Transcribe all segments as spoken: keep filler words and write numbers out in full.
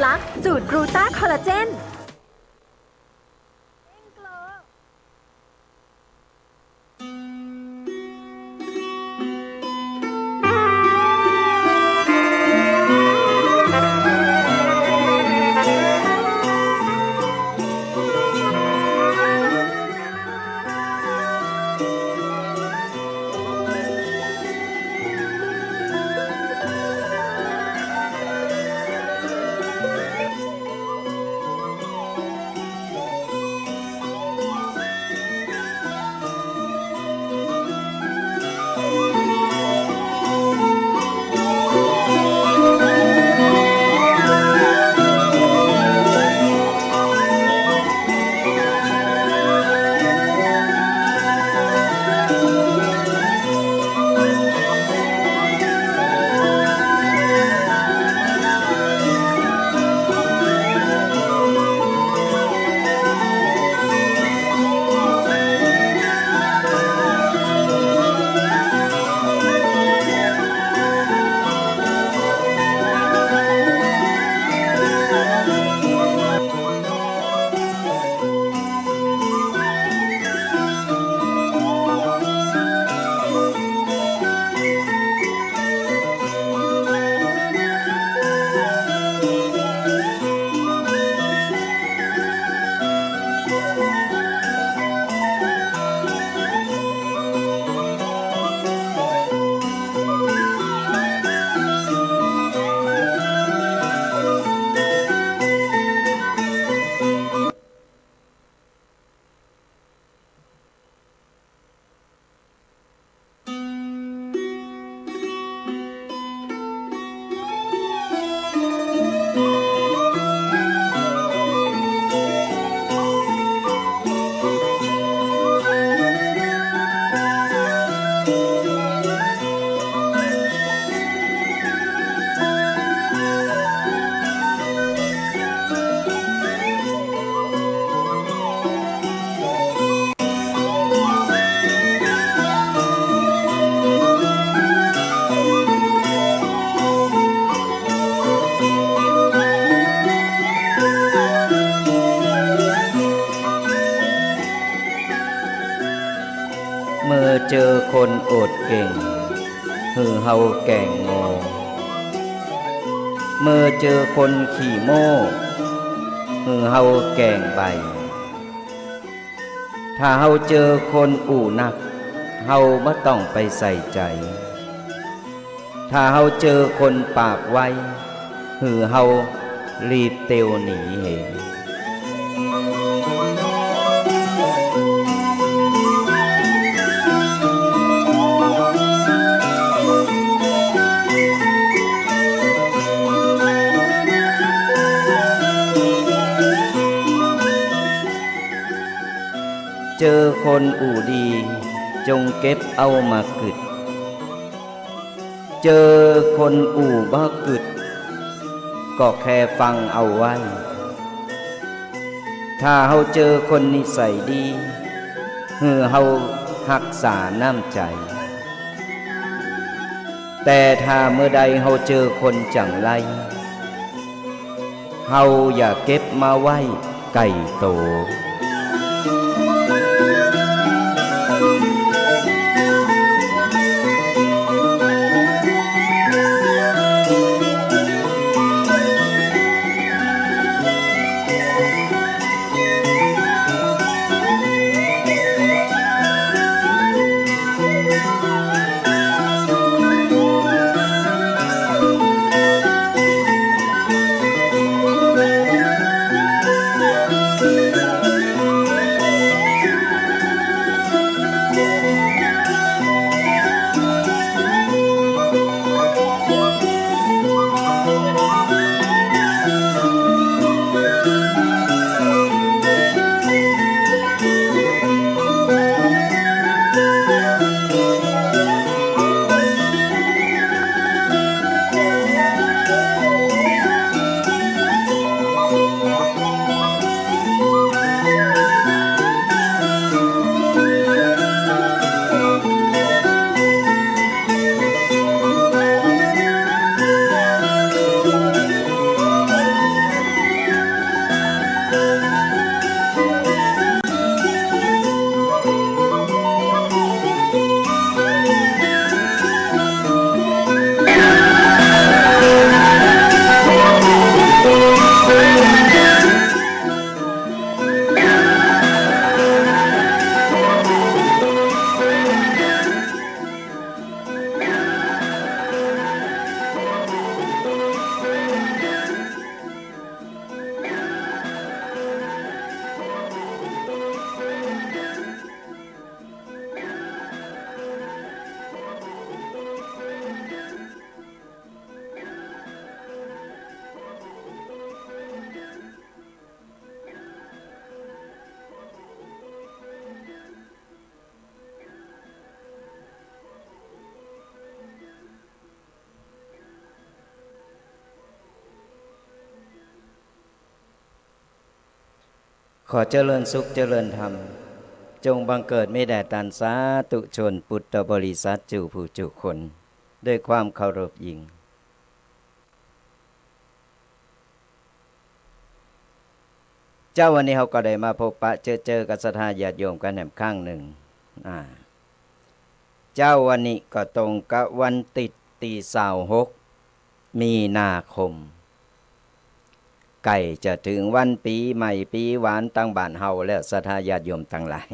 ลักษณ์สูตรกลูต้าคอลลาเจน เมื่อเจอคนโอษเก่ง หื้อเฮาแก่งโง่ เมื่อเจอคนขี้โม้ หื้อเฮาแก่งใบ้ ถ้าเฮาเจอคนอู้นัก เฮาบ่ต้องไปใส่ใจ๋ ถ้าเฮาเจอคนปากไว หื้อเฮารีบเตียวหนีเห เจอคนอู้ดี จงเก็บเอามากึ๊ด เจอคนอู้บ่ากึ๊ด ก็แค่ฟังเอาไว้ ถ้าเฮาเจอคนนิสัยดี หื้อเฮาฮักษาน้ำใจ๋ แต่ถ้าเมื่อใดเฮาเจอคนจั๋งไร เฮาอย่าเก็บมาไว้ใก้โต เ ขอเจริญสุขเจริญธรรม จงบังเกิดมีแด่ต้านสาธุชนพุทธบริษัทจุผู้จุคน ด้วยความเคารพยิ่ง เจ๊าวันนี้เฮาก็ได้มาพบปะเจอเจอกับศรัทธาญาติโยมกั๋นแหมครั้งนึ่ง อ่า เจ๊าวันนี้ก็ตรงกับวันติ๊ดตี้ซาวหก มีนาคม ใก้จะเถิงวันปี๋ใหม่ปี๋หวานตางบ้านเฮาแล้ว ศรัทธาญาติโยมตังหลาย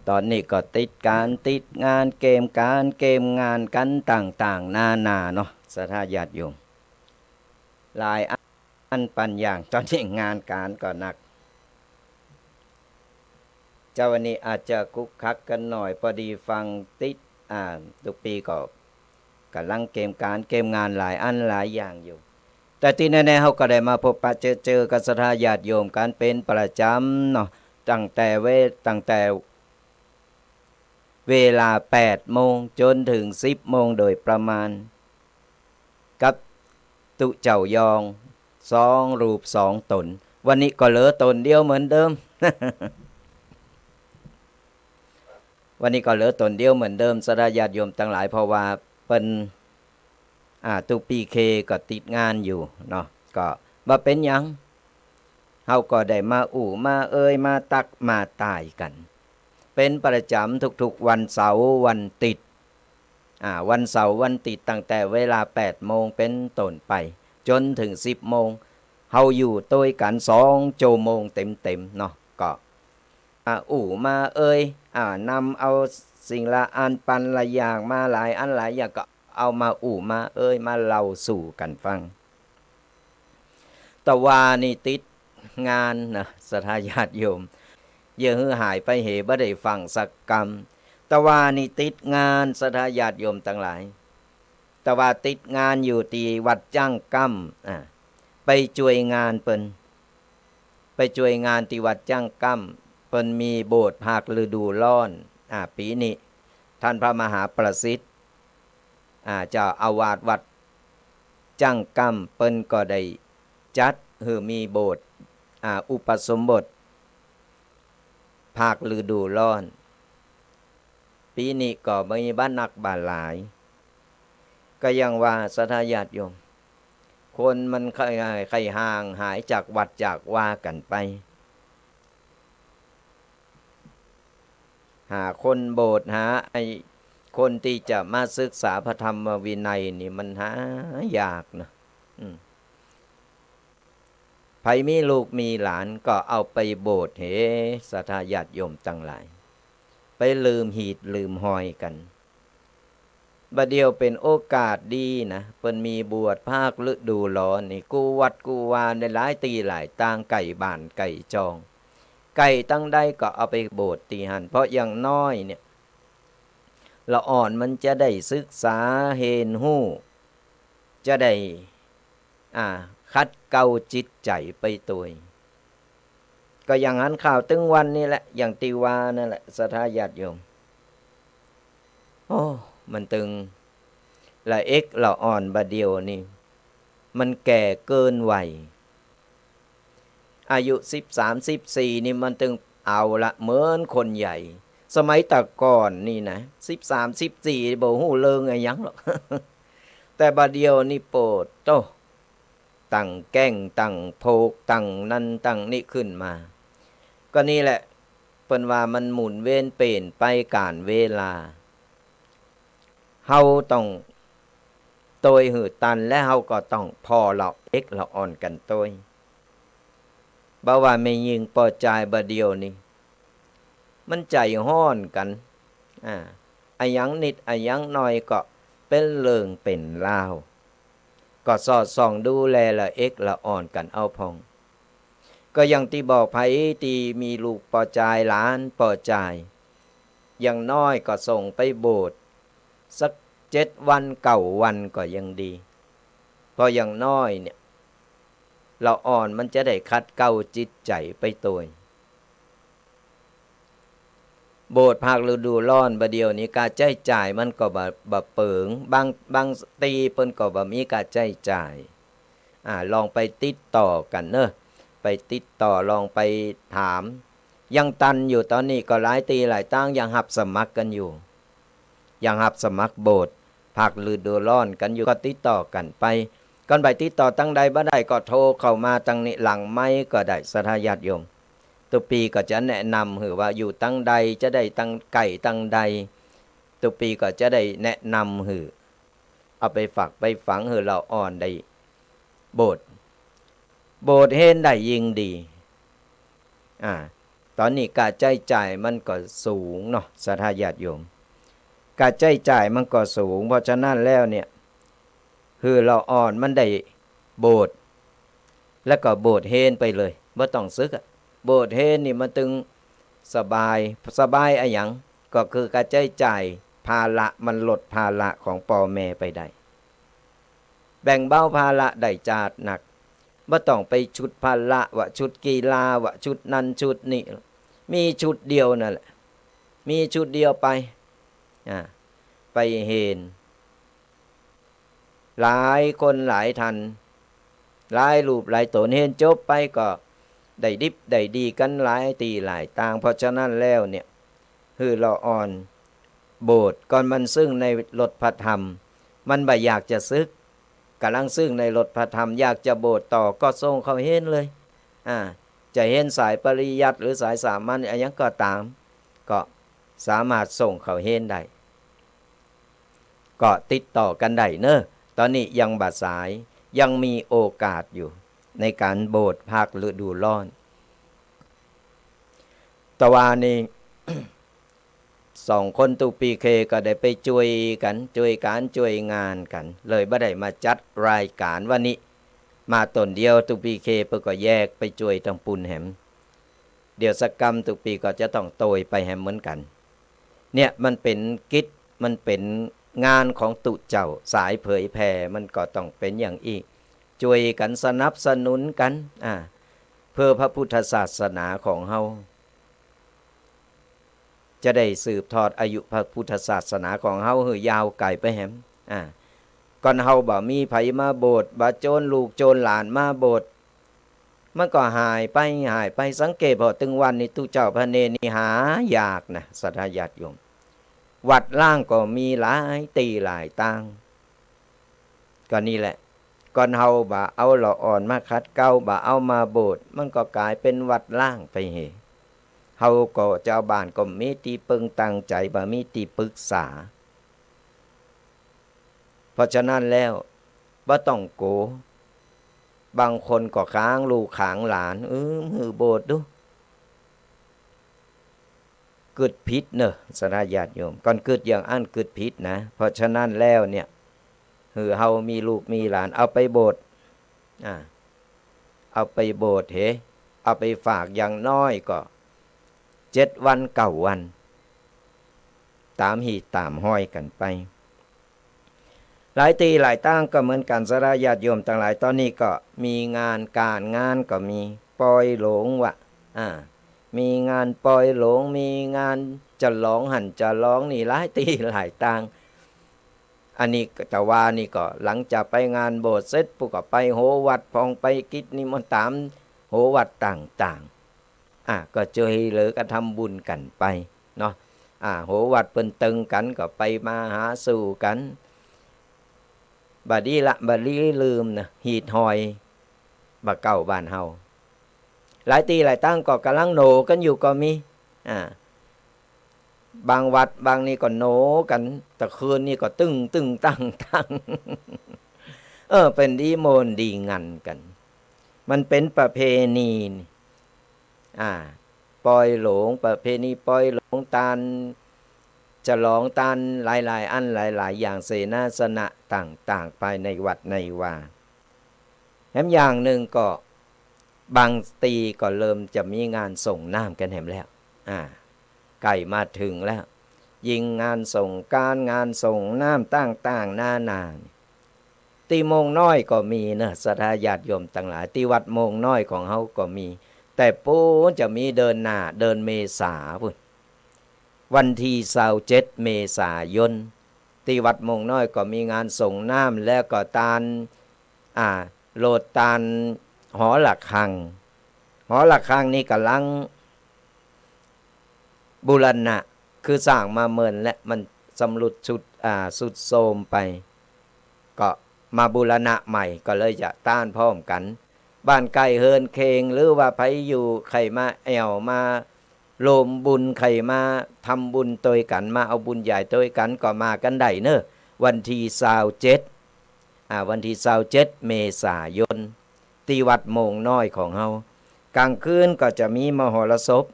ต๋อนนี้ก็ติดก๋านติดงาน เกมก๋านเกมงานกั๋นต่างๆ นานาเนาะ ศรัทธาญาติโยม หลายอัน อันปันอย่าง ต๋อนนี้งานก๋านก็หนัก เจ๊าวันนี้อาจจะคุกคักกั๋นหน่อย ปอดีฟังติ๊ด อ่า ตุ๊กปี๋ก็ก่ำลังเกมก๋านเกมงานหลายอันหลายอย่างอยู่ แต่ตี้แน่ๆ เฮาก็ได้มาพบปะเจอเจอกับศรัทธาญาติโยมกั๋นเป๋นประจ๋ำเนาะ ตั้งแต่เว ตั้งแต่ เวลาแปดโมงจ๋นเถิงสิบโมงโดยประมาณ กับตุ๊เจ้ายอง สองรูปสองต๋น วันนี้ก็เหลือต๋นเดียวเหมือนเดิม วันนี้ก็เหลือต๋นเดียวเหมือนเดิม ศรัทธาญาติโยมตังหลาย เพราะว่าเปิ้น อ่า ตุ๊ปี๋เคก็ติดงานอยู่เนาะ ก็บ่เป๋นหยัง เฮาก็ได้มาอู้มาเอ่ยมาตักมาตายกั๋น เป๋นประจ๋ำทุกๆ วันเสาร์วันติ๊ด อ่า วันเสาร์วันติ๊ดตั้งแต่เวลาแปดโมงเป๋นต้นไปจ๋นเถิงสิบโมง เฮาอยู่ตวยกั๋นสองจั่วโมงเต๋มๆ เนาะ ก็ อ่า อู้มาเอ่ย อ่า นำเอาสิ่งละอันปันละอย่างมาหลายอันหลายอย่าง ก็เอามาอู้มาเอ่ยมาเล่าสู่กั๋นฟัง ตะวานี่ติดงานนะ ศรัทธาญาติโยม อย่าหื้อหายไปเห บ่ได้ฟังสักกำ ตะวานี่ติดงาน ศรัทธาญาติโยมตังหลาย ตะวาติดงานอยู่ตี้วัดจ้างก้ำ อ่า ไปจ้วยงานเปิ้น ไปจ้วยงานตี้วัดจ้างก้ำ เปิ้นมีโบสถ์ภาคฤดูร้อน อ่า ปี๋นี้ ต้านพระมหาประสิทธิ์ อ่า เจ้าอาวาสวัดจ้างก้ำ เปิ้นก็ได้จัดหื้อมีโบสถ์ อ่า อุปสมบท ภาคฤดูร้อน ปี๋นี้ก็มีบ่นักบ่หลาย ก็อย่างว่าศรัทธาญาติโยม คนมันใค่ ใค่ห่างหายจากวัดจากวากั๋นไป หาคนโบสถ์ หาไอ้คนตี้จะมาศึกษาพระธรรมวินัยนี่มันหายากนะ อืม ใผมีลูกมีหลานก็เอาไปโบสถ์เห ศรัทธาญาติโยมตังหลาย ไปลืมหีดลืมฮอยกั๋น บ่าเดี่ยวเป๋นโอกาสดีนะ เปิ้นมีบวชภาคฤดูร้อนนี่ กู้วัดกู้วาในหลายตี้หลายตาง ใก้บ้านใก้จอง ใก้ตังใดก็เอาไปโบสถ์ตี้หั้น เพราะอย่างน้อยเนี่ย ละอ่อนมันจะได้ศึกษาเฮียนฮู้ จะได้ อ่า ขัดเกลาจิตใจ๋ไปตวย ก็อย่างหันข่าวตึงวันนี่แหละ อย่างตี้ว่านั่นแหละ ศรัทธาญาติโยม โอ้ มันตึงละเอ็กละอ่อนบ่าเดี่ยวนี่ มันแก่เกินวัย อายุสิบสาม สิบสี่นี่มันตึงเอาละเหมือนคนใหญ่ สมัยแต่ก่อนนี่นะ สิบสาม สิบสี่ บ่ฮู้เรื่องอะหยังหรอก แต่บ่าเดี่ยวนี่โปดโต้ ตั้งแก๊ง ตั้งโผก ตั้งนั้นตั้งนี้ขึ้นมา ก็นี่แหละ เปิ้นว่ามันหมุนเวียนเปลี่ยนไปก๋าลเวลา เฮาต้องตวยหื้อตัน และเฮาก็ต้องผ่อละเอ็กละอ่อนกั๋นตวย บ่ว่าแม่ญิงป้อจายบ่าเดี่ยวนี่ มันใจ๋ฮ้อนกั๋น อ่า อะหยังนิดอะหยังหน่อยก็เป๋นเรื่องเป๋นราว ก็สอดส่องดูแลละเอ็กละอ่อนกั๋นเอาพ่อง ก็อย่างตี้บอก ใผตี้มีลูกป้อจาย หลานป้อจาย อย่างน้อยก็ส่งไปโบสถ์สักเจ็ดวัน เก้าวันก็ยังดี เพราะอย่างน้อยเนี่ย ละอ่อนมันจะได้ขัดเกลาจิตใจ๋ไปตวย โบสถ์ภาคฤดูร้อนบ่าเดี่ยวนี้ ค่าใจ๊จ่ายมันก็บ่ บ่เปิง บาง บางตี้เปิ้นก็บ่มีค่าใจ๊จ่าย อ่า ลองไปติดต่อกั๋นเนาะ ไปติดต่อ ลองไปถาม ยังตันอยู่ ต๋อนนี้ก็หลายตี้หลายตางยังฮับสมัครกั๋นอยู่ ยังฮับสมัครโบสถ์ภาคฤดูร้อนกั๋นอยู่ ก็ติดต่อกั๋นไป ก่อนไปติดต่อตังใดบ่ได้ก็โทรเข้ามาตังนี้หลังไมค์ก็ได้ ศรัทธาญาติโยม ตุ๊ปีก็จะแนะนำหื้อว่าอยู่ตังใดจะได้ตังใก้ตังใด ตุ๊ปีก็จะได้แนะนำหื้อ เอาไปฝากไปฝังหื้อละอ่อนได้โบสถ์ โบสถ์เฮนได้ยิ่งดี อ่า ต๋อนนี้ค่าใจ๊จ่ายมันก็สูงเนาะ ศรัทธาญาติโยม ค่าใจ๊จ่ายมันก็สูง เพราะฉะนั้นแล้วเนี่ย หื้อละอ่อนมันได้โบสถ์ แล้วก็โบสถ์เฮนไปเลย บ่ต้องสึกอะ โบสถ์เฮนนี่มันตึงสบาย สบายอะหยัง ก็คือค่าใจ๊จ่าย ภาระมันลดภาระของป้อแม่ไปได้ แบ่งเบาภาระได้จ๊าดนัก บ่ต้องไปชุดภาระว่าชุดกีฬา ว่าชุดนั้นชุดนี้ มีชุดเดียวนั่นแหละ มีชุดเดียวไป อ่า ไปเฮน หลายคนหลายท่าน หลายรูปหลายต๋น เฮนจบไปก็ได้ดิบได้ดีกั๋นหลายตี้หลายตาง เพราะฉะนั้นแล้วเนี่ย หื้อละอ่อนโบสถ์ ก่อนมันซึ่งในรถพระธรรม มันบ่อยากจะสึก ก่ำลังซึ่งในรถพระธรรม อยากจะโบสถ์ต่อ ก็ส่งเข้าเฮนเลย อ่า จะเฮนสายปริยัติหรือสายสามัญอะหยังก็ต๋าม ก็สามารถส่งเข้าเฮนได้ ก็ติดต่อกั๋นได้เนาะ ต๋อนนี้ยังบ่สาย ยังมีโอกาสอยู่ ในก๋านโบสถ์ภาคฤดูร้อน ตะวานี้ สองคนตุ๊ปีเคก็ได้ไปจ้วยกั๋น จ้วยก๋านจ้วยงานกั๋น เลยบ่ได้มาจัดรายก๋านวันนี้ มาต๋นเดียว ตุ๊ปีเคเปิ้นก็แยกไปจ้วยตังปู้นแหม เดี๋ยวสักกำตุ๊ปีก็จะต้องโตยไปแหมเหมือนกั๋น เนี่ยมันเป๋นกิจ มันเป๋นงานของตุ๊เจ้า สายเผยแผ่มันก็ต้องเป๋นอย่างอี้ จ้วยกั๋นสนับสนุนกั๋น อ่า เพื่อพระพุทธศาสนาของเฮา จะได้สืบทอดอายุพระพุทธศาสนาของเฮาหื้อยาวไก๋ไปแหม อ่า ก่อนเฮาบ่มีใผมาโบสถ์ บ่โจนลูกโจนหลานมาโบสถ์ มันก็หายไป หายไป สังเกตผ่อตึงวันนี้ตุ๊เจ้าพระเณรนี่หายากนะ ศรัทธาญาติโยม วัดร้างก็มีหลายตี้หลายตาง ก็นี่แหละ ก่อนเฮาบ่เอาละอ่อนมาขัดเกลา บ่เอามาโบสถ์ มันก็ก๋ายเป๋นวัดร้างไปเห เฮาก็ จาวบ้านก็บ่มีตี้เปิงตังใจ๋ บ่มีตี้ปึกษา เพราะฉะนั้นแล้ว บ่ต้องกั๋ว บางคนก็ขังลูกขังหลาน อืม หื้อโบสถ์ดู กึ๊ดผิดเนาะ ศรัทธาญาติโยม ก่อนกึ๊ดอย่างอั้นกึ๊ดผิดนะ เพราะฉะนั้นแล้วเนี่ย หื้อเฮามีลูกมีหลาน เอาไปโบสถ์ อ่า เอาไปโบสถ์เห เอาไปฝากอย่างน้อยก็เจ็ดวันเก้าวัน ต๋ามฮีตต๋ามฮอยกั๋นไป หลายตี้หลายตางก็เหมือนกั๋น ศรัทธาญาติโยมตังหลาย ต๋อนนี้ก็มีงาน ก๋านงานก็มี ปอยหลงวะ อ่า มีงานปอยหลง มีงานฉลองหั้นฉลองนี่ หลายตี้หลายตาง อันนี้ตะวานี้ก็หลังจากไปงานโบสถ์เสร็จปุ๊บก็ไปโหวัดพ่อง ไปกิจนิมนต์ต๋ามโหวัดต่างๆ อ่ะ ก็จ้วยเหลือกั๋นทำบุญกั๋นไปเนาะ อ่ะ โหวัดเปิ้นตึงกั๋นก็ไปมาหาสู่กั๋น บ่ดีละ บ่ดีลืมนะ ฮีตฮอยบ่าเก่าบ้านเฮา หลายตี้หลายตางก็ก่ำลังโหนกั๋นอยู่ก็มี อ่า บางวัดบางนี่ก็โหนกั๋น ตะคืนนี่ก็ตึ้งตึ้งตั้งตั้ง เออ เป๋นดีโมนดีงันกั๋น มันเป๋นประเพณีนี่ อ่า ปอยหลง ประเพณีปอยหลง ตานฉลองตานหลายๆ อันหลายๆ อย่าง เสนาสนะต่างๆ ภายในวัดในวา แถมอย่างนึ่งก็ บางตี้ก็เริ่มจะมีงานสรงน้ำกั๋นแหมแล้ว อ่า ใก้มาเถิงแล้ว ยิ่งงานสงกรานต์ งานสรงน้ำต่างๆ นานานี่ ตี้โมงน้อยก็มีเนาะ ศรัทธาญาติโยมตังหลาย ตี้วัดโมงน้อยของเฮาก็มี แต่ปู๊นจะมีเดือนหน้า เดือนเมษาปู๊น วันตี้ซาวเจ็ดเมษายน ตี้วัดโมงน้อยก็มีงานสรงน้ำ แล้วก็ตาน อ่า โหลดตานหอระฆัง หอระฆังนี่ก่ำลังบูรณะ คือสร้างมาเมินและมันสำรุดทรุด อ่า ทรุดโทรมไป ก็มาบูรณะใหม่ ก็เลยจะตานพร้อมกั๋น บ้านใก้เฮือนเคียง หรือว่าใผอยู่ใค่มาแอ่วมา รวมบุญ ใค่มาทำบุญตวยกั๋น มาเอาบุญใหญ่ตวยกั๋น ก็มากั๋นได้เน่อ วันตี้ซาวเจ็ด อ่า วันตี้ซาวเจ็ดเมษายน ตี้วัดโมงน้อยของเฮา ก๋างคืนก็จะมีมหรสพ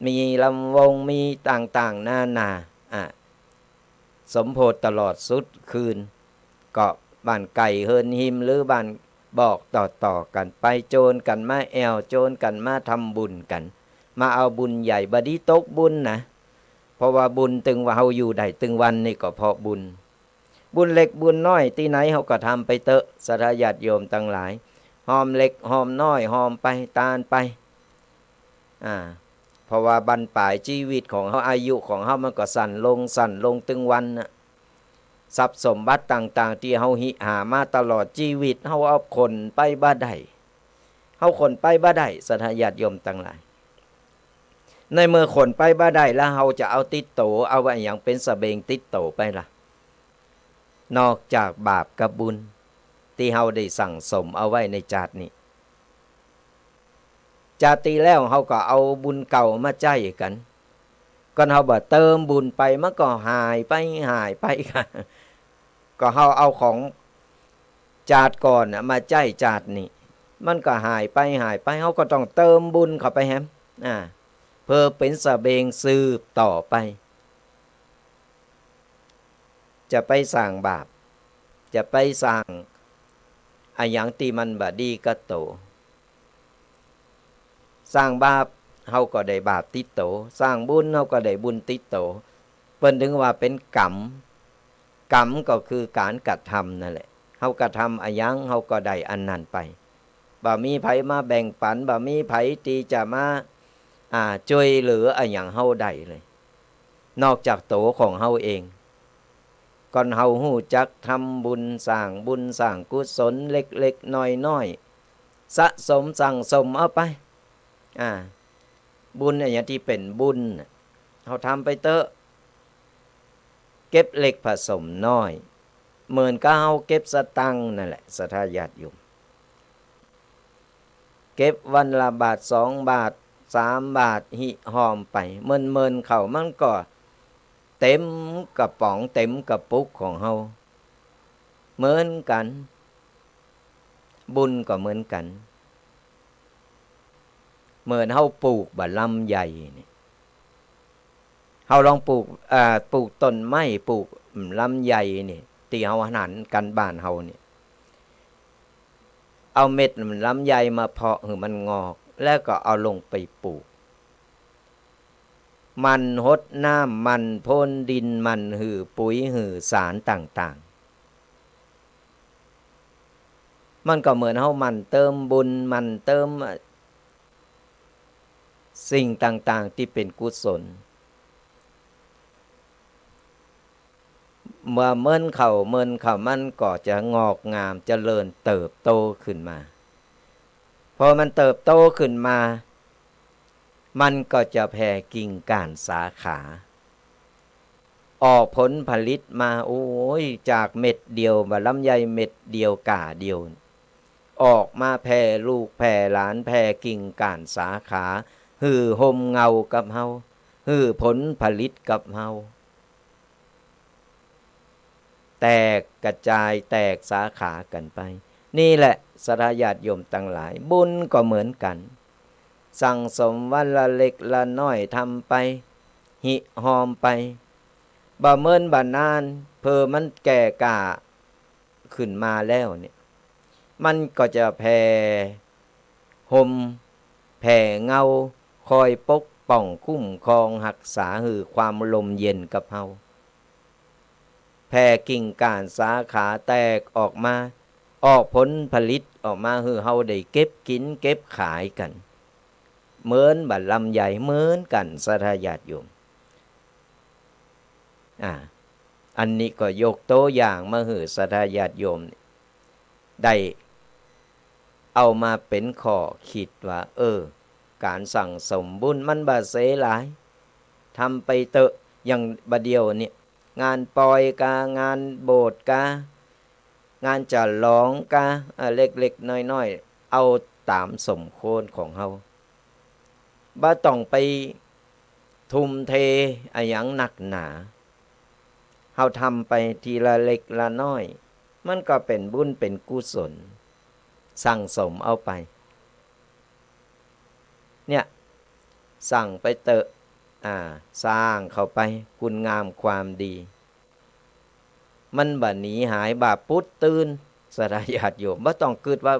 มีลำวง มีต่างๆ นานา อ่า สมโภชตลอดสุดคืน ก็บ้านใก้เฮือนฮิม หรือบ้านบอกต่อๆ กั๋นไป โจรกั๋นมาแอ่ว โจรกั๋นมาทำบุญกั๋น มาเอาบุญใหญ่ บ่ดีตกบุญนะ เพราะว่าบุญตึงว่าเฮาอยู่ได้ตึงวันนี่ก็เพราะบุญ บุญเล็กบุญน้อยตี้ไหนเฮาก็ทำไปเต๊อะ ศรัทธาญาติโยมตังหลาย หอมเล็กหอมน้อย หอมไป ตานไป อ่า เพราะว่าบั้นปลายจีวิตของเฮา อายุของเฮามันก็สั้นลง สั้นลงตึงวันน่ะ ทรัพย์สมบัติต่างๆ ตี้เฮาหิหามาตลอดจีวิต เฮาเอาขนไปบ่ได้ เฮาขนไปบ่ได้ ศรัทธาญาติโยมตังหลาย ในเมื่อขนไปบ่ได้แล้ว เฮาจะเอาติดโต เอาอะหยังเป๋นสะเบงติดโตไปล่ะ นอกจากบาปกับบุญ ตี้เฮาได้สั่งสมเอาไว้ในจาตินี้ จาติตี้แล้วเฮาก็เอาบุญเก่ามาใจ๊กั๋น ก่อนเฮาบ่เติมบุญไป มันก็หายไป หายไป ก็เฮาเอาของจาติก่อนน่ะมาใจ๊จาตินี้ มันก็หายไป หายไป เฮาก็ต้องเติมบุญเข้าไปแหม อ่า เพื่อเป๋นสะเบงสืบต่อไป จะไปสร้างบาป จะไปสร้างอะหยังตี้มันบ่ดีกับโต สร้างบาป เฮาก็ได้บาปติดโต สร้างบุญ เฮาก็ได้บุญติดโต เปิ้นถึงว่าเป๋นกรรม กรรมก็คือก๋านกระทำนั่นแหละ เฮากระทำอะหยัง เฮาก็ได้อันนั้นไป บ่มีใผมาแบ่งปั๋น บ่มีใผตี้จะมา อ่า จ้วยเหลืออะหยังเฮาได้เลย นอกจากโตของเฮาเอง ก่อนเฮาฮู้จักทำบุญ สร้างบุญ สร้างกุศลเล็กๆ น้อยๆ สะสมสั่งสมเอาไป อ่า บุญอะหยังตี้เป๋นบุญน่ะ เฮาทำไปเต๊อะ เก็บเล็กผสมน้อย เหมือนกับเฮาเก็บสตางค์นั่นแหละ ศรัทธาญาติโยม เก็บวันละบาทสองบาทสามบาท หิหอมไป เมินๆ เข้ามันก็เต็มกระป๋องเต็มกระปุกของเฮา เหมือนกั๋น บุญก็เหมือนกั๋น เหมือนเฮาปลูกบ่าลำไยนี่ เฮาลองปลูก อ่า ปลูกต้นไม้ ปลูกลำไยนี่ ตี้เฮาหันกั๋นบ้านเฮานี่ เอาเม็ดลำไยมาเพาะหื้อมันงอก แล้วก็เอาลงไปปลูก หมั่นฮดน้ำ หมั่นพรวนดิน หมั่นหื้อปุ๋ยหื้อสารต่างๆ มันก็เหมือนเฮาหมั่นเติมบุญ หมั่นเติม เอ่อ สิ่งต่างๆ ตี้เป๋นกุศล เมื่อเมินเข้า เมินเข้า มันก็จะงอกงามเจริญเติบโตขึ้นมา พอมันเติบโตขึ้นมา มันก็จะแผ่กิ่งก้านสาขา ออกผลผลิตมา โอ้ย จากเม็ดเดียว บ่าลำไยเม็ดเดียว ก้าเดียว ออกมาแผ่ลูกแผ่หลาน แผ่กิ่งก้านสาขา หื้อฮ่มเงากับเฮา หื้อผลผลิตกับเฮา แตกกระจาย แตกสาขากั๋นไป นี่แหละ ศรัทธาญาติโยมตังหลาย บุญก็เหมือนกั๋น สั่งสมวันละเล็กละน้อย ทำไป หิหอมไป บ่าเมินบ่านาน เผื่อมันแก่กล้าขึ้นมาแล้วเนี่ย มันก็จะแผ่ฮ่ม แผ่เงา คอยปกป้องคุ้มครองฮักษาหื้อความร่มเย็นกับเฮา แผ่กิ่งก้านสาขาแตกออกมา ออกผลผลิตออกมาหื้อเฮาได้เก็บกิ๋นเก็บขายกั๋น เหมือนบ่าลำไยเหมือนกั๋น ศรัทธาญาติโยม อ่า อันนี้ก็ยกตั๋วอย่างมาหื้อศรัทธาญาติโยมได้เอามาเป๋นข้อคิดว่า เออ ก๋านสั่งสมบุญมันบ่เสียหาย ทำไปเต๊อะ อย่างบ่าเดี่ยวเนี่ย งานปอยกา งานโบสถ์กา งานฉลองกา อ่า เล็กๆ น้อยๆ เอาต๋ามสมควรของเฮา บ่ต้องไปทุ่มเทอะหยังนักหนา เฮาทำไปทีละเล็กละน้อย มันก็เป๋นบุญเป๋นกุศล สั่งสมเอาไป เนี่ย สั่งไปเต๊อะ อ่า สร้างเข้าไปคุณงามความดี มันบ่หนีหาย บ่าปุ๊ดตื่น ศรัทธาญาติโยม บ่ต้องกึ๊ดว่า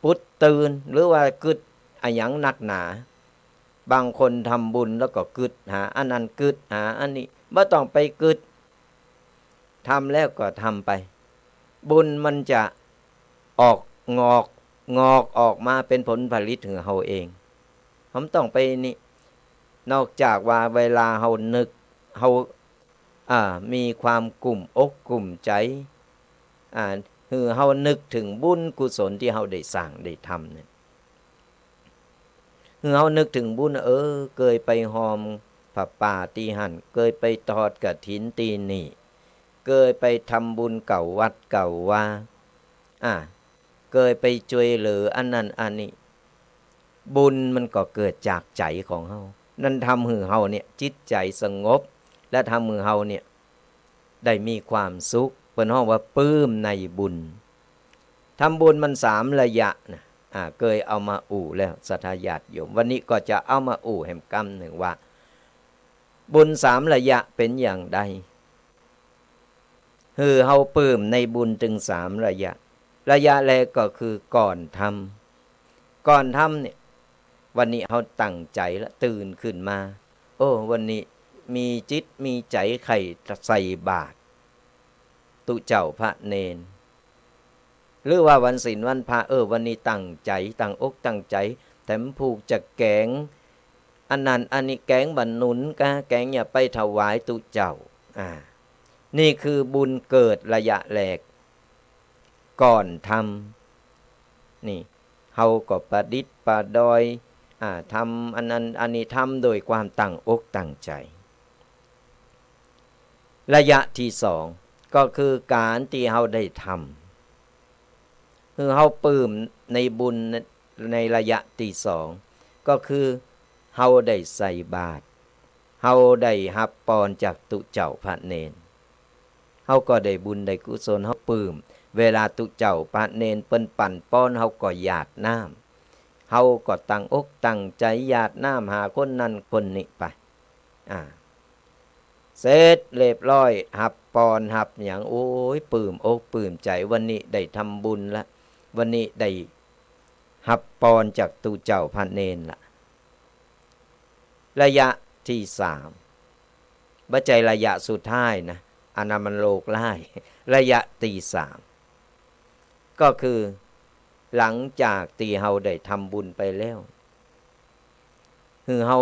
ปุ๊ดตื่น หรือว่ากึ๊ดอะหยังนักหนา บางคนทำบุญแล้วก็กึ๊ดหาอันนั้น กึ๊ดหาอันนี้ บ่ต้องไปกึ๊ด ทำแล้วก็ทำไป บุญมันจะออกงอก งอกออกมาเป๋นผลผลิตหื้อเฮาเอง เฮาบ่ต้องไปนี่ นอกจากว่าเวลาเฮานึก เฮา อ่า มีความกุ้มอกกุ้มใจ๋ อ่า หื้อเฮานึกเถิงบุญกุศลตี้เฮาได้สร้างได้ทำเนี่ย หื้อเฮานึกเถิงบุญ เออ เกยไปฮอมผ้าป่าตี้หั้น เกยไปทอดกฐินตี้นี่ เกยไปทำบุญเก้าวัดเก้าวา อ่า เกยไปจ้วยเหลืออันนั้นอันนี้ บุญมันก็เกิดจากใจ๋ของเฮา นั่นทำหื้อเฮาเนี่ยจิตใจ๋สงบ และทำหื้อเฮาเนี่ยได้มีความสุข เปิ้นฮ้องว่าปลื้มในบุญ ทำบุญมันสามระยะนะ อ่า เกยเอามาอู้แล้วศรัทธาญาติโยม วันนี้ก็จะเอามาอู้แหมกำนึ่งว่า บุญสามระยะเป๋นอย่างใด หื้อเฮาปลื้มในบุญตึงสามระยะ ระยะแรกก็คือก่อนทำ ก่อนทำเนี่ย วันนี้เฮาตั้งใจ๋ละ ตื่นขึ้นมา โอ้ วันนี้มีจิตมีใจ๋ใค่ใส่บาตรตุ๊เจ้าพระเณร หรือว่าวันศีลวันพระ เออ วันนี้ตั้งใจ๋ ตั้งอกตั้งใจ๋ แถมผูกจะแก๋งอันนั้นอันนี้ แก๋งบ่าหนุนกา แก๋งจะไปถวายตุ๊เจ้า อ่า นี่คือบุญเกิดระยะแรก ก่อนทำ นี่ เฮาก็ประดิษฐ์ประดอย อ่า ทำอันนั้นอันนี้ ทำโดยความตั้งอกตั้งใจ๋ ระยะตี้สอง ก็คือก๋านตี้เฮาได้ทำ หื้อเฮาปลื้มในบุญในระยะตี้สอง ก็คือเฮาได้ใส่บาตร เฮาได้ฮับปอนจากตุ๊เจ้าพระเณร เฮาก็ได้บุญได้กุศล เฮาปลื้ม เวลาตุ๊เจ้าพระเณรเปิ้นปั๋นปอน เฮาก็หยาดน้ำ เฮาก็ตั้งอกตั้งใจ๋หยาดน้ำหาคนนั้นคนนี้ไป อ่า เสร็จเรียบร้อย ฮับปอนฮับหยัง โอ้ย ปลื้มอกปลื้มใจ๋ วันนี้ได้ทำบุญละ วันนี้ได้ฮับปอนจากตุ๊เจ้าพระเณรละ ระยะตี้สาม บ่ใจ้ระยะสุดท้ายนะ อันนั้นมันโลกร้าย ระยะตี้สาม ก็คือหลังจากตี้เฮาได้ทำบุญไปแล้ว หื้อเฮา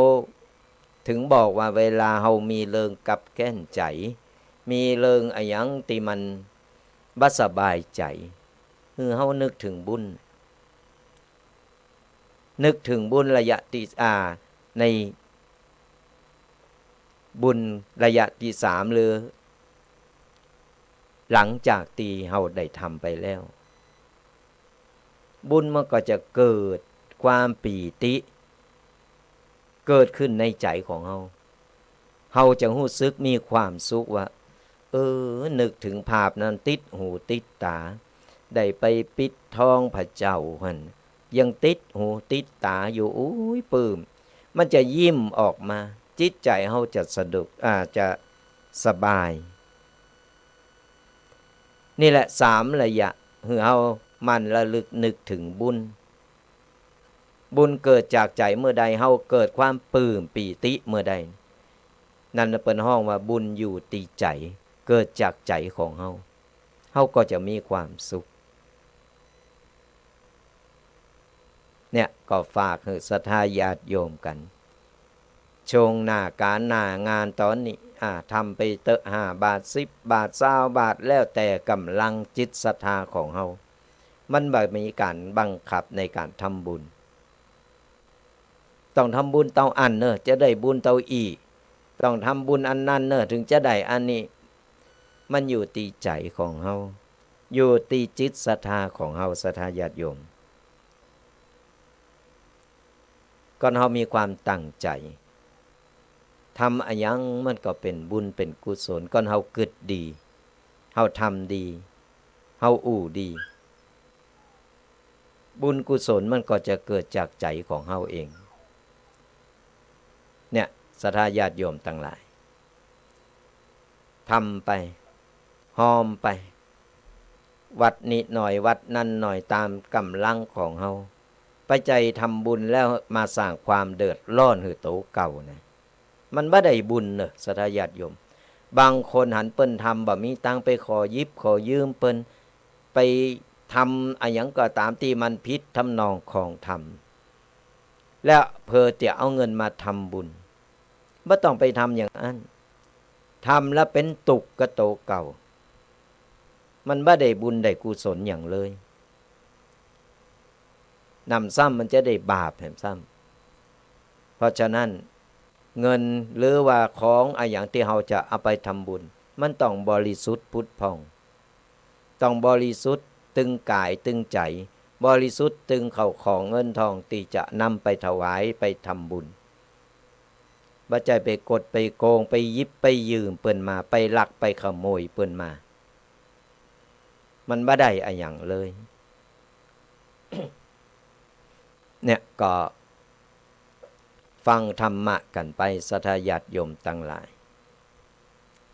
เถิงบอกว่าเวลาเฮามีเรื่องคับแค้นใจ๋ มีเรื่องอะหยังตี้มันบ่สบายใจ๋ หื้อเฮานึกเถิงบุญ นึกเถิงบุญระยะตี้ อ่า ในบุญระยะตี้สาม หรือหลังจากตี้เฮาได้ทำไปแล้ว บุญมันก็จะเกิดความปีติ เกิดขึ้นในใจ๋ของเฮา เฮาจะฮู้สึกมีความสุขว่า เออ นึกเถิงภาพนั้นติดหูติดต๋า ได้ไปปิดทองพระเจ้าหั้น ยังติดหูติดต๋าอยู่ อุ๊ย ปลื้ม มันจะยิ้มออกมา จิตใจ๋เฮาจะสะดวก อ่า จะสบาย นี่แหละสามระยะ หื้อเฮาหมั่นระลึกนึกเถิงบุญ บุญเกิดจากใจ๋เมื่อใด เฮาเกิดความปลื้มปีติเมื่อใด นั่นน่ะเปิ้นฮ้องว่าบุญอยู่ตี้ใจ๋ เกิดจากใจ๋ของเฮา เฮาก็จะมีความสุข เนี่ย ก็ฝากหื้อศรัทธาญาติโยมกั๋น ช่วงหน้าก๋านหน้างานต๋อนนี้ อ่า ทำไปเต๊อะ ห้าบาท สิบบาท ซาวบาท แล้วแต่ก๋ำลังจิตศรัทธาของเฮา มันบ่มีก๋านบังคับในก๋านทำบุญ ต้องทำบุญเต้าอั้นเน่อ จะได้บุญเต้าอี้ ต้องทำบุญอันนั้นเน่อ ถึงจะได้อันนี้ มันอยู่ตี้ใจ๋ของเฮา อยู่ตี้จิตศรัทธาของเฮา ศรัทธาญาติโยม ก่อนเฮามีความตั้งใจ๋ ทำอะหยังมันก็เป๋นบุญเป๋นกุศล ก่อนเฮากึ๊ดดี เฮาทำดี เฮาอู้ดี บุญกุศลมันก็จะเกิดจากใจ๋ของเฮาเอง เนี่ย ศรัทธาญาติโยมตังหลาย ทำไป ฮอมไป วัดนี้หน่อย วัดนั้นหน่อย ต๋ามก๋ำลังของเฮา บ่ใจ้ทำบุญแล้วมาสร้างความเดือดร้อนหื้อโตเก่านะ มันบ่ได้บุญเน่อ ศรัทธาญาติโยม บางคนหันเปิ้นทำบ่มีตังค์ ไปขอหยิบขอยืมเปิ้น ไปทำอะหยังก็ต๋ามตี้มันผิดทำนองของธรรม แล้วเผลอจะเอาเงินมาทำบุญ บ่ต้องไปทำอย่างอั้น ทำแล้วเป๋นตุ๊กข์กับโตเก่า มันบ่ได้บุญได้กุศลหยังเลย หนำซ้ำมันจะได้บาปแหมซ้ำ เพราะฉะนั้น เงินหรือว่าของอะหยังตี้เฮาจะเอาไปทำบุญ มันต้องบริสุทธิ์ผุดผ่อง ต้องบริสุทธิ์ตึงก๋ายตึงใจ๋ บริสุทธิ์ตึงข้าวของเงินทองตี้จะนำไปถวายไปทำบุญ บ่ใจ้ไปกดไปโกง ไปหยิบไปยืมเปิ้นมา ไปลักไปขโมยเปิ้นมา มันบ่ได้อะหยังเลย เนี่ยก็ฟังธรรมะกั๋นไป ศรัทธาญาติโยมตังหลาย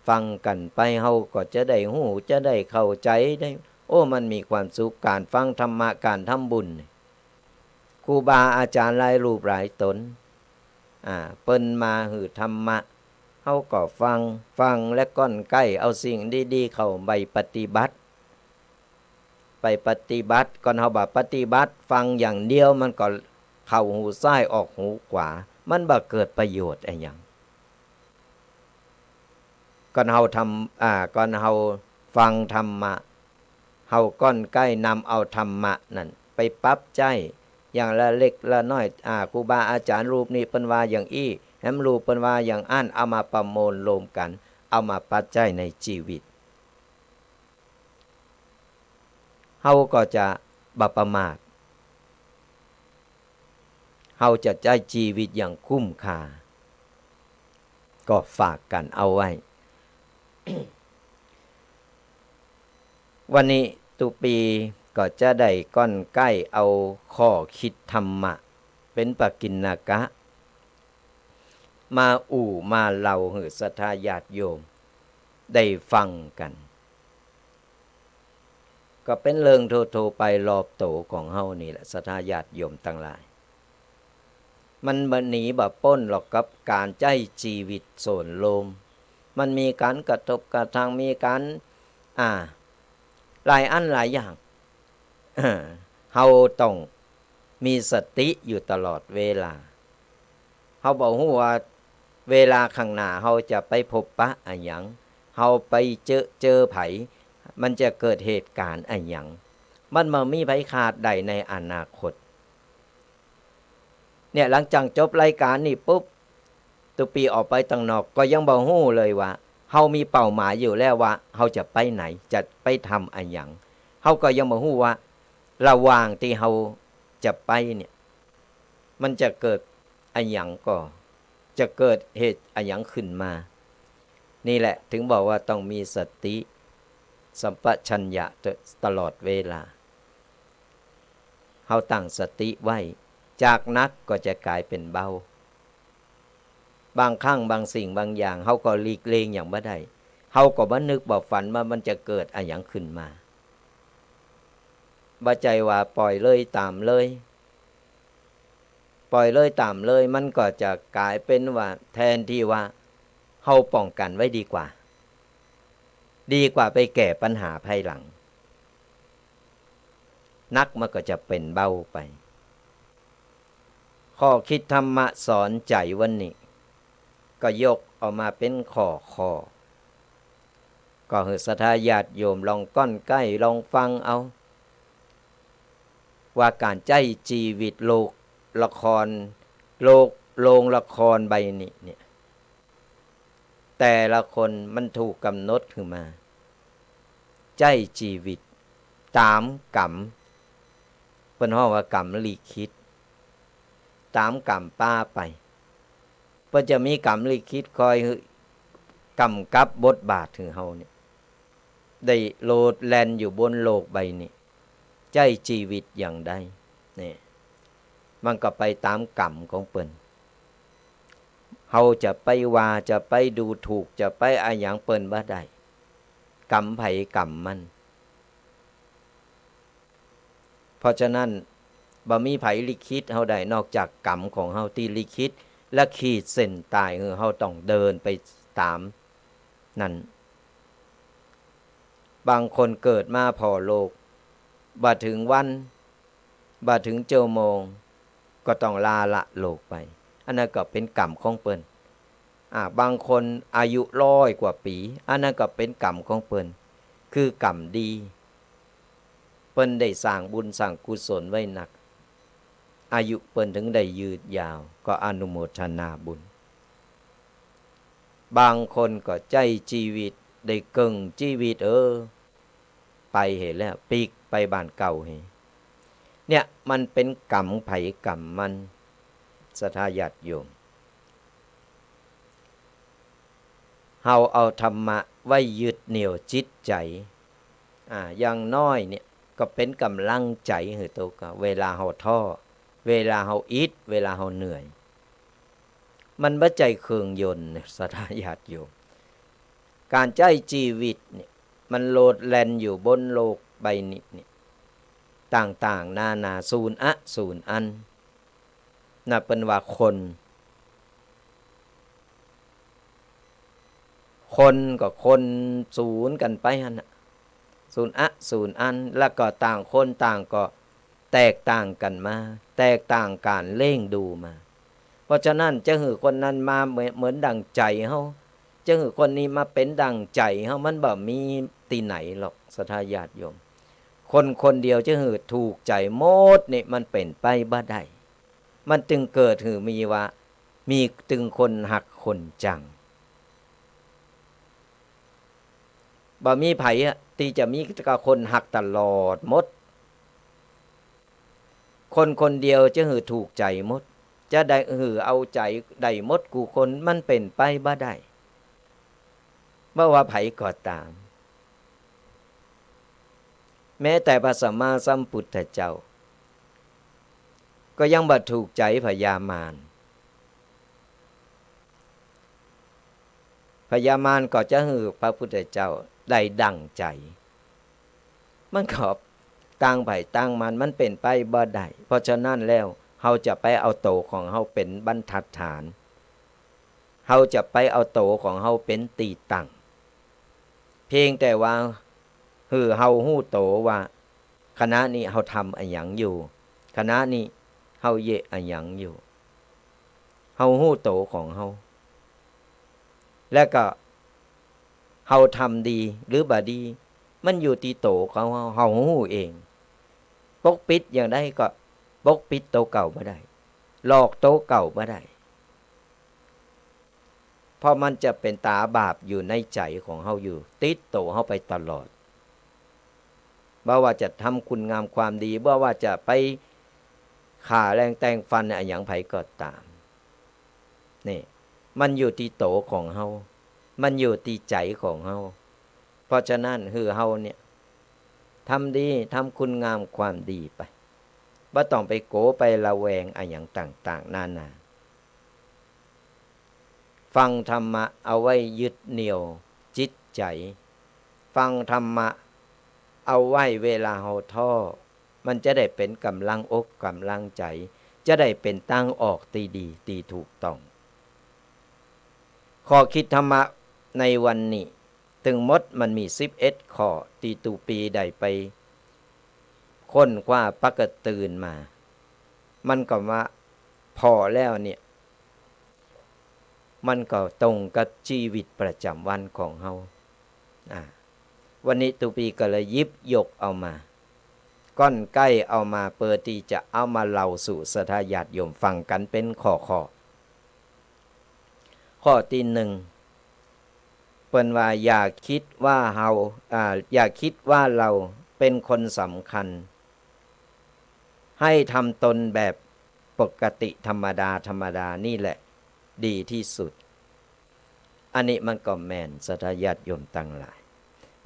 ฟังกั๋นไป เฮาก็จะได้ฮู้ จะได้เข้าใจ๋ ได้ โอ้ มันมีความสุข ก๋านฟังธรรมะ ก๋านทำบุญ ครูบาอาจ๋ารย์หลายรูปหลายต๋น อ่า เปิ้นมาหื้อธรรมะ เฮาก็ฟัง ฟังแล้วก้อนใก้เอาสิ่งดีๆ เข้าไปปฏิบัติ ไปปฏิบัติ ก่อนเฮาบ่ปฏิบัติ ฟังอย่างเดียวมันก็เข้าหูซ้ายออกหูขวา มันบ่เกิดประโยชน์อะหยัง ก่อนเฮาทำ อ่า ก่อนเฮาฟังธรรมะ เฮาก้อนใก้นำเอาธรรมะนั้นไปปรับใจ๊ อย่างละเล็กละน้อย อ่า ครูบาอาจ๋ารย์รูปนี้เปิ้นว่าอย่างอี้ แหมรูปเปิ้นว่าอย่างอั้น เอามาประมวลรวมกั๋น เอามาปรับใจ๊ในจีวิต เฮาก็จะบ่ประมาท เฮาจะใจ๊จีวิตอย่างคุ้มค่า ก็ฝากกั๋นเอาไว้ วันนี้ตุ๊ปีก็จะได้ก้อนใก้เอาข้อคิดธรรมะ เป๋นปกิณกะ มาอู้มาเล่าหื้อศรัทธาญาติโยมได้ฟังกั๋น ก็เป๋นเรื่องทั่วๆ ไปรอบตั๋วของเฮานี่แหละ ศรัทธาญาติโยมตังหลาย มันบ่หนีบ่ป๊นหรอกกับก๋านใจ๊จีวิตส่วนรวม มันมีก๋านกระทบกระทั่ง มีก๋าน อ่า หลายอันหลายอย่าง เฮาต้องมีสติอยู่ตลอดเวลา เฮาบ่ฮู้ว่าเวลาข้างหน้าเฮาจะไปพบปะอะหยัง เฮาไปเจอ เจอใผ มันจะเกิดเหตุก๋ารณ์อะหยัง มันบ่มีใผคาดได้ในอนาคต เนี่ย หลังจากจบรายก๋านนี่ปุ๊บ ตุ๊ปีออกไปตังนอกก็ยังบ่ฮู้เลยว่า เฮามีเป้าหมายอยู่แล้วว่า เฮาจะไปไหน จะไปทำอะหยัง เฮาก็ยังบ่ฮู้ว่า ระหว่างตี้เฮาจะไปเนี่ย มันจะเกิดอะหยังก่อ จะเกิดเหตุอะหยังขึ้นมา นี่แหละ ถึงบอกว่าต้องมีสติสัมปชัญญะตลอดเวลา เฮาตั้งสติไว้ จากหนักก็จะก๋ายเป๋นเบา บางครั้งบางสิ่งบางอย่าง เฮาก็หลีกเลี่ยงหยังบ่ได้ เฮาก็บ่นึกบ่ฝันว่ามันจะเกิดอะหยังขึ้นมา บ่ใจ้ว่าปล่อยเลยต๋ามเลย ปล่อยเลยต๋ามเลย มันก็จะก๋ายเป๋นว่า แทนตี้ว่าเฮาป้องกั๋นไว้ดีกว่า ดีกว่าไปแก้ปัญหาภายหลัง หนักมันก็จะเป๋นเบาไป ข้อคิดธรรมะสอนใจ๋วันนี้ ก็ยกเอามาเป๋นข้อๆ ก็หื้อศรัทธาญาติโยมลองก้อนใก้ลองฟังเอา ว่าก๋านใจ๊จีวิตโลกละคร โลก โรงละครใบนี้เนี่ย แต่ละคนมันถูกก๋ำหนดขึ้นมา ใจ๊จีวิตต๋ามก๋รรม เปิ้นฮ้องว่ากรรมลิขิต ต๋ามก๋รรมป๋าไป เปิ้นจะมีกรรมลิขิตคอยหื้อ ก๋ำกับบทบาทหื้อเฮาเนี่ย ได้โลดแล่นอยู่บนโลกใบนี้ ใจ๊จีวิตอย่างใด เนี่ย มันก็ไปต๋ามกรรมของเปิ้น เฮาจะไปว่า จะไปดูถูก จะไปอะหยังเปิ้นบ่ได้ กรรมใผกรรมมัน เพราะฉะนั้น บ่มีใผลิขิตเฮาได้นอกจากกรรมของเฮาตี้ลิขิต และขีดเส้นตายหื้อเฮาต้องเดินไปต๋ามนั้น บางคนเกิดมาผ่อโลก บ่เถิงวัน บ่เถิงจั่วโมง ก็ต้องลาละโลกไป อันนั้นก็เป๋นกรรมของเปิ้น อ่า บางคนอายุร้อยกว่าปี๋ อันนั้นก็เป๋นกรรมของเปิ้น คือกรรมดี เปิ้นได้สร้างบุญสร้างกุศลไว้นัก อายุเปิ้นเถิงได้ยืนยาว ก็อนุโมทนาบุญ บางคนก็ใจ๊จีวิตได้เกิ่งจีวิต เออ ไปเหแล้ว ปิ๊กไปบ้านเก่าเห เนี่ยมันเป๋นกรรมใผกรรมมัน ศรัทธาญาติโยม เฮาเอาธรรมะไว้ยึดเหนี่ยวจิตใจ๋ อ่า อย่างน้อยเนี่ยก็เป๋นก๋ำลังใจ๋หื้อโตเก่า เวลาเฮาท้อ เวลาเฮาอิด เวลาเฮาเหนื่อย มันบ่ใจ้เครื่องยนต์ ศรัทธาญาติโยม ก๋านใจ๊จีวิตเนี่ย มันโลดแล่นอยู่บนโลกใบนี้เนี่ย ต่างๆ นานา สูญอะสูญอั้น นะ เปิ้นว่าคน คนก็คนสูญกั๋นไปหั้นน่ะ สูญอะสูญอั้น แล้วก็ต่างคนต่างก็แตกต่างกั๋นมา แตกต่างก๋านเลี้ยงดูมา เพราะฉะนั้นจะหื้อคนนั้นมาเหมือน เหมือนดั่งใจ๋เฮา จะหื้อคนนี้มาเป๋นดั่งใจ๋เฮา มันบ่มีตี้ไหนหรอก ศรัทธาญาติโยม คนคนเดียวจะหื้อถูกใจ๋หมดนี่มันเป๋นไปบ่ได้ มันตึงเกิดหื้อมีว่า มีตึงคนฮักคนจัง บ่มีใผอะตี้จะมีแต่คนฮักตลอดหมด คนคนเดียวจะหื้อถูกใจ๋หมด จะได้หื้อเอาใจ๋ได้หมดกู้คน มันเป๋นไปบ่ได้ บ่ว่าใผก็ต๋าม แม้แต่พระสัมมาสัมพุทธเจ้า ก็ยังบ่ถูกใจ๋พญามาร พญามารก็จะหื้อพระพุทธเจ้าได้ดั่งใจ๋ มันก็ต่างใผต่างมัน มันเป๋นไปบ่ได้ เพราะฉะนั้นแล้ว เฮาจะไปเอาโตของเฮาเป๋นบรรทัดฐาน เฮาจะไปเอาโตของเฮาเป๋นตี้ตั้ง เพียงแต่ว่าหื้อเฮาฮู้โตว่า ขณะนี้เฮาทำอะหยังอยู่ ขณะนี้เฮาเยียะอะหยังอยู่ เฮาฮู้โตของเฮา และก็เฮาทำดีหรือบ่ดี มันอยู่ตี้โตของเฮา เฮาฮู้เอง ปกปิดอย่างใดก็ปกปิดโตเก่าบ่ได้ หลอกโตเก่าบ่ได้ เพราะมันจะเป๋นต๋าบาปอยู่ในใจ๋ของเฮาอยู่ ติดโตเฮาไปตลอด บ่ว่าจะทำคุณงามความดี บ่ว่าจะไปฆ่าแล่งแต่งฟันอะหยังใผก็ต๋าม นี่ มันอยู่ตี้โตของเฮา มันอยู่ตี้ใจ๋ของเฮา เพราะฉะนั้นหื้อเฮาเนี่ย ทำดี ทำคุณงามความดีไป บ่ต้องไปโก๋ไประแวงอะหยังต่างๆ นานา ฟังธรรมะเอาไว้ยึดเหนี่ยวจิตใจ๋ ฟังธรรมะเอาไว้เวลาเฮาท้อ มันจะได้เป๋นก๋ำลังอกก๋ำลังใจ๋ จะได้เป๋นตางออกตี้ดีตี้ถูกต้อง ข้อคิดธรรมะในวันนี้ ตึงหมดมันมีสิบเอ็ดข้อ ตี้ตุ๊ปีได้ไปค้นคว้าปะกะตื่นมา มันก็ว่าผ่อแล้วเนี่ย มันก็ตรงกับจีวิตประจ๋ำวันของเฮา อ่า วันนี้ตุ๊ปี้ก็เลยหยิบยกเอามา ก้อนใก้เอามาเปื้อตี้จะเอามาเล่าสู่ศรัทธาญาติโยมฟังกั๋นเป๋นข้อๆ ข้อตี้นึ่ง เปิ้นว่า อย่าคิดว่าเฮา อ่า อย่าคิดว่าเฮาเป๋นคนสำคัญ หื้อทำตนแบบปกติธรรมดาธรรมดานี่แหละดีตี้สุด อันนี้มันก็แม่นศรัทธาญาติโยมตังหลาย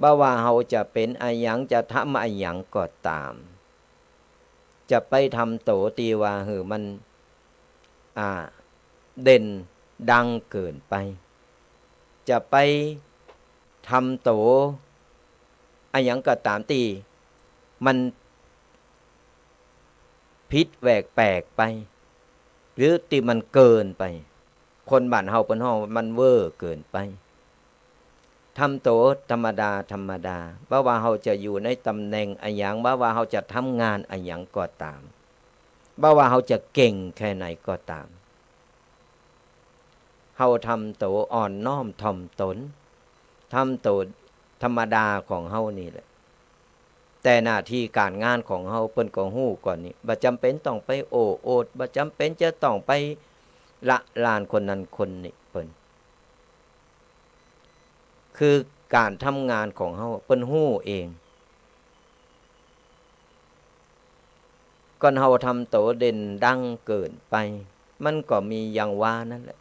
บ่ว่าเฮาจะเป๋นอะหยัง จะทำอะหยังก็ต๋าม จะไปทำโตตี้ว่าหื้อมัน อ่า เด่นดังเกินไป จะไปทำโตอะหยังก็ต๋ามตี้มันผิดแหวกแปลกไป หรือตี้มันเกินไป คนบ้านเฮาเปิ้นฮ้องมันเว่อเกินไป ทำโตธรรมดาธรรมดา บ่ว่าเฮาจะอยู่ในต๋ำแหน่งอะหยัง บ่ว่าเฮาจะทำงานอะหยังก็ต๋าม บ่ว่าเฮาจะเก่งแค่ไหนก็ต๋าม เฮาทำโตอ่อนน้อมถ่อมตน ทำโตธรรมดาของเฮานี่แหละ แต่หน้าตี้ก๋านงานของเฮาเปิ้นก็ฮู้ก่อนนี่ บ่จ๋ำเป๋นต้องไปโอ้อวด บ่จ๋ำเป๋นจะต้องไปละลานคนนั้นคนนี้เปิ้น คือก๋านทำงานของเฮาเปิ้นฮู้เอง ก่อนเฮาทำโตเด่นดังเกินไป มันก็มีอย่างว่านั่นแหละ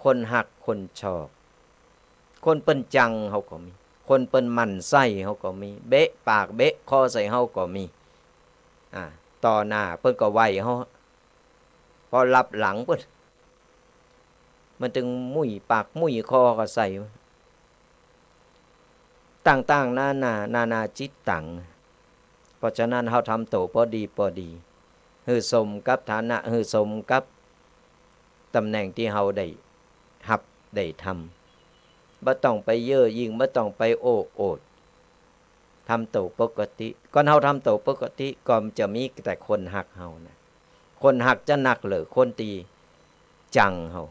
คนฮักคนชอบ คนเปิ้นจังเฮาก็มี คนเปิ้นหมั่นไส้เฮาก็มี เบะปากเบะคอใส่เฮาก็มี อ่า ต่อหน้าเปิ้นก็ไหว้เฮา ปอลับหลังเปิ้น มันตึงมุ่ยปากมุ่ยคอก็ใส่ ต่างๆ นานา นานาจิตตัง เพราะฉะนั้นเฮาทำโตพอดีพอดี หื้อสมกับฐานะ หื้อสมกับต๋ำแหน่งตี้เฮาได้ฮับได้ทำ บ่ต้องไปเย่อหยิ่ง บ่ต้องไปโอ้อวด ทำโตปกติ ก่อนเฮาทำโตปกติ ก็จะมีแต่คนฮักเฮานะ คนฮักจะนักเหลือคนตี้จังเฮา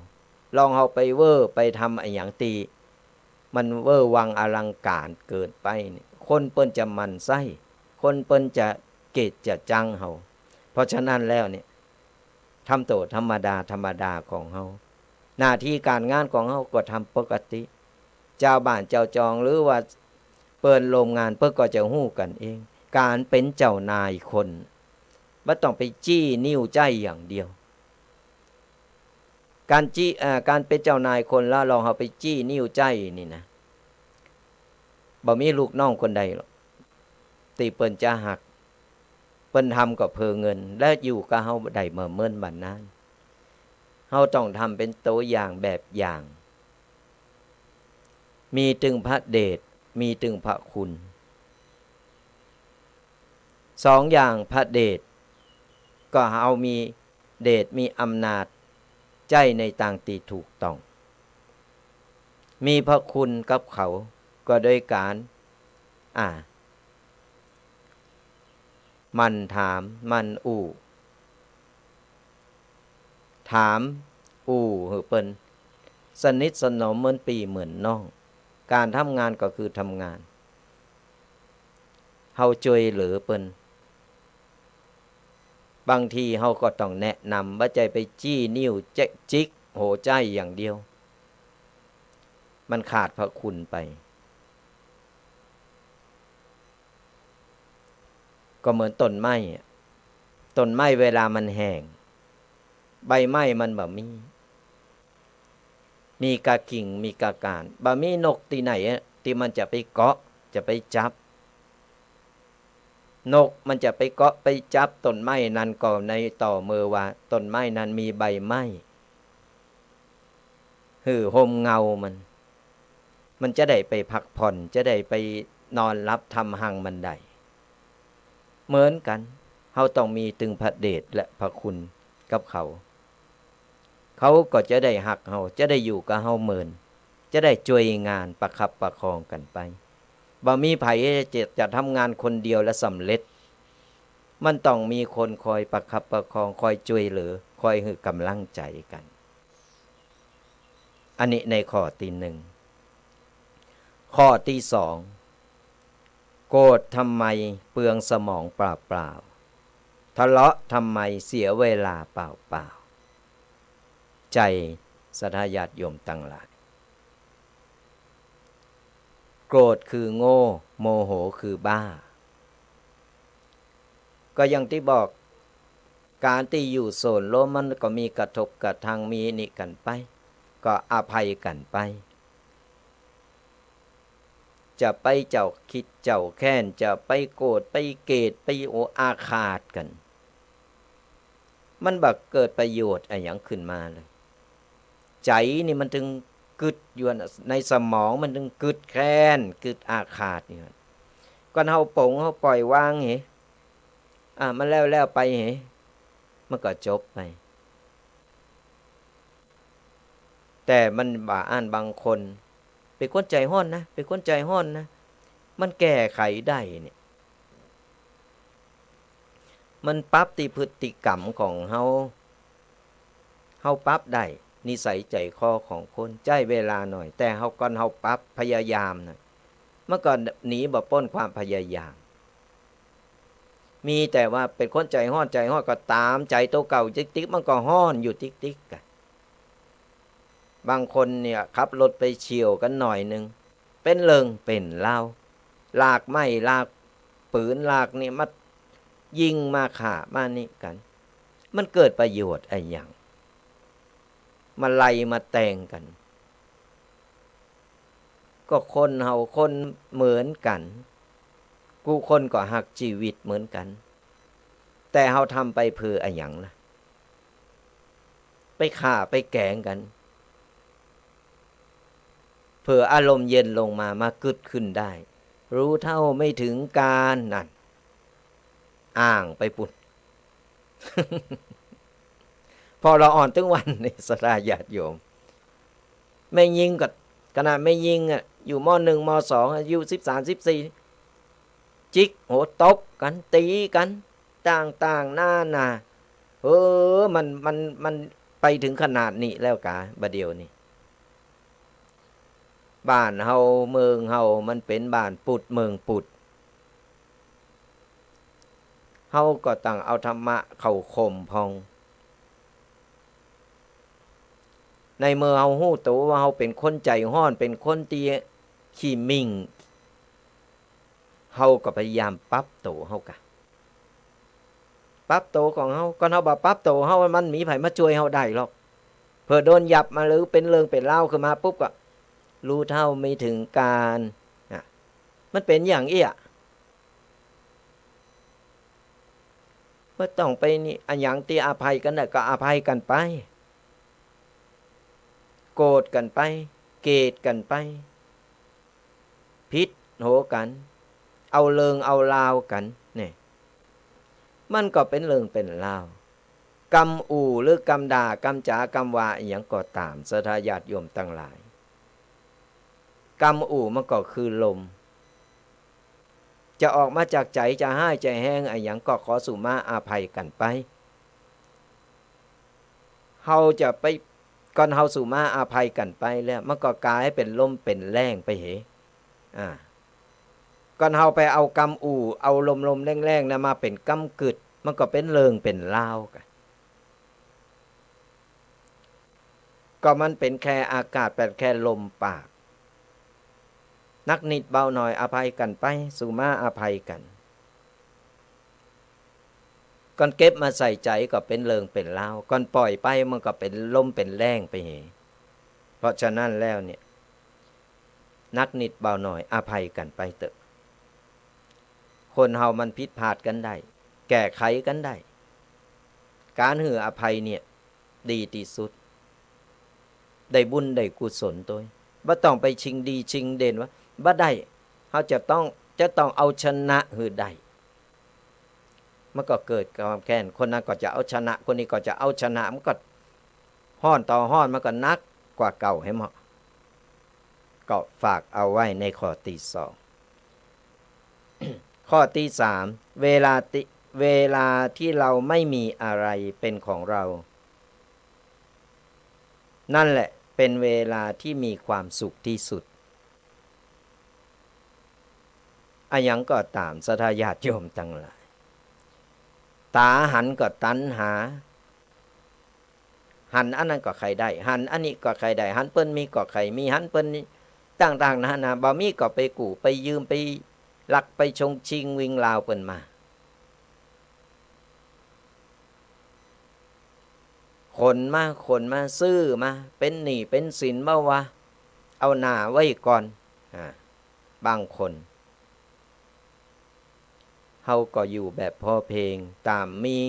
ลองเฮาไปเว่อไปทำอะหยังตี้มันเว่อวังอลังก๋านเกินไปนี่ คนเปิ้นจะหมั่นไส้ คนเปิ้นจะเกลียดจะจังเฮา เพราะฉะนั้นแล้วเนี่ย ทำโตธรรมดาธรรมดาของเฮา หน้าตี้ก๋านงานของเฮาก็ทำปกติ จาวบ้านจาวจองหรือว่าเปิ้นร่วมงานเปิ้นก็จะฮู้กั๋นเอง ก๋านเป๋นเจ้านายคน บ่ต้องไปจี้นิ้วใจ๊อย่างเดียว ก๋านจี้ เอ่อ ก๋านเป๋นเจ้านายคนแล้วลองเฮาไปจี้นิ้วใจ๊นี่นะ บ่มีลูกน้องคนใดหรอก ตี้เปิ้นจะฮัก เปิ้นทำก็เพื่อเงิน และอยู่กับเฮาได้บ่เหมือนบ่านาน เฮาต้องทำเป๋นตัวอย่างแบบอย่าง มีตึงพระเดช มีตึงพระคุณ สองอย่าง พระเดช ก็เฮามีเดชมีอำนาจใจ๊ในตางตี้ถูกต้อง มีพระคุณกับเขา ก็โดยก๋าน อ่า หมั่นถาม หมั่นอู้ ถามอู้หื้อเปิ้น สนิทสนมเหมือนปี้เหมือนน้อง ก๋านทำงานก็คือทำงาน เฮาจ้วยเหลือเปิ้น บางทีเฮาก็ต้องแนะนำ บ่ใจ้ไปจี้นิ้วเจ๊ะจิกหัวใจ๊อย่างเดียว มันขาดพระคุณไป ก็เหมือนต้นไม้อะ ต้นไม้เวลามันแห้ง ใบไม้มันบ่มี มีกากิ่ง มีกาก้าน บ่มีนกตี้ไหนอะ ตี้มันจะไปเกาะ จะไปจับ นกมันจะไปเกาะไปจับต้นไม้นั้นก็ในต่อเมื่อว่าต้นไม้นั้นมีใบไม้ หื้อฮ่มเงามัน มันจะได้ไปพักผ่อน จะได้ไปนอนหลับทำฮังมันได้ เหมือนกั๋น เฮาต้องมีตึงพระเดชและพระคุณกับเขา เขาก็จะได้ฮักเฮา จะได้อยู่กับเฮาเหมิน จะได้จ้วยงานประคับประคองกั๋นไป บ่มีใผจะ จะทำงานคนเดียวและสำเร็จ มันต้องมีคนคอยประคับประคอง คอยจ้วยเหลือ คอยหื้อก๋ำลังใจ๋กั๋น อันนี้ในข้อตี้นึ่ง ข้อตี้สอง โกรธทำไมเปลืองสมองเปล่าๆ ทะเลาะทำไมเสียเวลาเปล่าๆ ใจ๋ศรัทธาญาติโยมตังหลาย โกรธคือโง่ โมโหคือบ้า ก็อย่างตี้บอก ก๋านตี้อยู่โสนโลมมันก็มีกระทบกระทั่ง มีนี่กั๋นไป ก็อภัยกั๋นไป จะไปเจ้าคิดเจ้าแค้น จะไปโกรธไปเกลียด ไปโออาฆาตกั๋น มันบ่เกิดประโยชน์อะหยังขึ้นมาเลย ใจ๋นี่มันตึงกึ๊ดอยู่นะ ในสมองมันตึงกึ๊ดแค้น กึ๊ดอาฆาตอยู่นะ ก่อนเฮาป๋งเฮาปล่อยวางเห อ่ะ มันแล้วๆ ไปเห มันก็จบไป แต่มันบ่าอั้นบางคน เป๋นคนใจ๋ฮ้อนนะ เป๋นคนใจ๋ฮ้อนนะ มันแก้ไขได้เนี่ย มันปรับตี้พฤติกรรมของเฮา เฮาปรับได้ นิสัยใจ๋คอของคน ใจ๊เวลาหน่อย แต่เฮา ก่อนเฮาปรับ พยายามนะ มันก็หนีบ่ป๊นความพยายาม มีแต่ว่าเป๋นคนใจ๋ฮ้อน ใจ๋ฮ้อนก็ต๋ามใจ๋โตเก่าติ๊กๆ มันก็ฮ้อนอยู่ติ๊กๆ อะ บางคนเนี่ยขับรถไปเฉี่ยวกั๋นหน่อยนึ่ง เป๋นเรื่องเป๋นราว ลากไม้ลากปืนลากนี่มายิงมาฆ่ามานี่กั๋น มันเกิดประโยชน์อะหยัง มาไล่มาแตงกั๋น ก็คนเฮาคนเหมือนกั๋น กู้คนก็ฮักจีวิตเหมือนกั๋น แต่เฮาทำไปเปื้ออะหยังล่ะ ไปฆ่าไปแก๋งกั๋น เปื้ออารมณ์เย็นลงมา มากึ๊ดขึ้นได้ รู้เท่าไม่ถึงการ นั่น อ้างไปปุ้น ผ่อละอ่อนตึงวันนี่ ศรัทธาญาติโยม แม่ญิงก็ ขนาดแม่ญิงอะ อยู่ ม.หนึ่ง ม.สอง อายุสิบสาม สิบสี่ จิกหัวตบกั๋น ตี๋กั๋น ต่างๆ นานา เออ มัน มัน มันไปเถิงขนาดนี้แล้วกา บ่าเดี่ยวนี้ บ้านเฮาเมืองเฮามันเป๋นบ้านปุดเมืองปุด เฮาก็ต้องเอาธรรมะเข้าข่มผ่อง ในเมื่อเฮาฮู้ตั๋วว่าเฮาเป๋นคนใจ๋ฮ้อน เป๋นคนตี้ขี้มิ่ง เฮาก็พยายามปรับตั๋วเฮากะ ปรับตั๋วของเฮา ก่อนเฮาบ่ปรับตั๋วเฮา มันบ่มีใผมาจ้วยเฮาได้หรอก เปื้อโดนหยับมาหรือเป๋นเรื่องเป๋นราวขึ้นมาปุ๊บก็ รู้เท่าไม่ถึงการ นะ มันเป๋นอย่างอี้อะ บ่ต้องไปนี่ อะหยังตี้อภัยกั๋นได้ก็อภัยกั๋นไป โกรธกั๋นไป เกลียดกั๋นไป ผิดโหกั๋น เอาเรื่องเอาราวกั๋น นี่ มันก็เป๋นเรื่องเป๋นราว กำอู้หรือกำด่า กำจ๋า กำว่าอะหยังก็ต๋าม ศรัทธาญาติโยมตังหลาย กำอู้มันก็คือลม จะออกมาจากใจ๋ จะฮ้ายจะแฮงอะหยังก็ขอสุมาอภัยกั๋นไป เฮาจะไป ก่อนเฮาสุมาอภัยกั๋นไปแล้ว มันก็ก๋ายเป๋นลมเป๋นแล้งไปเห อ่า ก่อนเฮาไปเอากำอู้ เอาลมๆ แล้งๆ นะมาเป๋นกำกึ๊ด มันก็เป๋นเรื่องเป๋นราวกะ ก็มันเป๋นแค่อากาศ เป๋นแค่ลมปาก นักนิดเบาหน่อย อภัยกั๋นไป สุมาอภัยกั๋น ก่อนเก็บมาใส่ใจ๋ก็เป๋นเรื่องเป๋นราว ก่อนปล่อยไปมันก็เป๋นลมเป๋นแล้งไปเห เพราะฉะนั้นแล้วเนี่ย นักนิดเบาหน่อย อภัยกั๋นไปเต๊อะ คนเฮามันผิดพลาดกั๋นได้ แก้ไขกั๋นได้ ก๋านหื้ออภัยเนี่ย ดีตี้สุด ได้บุญได้กุศลตวย บ่ต้องไปชิงดีชิงเด่นว่า บ่ได้ เฮาจะต้อง จะต้องเอาชนะหื้อได้ มันก็เกิดความแค้น คนนั้นก็จะเอาชนะ คนนี้ก็จะเอาชนะ มันก็ฮ้อนต่อฮ้อน มันก็หนักกว่าเก่าหั้นเนาะ ก็ฝากเอาไว้ในข้อตี้สอง ข้อตี้สาม เวลาตี้ เวลาตี้เราไม่มีอะไรเป๋นของเรา นั่นแหละ เป๋นเวลาตี้มีความสุขตี้สุด อะหยังก็ต๋าม ศรัทธาญาติโยมตังหลาย ต๋าหันก็ตัณหา หันอันนั้นก็ใค่ได้ หันอันนี้ก็ใค่ได้ หันเปิ้นมีก็ใค่มี หันเปิ้นต่างๆ นานา บ่มีก็ไปกู้ ไปยืม ไปลัก ไปชงชิงวิ่งราวเปิ้นมา ขนมา ขนมา ซื้อมา เป๋นหนี้เป๋นสินมาว่า เอาหน้าไว้ก่อน อ่า บางคน เฮาก็อยู่แบบพอเพียง ต๋ามมี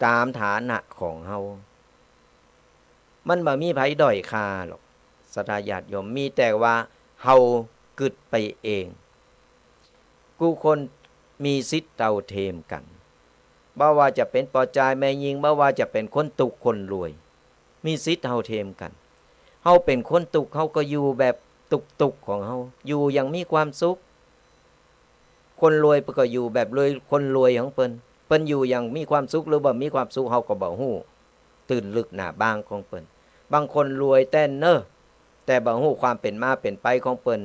ต๋ามฐานะของเฮา มันบ่มีใผด้อยค่าหรอก ศรัทธาญาติโยม มีแต่ว่าเฮากึ๊ดไปเอง กู้คนมีสิทธิ์เต้าเทียมกั๋น บ่ว่าจะเป๋นป้อจายแม่ญิง บ่ว่าจะเป๋นคนตุ๊กคนรวย มีสิทธิ์เต้าเทียมกั๋น เฮาเป๋นคนตุ๊ก เฮาก็อยู่แบบตุ๊กๆ ของเฮา อยู่อย่างมีความสุข คนรวยเปิ้นก็อยู่แบบรวย คนรวยของเปิ้น เปิ้นอยู่อย่างมีความสุขหรือบ่มีความสุข เฮาก็บ่ฮู้ตื้นลึกหน้าบางของเปิ้น บางคนรวยแต๊เน่อ แต่บ่ฮู้ความเป๋นมาเป๋นไปของเปิ้น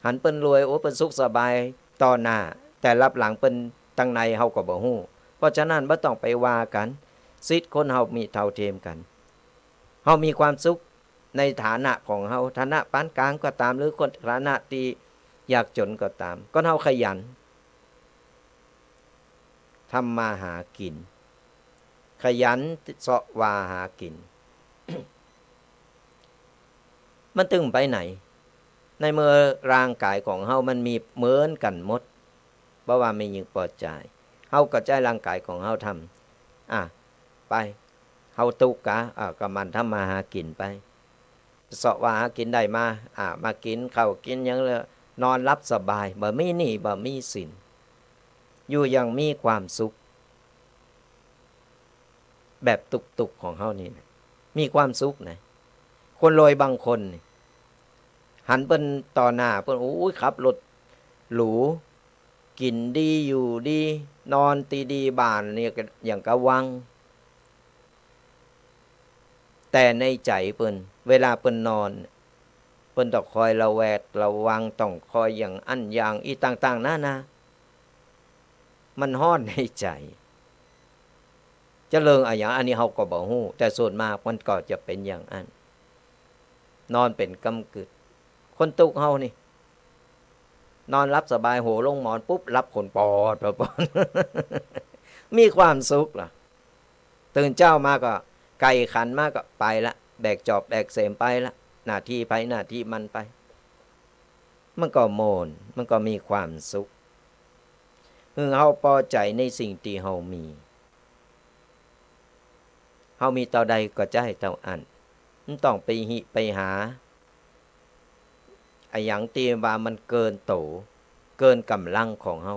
หันเปิ้นรวย โอ้ เปิ้นสุขสบายต่อหน้า แต่ลับหลังเปิ้นตังในเฮาก็บ่ฮู้ เพราะฉะนั้นบ่ต้องไปว่ากั๋น สิทธิ์คนเฮามีเต้าเทียมกั๋น เฮามีความสุขในฐานะของเฮา ฐานะปานก๋างก็ต๋าม หรือคนฐานะตี้ยากจ๋นก็ต๋าม ก็เฮาขยันทำมาหากิ๋น ขยันเซาะว่าหากิ๋น มันตึงไปไหน ในเมื่อร่างก๋ายของเฮามันมีเหมือนกั๋นหมด บ่ว่าแม่ญิงป้อจาย เฮาก็ใจ๊ร่างก๋ายของเฮาทำ อ่ะ ไป เฮาตุ๊กกา อ่ะ ก็หมั่นทำมาหากิ๋นไป เซาะว่าหากิ๋นได้มา อ่ะ มากิ๋นข้าวกิ๋นหยังแล้ว นอนหลับสบาย บ่มีหนี้บ่มีสิน อยู่อย่างมีความสุข แบบตุ๊กๆ ของเฮานี่นะ มีความสุขนะ คนรวยบางคนนี่ หันเปิ้นต่อหน้าเปิ้น โอ้ย ขับรถหรู กิ๋นดี อยู่ดี นอนตี้ดี บ้านนี่ก็อย่างกะวัง แต่ในใจ๋เปิ้น เวลาเปิ้นนอน เปิ้นต้องคอยระแวดระวัง ต้องคอยอย่างอั้นอย่างอี้ ต่างๆ นานา มันฮ้อนในใจ๋ จะเลิงอะหยัง อันนี้เฮาก็บ่ฮู้ แต่ส่วนมากมันก็จะเป๋นอย่างอั้น นอนเป๋นก้ำกึ๊ด คนตุ๊กเฮานี่ นอนหลับสบาย หัวลงหมอนปุ๊บ หลับขนปอดปอด มีความสุขละ ตื่นเจ๊ามาก็ไก่ขันมาก็ไปละ แบกจอบแบกเสมไปละ หน้าตี้ใผหน้าตี้มันไป มันก็โม่น มันก็มีความสุข คือเฮาปอใจ๋ในสิ่งตี้เฮามี เฮามีเต้าใดก็ใจ๊เต้าอั้น บ่ต้องไปหิไปหา อะหยังตี้ว่ามันเกินโต เกินก๋ำลังของเฮา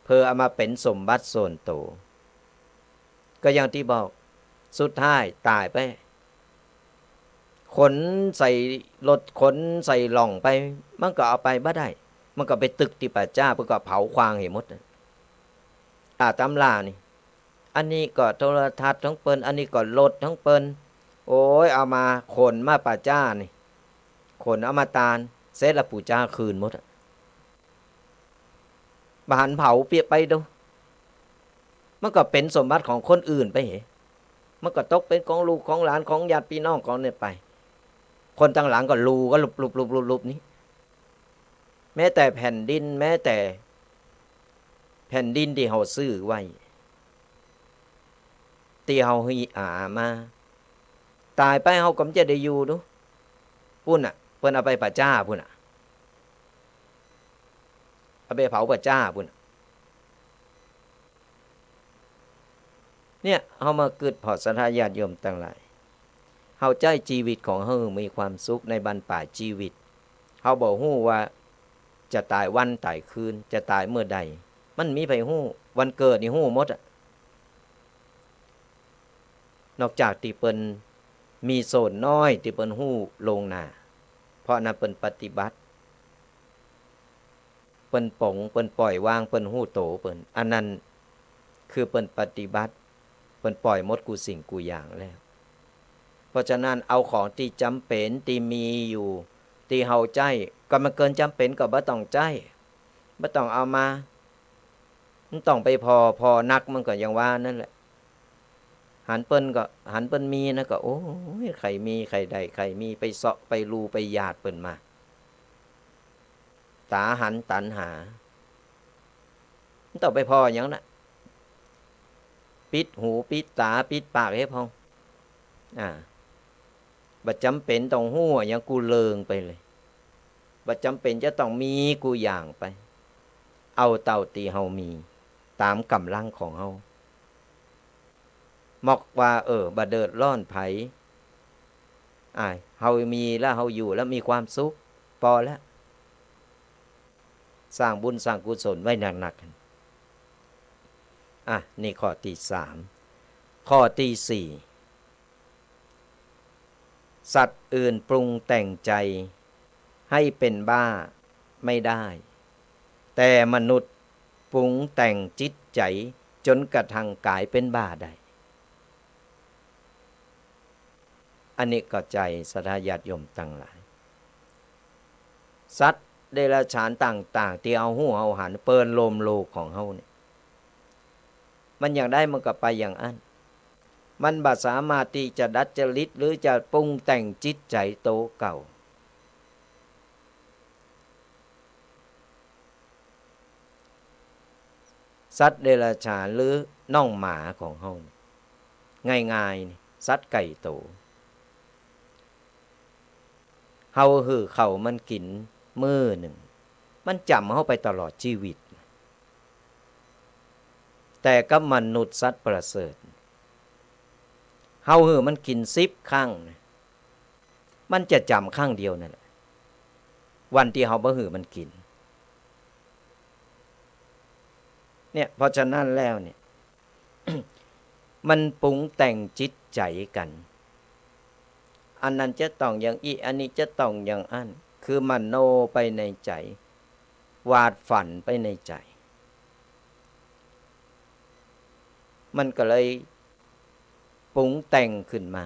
เพื่อเอามาเป๋นสมบัติส่วนโต ก็อย่างตี้บอก สุดท้ายต๋ายไป ขนใส่รถ ขนใส่หล่องไป มันก็เอาไปบ่ได้ มันก็ไปตึกตี้ป่าจ๊า เปิ้นก็เผาควางเหียหมด อ่า ต๋ำรานี่ อันนี้ก็โทรทัศน์ของเปิ้น อันนี้ก็รถของเปิ้น โอ้ย เอามาขนมาป่าจ๊านี่ ขนเอามาตาน เสร็จแล้วปู่จ๊าคืนหมดอะ บ่หันเผาเปียไปดู มันก็เป๋นสมบัติของคนอื่นไปเห มันก็ตกเป๋นของลูกของหลานของญาติปี้น้องของเนี่ยไป คนตังหลังก็ลูกั๋นลุบๆๆๆ นี่ แม้แต่แผ่นดิน แม้แต่แผ่นดินตี้เฮาซื้อไว้ ตี้เฮาหามา ต๋ายไปเฮาก็บ่จะได้อยู่ดู ปู๊นน่ะ เปิ้นเอาไปป่าจ๊าปู๊นน่ะ เอาไปเผาป่าจ๊าปู๊นน่ะ เนี่ย เฮามากึ๊ดผ่อศรัทธาญาติโยมตังหลาย เฮาใจ๊จีวิตของเฮามีความสุขในบั้นป๋ายจีวิต เฮาบ่ฮู้ว่าจะต๋ายวันต๋ายคืน จะต๋ายเมื่อใด มันมีใผฮู้ วันเกิดนี่ฮู้หมดอะ นอกจากตี้เปิ้นมีส่วนน้อยตี้เปิ้นฮู้ล่วงหน้า เพราะอันนั้นเปิ้นปฏิบัติ เปิ้นป๋ง เปิ้นป่อยวาง เปิ้นฮู้โตเปิ้น อันนั้น คือเปิ้นปฏิบัติ เปิ้นป่อยหมดกู้สิ่งกู้อย่างแล้ว เพราะฉะนั้นเอาของตี้จ๋ำเป๋นตี้มีอยู่ ตี้เฮาใจ๊ ก็มันเกินจ๋ำเป๋นก็บ่ต้องใจ๊ บ่ต้องเอามา มันต้องไปผ่อ ผ่อนักมันก็อย่างว่านั่นแหละ หันเปิ้นก็ หันเปิ้นมีนะก็ โอ้ย ใค่มี ใค่ได้ ใค่มี ไปเซาะ ไปลู่ ไปหยาดเปิ้นมา ต๋าหันตัณหา มันต้องไปผ่อหยังนะ ปิดหู ปิดต๋า ปิดปากหื้อพ่อง อ่า บ่จ๋ำเป๋นต้องฮู้หยังกู้เลิงไปเลย บ่จ๋ำเป๋นจะต้องมีกู้อย่างไป เอาเต้าตี้เฮามี ต๋ามก๋ำลังของเฮา มอกว่า เออ บ่เดือดร้อนใผ อ่า เฮามีแล้ว เฮาอยู่แล้วมีความสุข ปอแล้ว สร้างบุญสร้างกุศลไว้หนักๆ อ่ะ นี่ข้อตี้สาม ข้อตี้สี่ สัตว์อื่นปรุงแต่งใจ๋ให้เป๋นบ้าไม่ได้ แต่มนุษย์ปรุงแต่งจิตใจ๋จ๋นกระทั่งก๋ายเป๋นบ้าได้ อันนี้ก็ใจ๋ศรัทธาญาติโยมตังหลาย สัตว์เดรัจฉานต่างๆ ตี้เฮาฮู้เฮาหันเปิ้นโลมโลกของเฮาเนี่ย มันอย่างใดมันก็ไปอย่างอั้น มันบ่สามารถตี้จะดัดจริตหรือจะปรุงแต่งจิตใจ๋โตเก่า สัตว์เดรัจฉานหรือน้องหมาของเฮาเนี่ย ง่ายๆ นี่ สัตว์ใก้โต เฮาหื้อข้าวมันกิ๋นมื้อนึ่ง มันจ๋ำเฮาไปตลอดจีวิต แต่กับมนุษย์สัตว์ประเสริฐ เฮาหื้อมันกิ๋นสิบครั้งนะ มันจะจ๋ำครั้งเดียวนั่นแหละ วันตี้เฮาบ่หื้อมันกิ๋น เนี่ย เพราะฉะนั้นแล้วเนี่ย มันปรุงแต่งจิตใจ๋กั๋น อันนั้นจะต้องอย่างอี้ อันนี้จะต้องอย่างอั้น คือมโนไปในใจ๋ วาดฝันไปในใจ๋ มันก็เลยปรุงแต่งขึ้นมา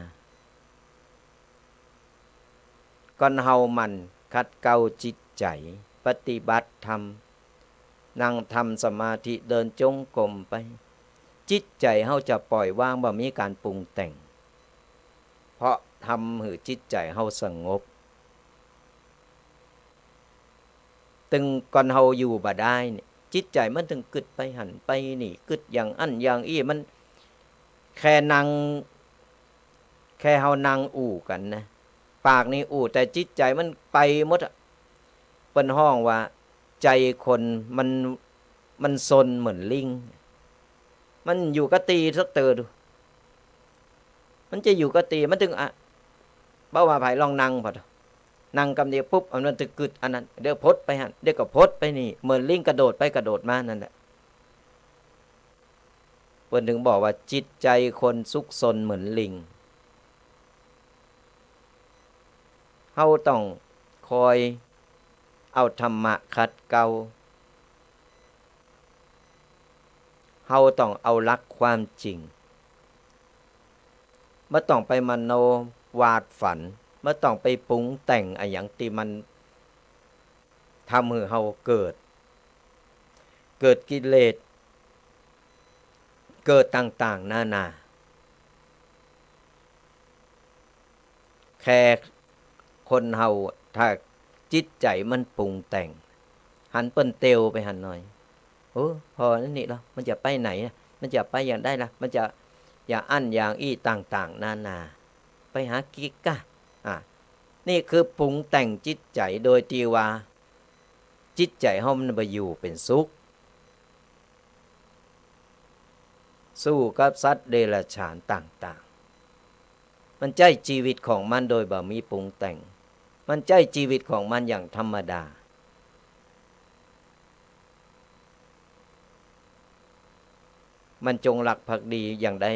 ก่อนเฮาหมั่นขัดเกลาจิตใจ๋ ปฏิบัติธรรม นั่งทำสมาธิ เดินจงกรมไป จิตใจ๋เฮาจะปล่อยว่าง บ่มีก๋านปรุงแต่ง เพราะทำหื้อจิตใจ๋เฮาสงบ ตึงก่อนเฮาอยู่บ่ได้เนี่ย จิตใจ๋มันตึงกึ๊ดไปหั้นไปนี่ กึ๊ดอย่างอั้นอย่างอี้ มันแค่นั่ง แค่เฮานั่งอู้กั๋นนะ ปากนี่อู้ แต่จิตใจ๋มันไปหมดอะ เปิ้นฮ้องว่าใจ๋คนมัน มันซนเหมือนลิง มันอยู่กับตี้สักเตอดู มันจะอยู่กับตี้ มันตึงอะ บ่ว่าใผลองนั่งผ่อ นั่งกำเดียวปุ๊บ อันนั้นตึงกึ๊ดอันนั้น เดี๋ยวพดไปหั้น เดี๋ยวก็พดไปนี่ เหมือนลิงกระโดดไปกระโดดมานั่นแหละ เปิ้นตึงบอกว่าจิตใจ๋คนซุกซนเหมือนลิง เฮาต้องคอยเอาธรรมะขัดเกลา เฮาต้องเอาหลักความจริง บ่ต้องไปมโนวาดฝัน บ่ต้องไปปรุงแต่งอะหยังตี้มันทำหื้อเฮาเกิด เกิดกิเลส เกิดต่างๆ นานา แค่คนเฮา ถ้าจิตใจ๋มันปรุงแต่ง หันเปิ้นเตียวไปหั้นหน่อย โอ้ ผ่ออันนี้ละ มันจะไปไหนอะ มันจะไปอย่างใดละ มันจะอย่างอั้นอย่างอี้ต่างๆ นานา ไปหากิ๊กกะ อ่ะ นี่คือปรุงแต่งจิตใจ๋โดยตี้ว่า จิตใจ๋เฮามันบ่อยู่เป๋นสุข สู้กับสัตว์เดรัจฉานต่างๆ มันใจ๊จีวิตของมันโดยบ่มีปรุงแต่ง มันใจ๊จีวิตของมันอย่างธรรมดา มันจงรักภักดีอย่างใด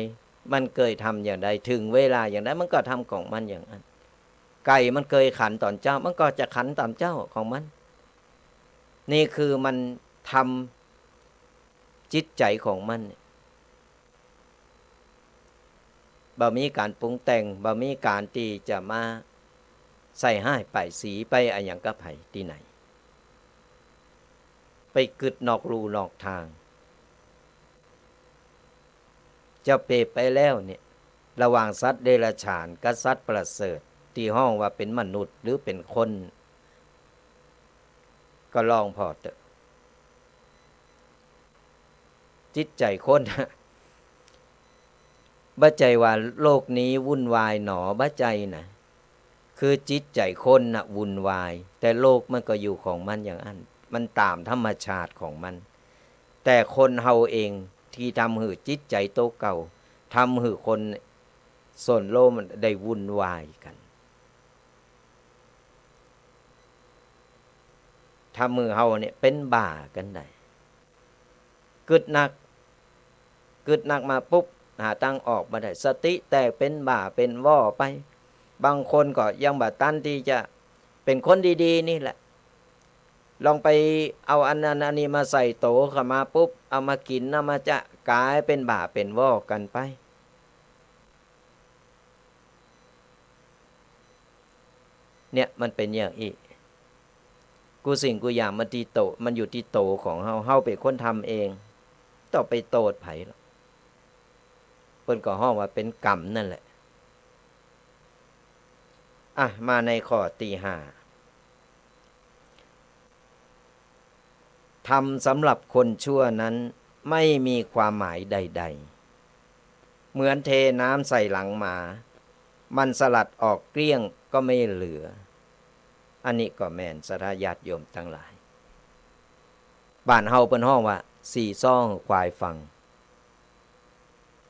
มันเกยทำอย่างใด ถึงเวลาอย่างใด มันก็ทำของมันอย่างอั้น ไก่มันเกยขันต๋อนเจ๊า มันก็จะขันต๋อนเจ๊าของมัน นี่คือมันทำจิตใจ๋ของมันเนี่ย บ่มีก๋านปรุงแต่ง บ่มีก๋านตี้จะมาใส่ฮ้ายป้ายสีไปอะหยังกับใผตี้ไหน ไปกึ๊ดนอกลู่นอกตาง จะเปรียบไปแล้วเนี่ย ระหว่างสัตว์เดรัจฉานกับสัตว์ประเสริฐ ตี้ฮ้องว่าเป๋นมนุษย์หรือเป๋นคน ก็ลองผ่อเต๊อะ จิตใจ๋คน บ่ใจ้ว่าโลกนี้วุ่นวายหนอ บ่ใจ้นะ คือจิตใจ๋คนน่ะวุ่นวาย แต่โลกมันก็อยู่ของมันอย่างอั้น มันต๋ามธรรมชาติของมัน แต่คนเฮาเองตี้ทำหื้อจิตใจ๋โตเก่า ทำหื้อคนส่วนโลกมันได้วุ่นวายกั๋น ทำหื้อเฮาเนี่ยเป๋นบ้ากั๋นได้ กึ๊ดนัก กึ๊ดนักมาปุ๊บ หาตางออกบ่ได้ สติแตกเป๋นบ้าเป๋นวอไป บางคนก็ยังบ่ตันตี้จะเป๋นคนดีๆ นี่แหละ ลองไปเอาอันนั้นอันนี้มาใส่ตั๋วเข้ามาปุ๊บ เอามากิ๋น เอามาจะ ก๋ายเป๋นบ้าเป๋นวอกั๋นไป เนี่ยมันเป๋นอย่างอี้ กู้สิ่งกู้อย่างมันตี้โต มันอยู่ตี้โตของเฮา เฮาเป๋นคนทำเอง ต้องไปโต้ษใผหรอก เปิ้นก็ฮ้องว่าเป๋นกรรมนั่นแหละ อ่ะ มาในข้อตี้ห้า ธรรมสำหรับคนชั่วนั้นไม่มีความหมายใดๆ เหมือนเทน้ำใส่หลังหมา มันสลัดออกเกลี้ยงก็ไม่เหลือ อันนี้ก็แม่นศรัทธาญาติโยมตังหลาย บ้านเฮาเปิ้นฮ้องว่า สี่ซ้อหื้อควายฟัง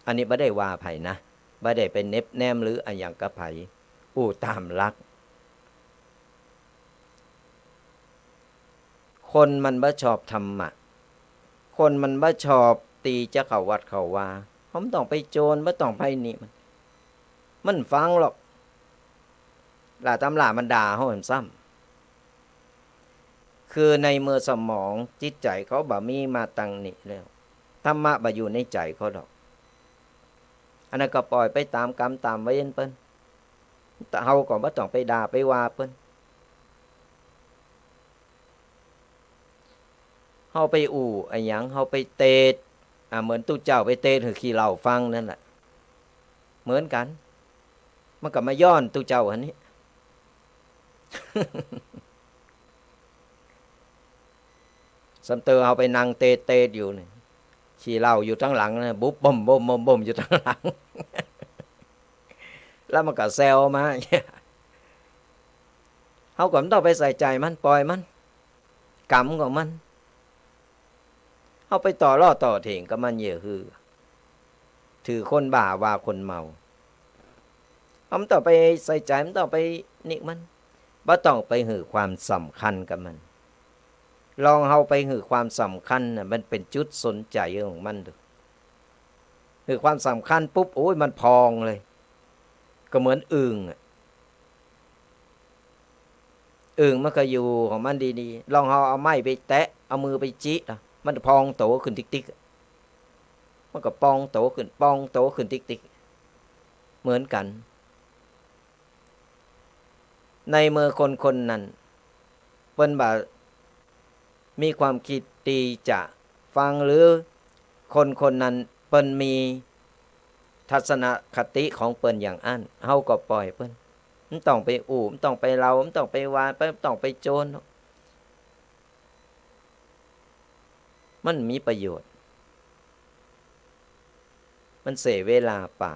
อันนี้บ่ได้ว่าใผนะ บ่ได้ไปเน็บแนมหรืออะหยังกับใผ อู้ต๋ามหลัก คนมันบ่ชอบธรรมะ คนมันบ่ชอบตี้จะเข้าวัดเข้าวา เฮาบ่ต้องไปโจร บ่ต้องไปนี่มัน มันฟังหรอก ละต๋ำรามันด่าเฮาซ้ำ คือในเมื่อสมองจิตใจ๋เขาบ่มีมาตังนี้แล้ว ธรรมะบ่อยู่ในใจ๋เขาดอก อันนั้นก็ปล่อยไปต๋ามกรรมต๋ามเวรเปิ้น แต่เฮาก็บ่ต้องไปด่าไปว่าเปิ้น เฮาไปอู้อะหยัง เฮาไปเตศน์ อ่ะ เหมือนตุ๊เจ้าไปเตศน์หื้อขี้เหล้าฟังนั่นแหละ เหมือนกั๋น มันก็มาย้อนตุ๊เจ้าอันนี้ สำเตอเฮาไปนั่งเตศน์ๆ อยู่นี่ ขี้เหล้าอยู่ตังหลังนะ บุบบ่ม บุบบ่ม บุบบ่ม อยู่ตังหลัง แล้วมันก็แซวมาเนี่ย เฮาก็บ่ต้องไปใส่ใจ๋มัน ปล่อยมัน กรรมของมัน เฮาไปต่อล้อต่อเถียงกับมันเยียะหื้อ ถือคนบ้าว่าคนเมา เฮาบ่ต้องไปใส่ใจ๋ บ่ต้องไปนี่มัน บ่ต้องไปหื้อความสำคัญกับมัน ลองเฮาไปหื้อความสำคัญน่ะ มันเป๋นจุดสนใจ๋ของมันดู หื้อความสำคัญปุ๊บ โอ้ย มันพองเลย ก็เหมือนอึ่งอะ อึ่งมันก็อยู่ของมันดีๆ ลองเฮาเอาไม้ไปแตะ เอามือไปจิกอะ มันพองโตขึ้นติ๊กๆ อะ มันก็ปองโตขึ้น ปองโตขึ้นติ๊กๆ เหมือนกั๋น ในเมื่อคนคนนั้นเปิ้นบ่มีความคิดตี้จะฟัง หรือคนคนนั้นเปิ้นมีทัศนคติของเปิ้นอย่างอั้น เฮาก็ปล่อยเปิ้น บ่ต้องไปอู้ บ่ต้องไปเล่า บ่ต้องไปว่า บ่ต้องไปโจร มันบ่มีประโยชน์ มันเสียเวลาเปล่า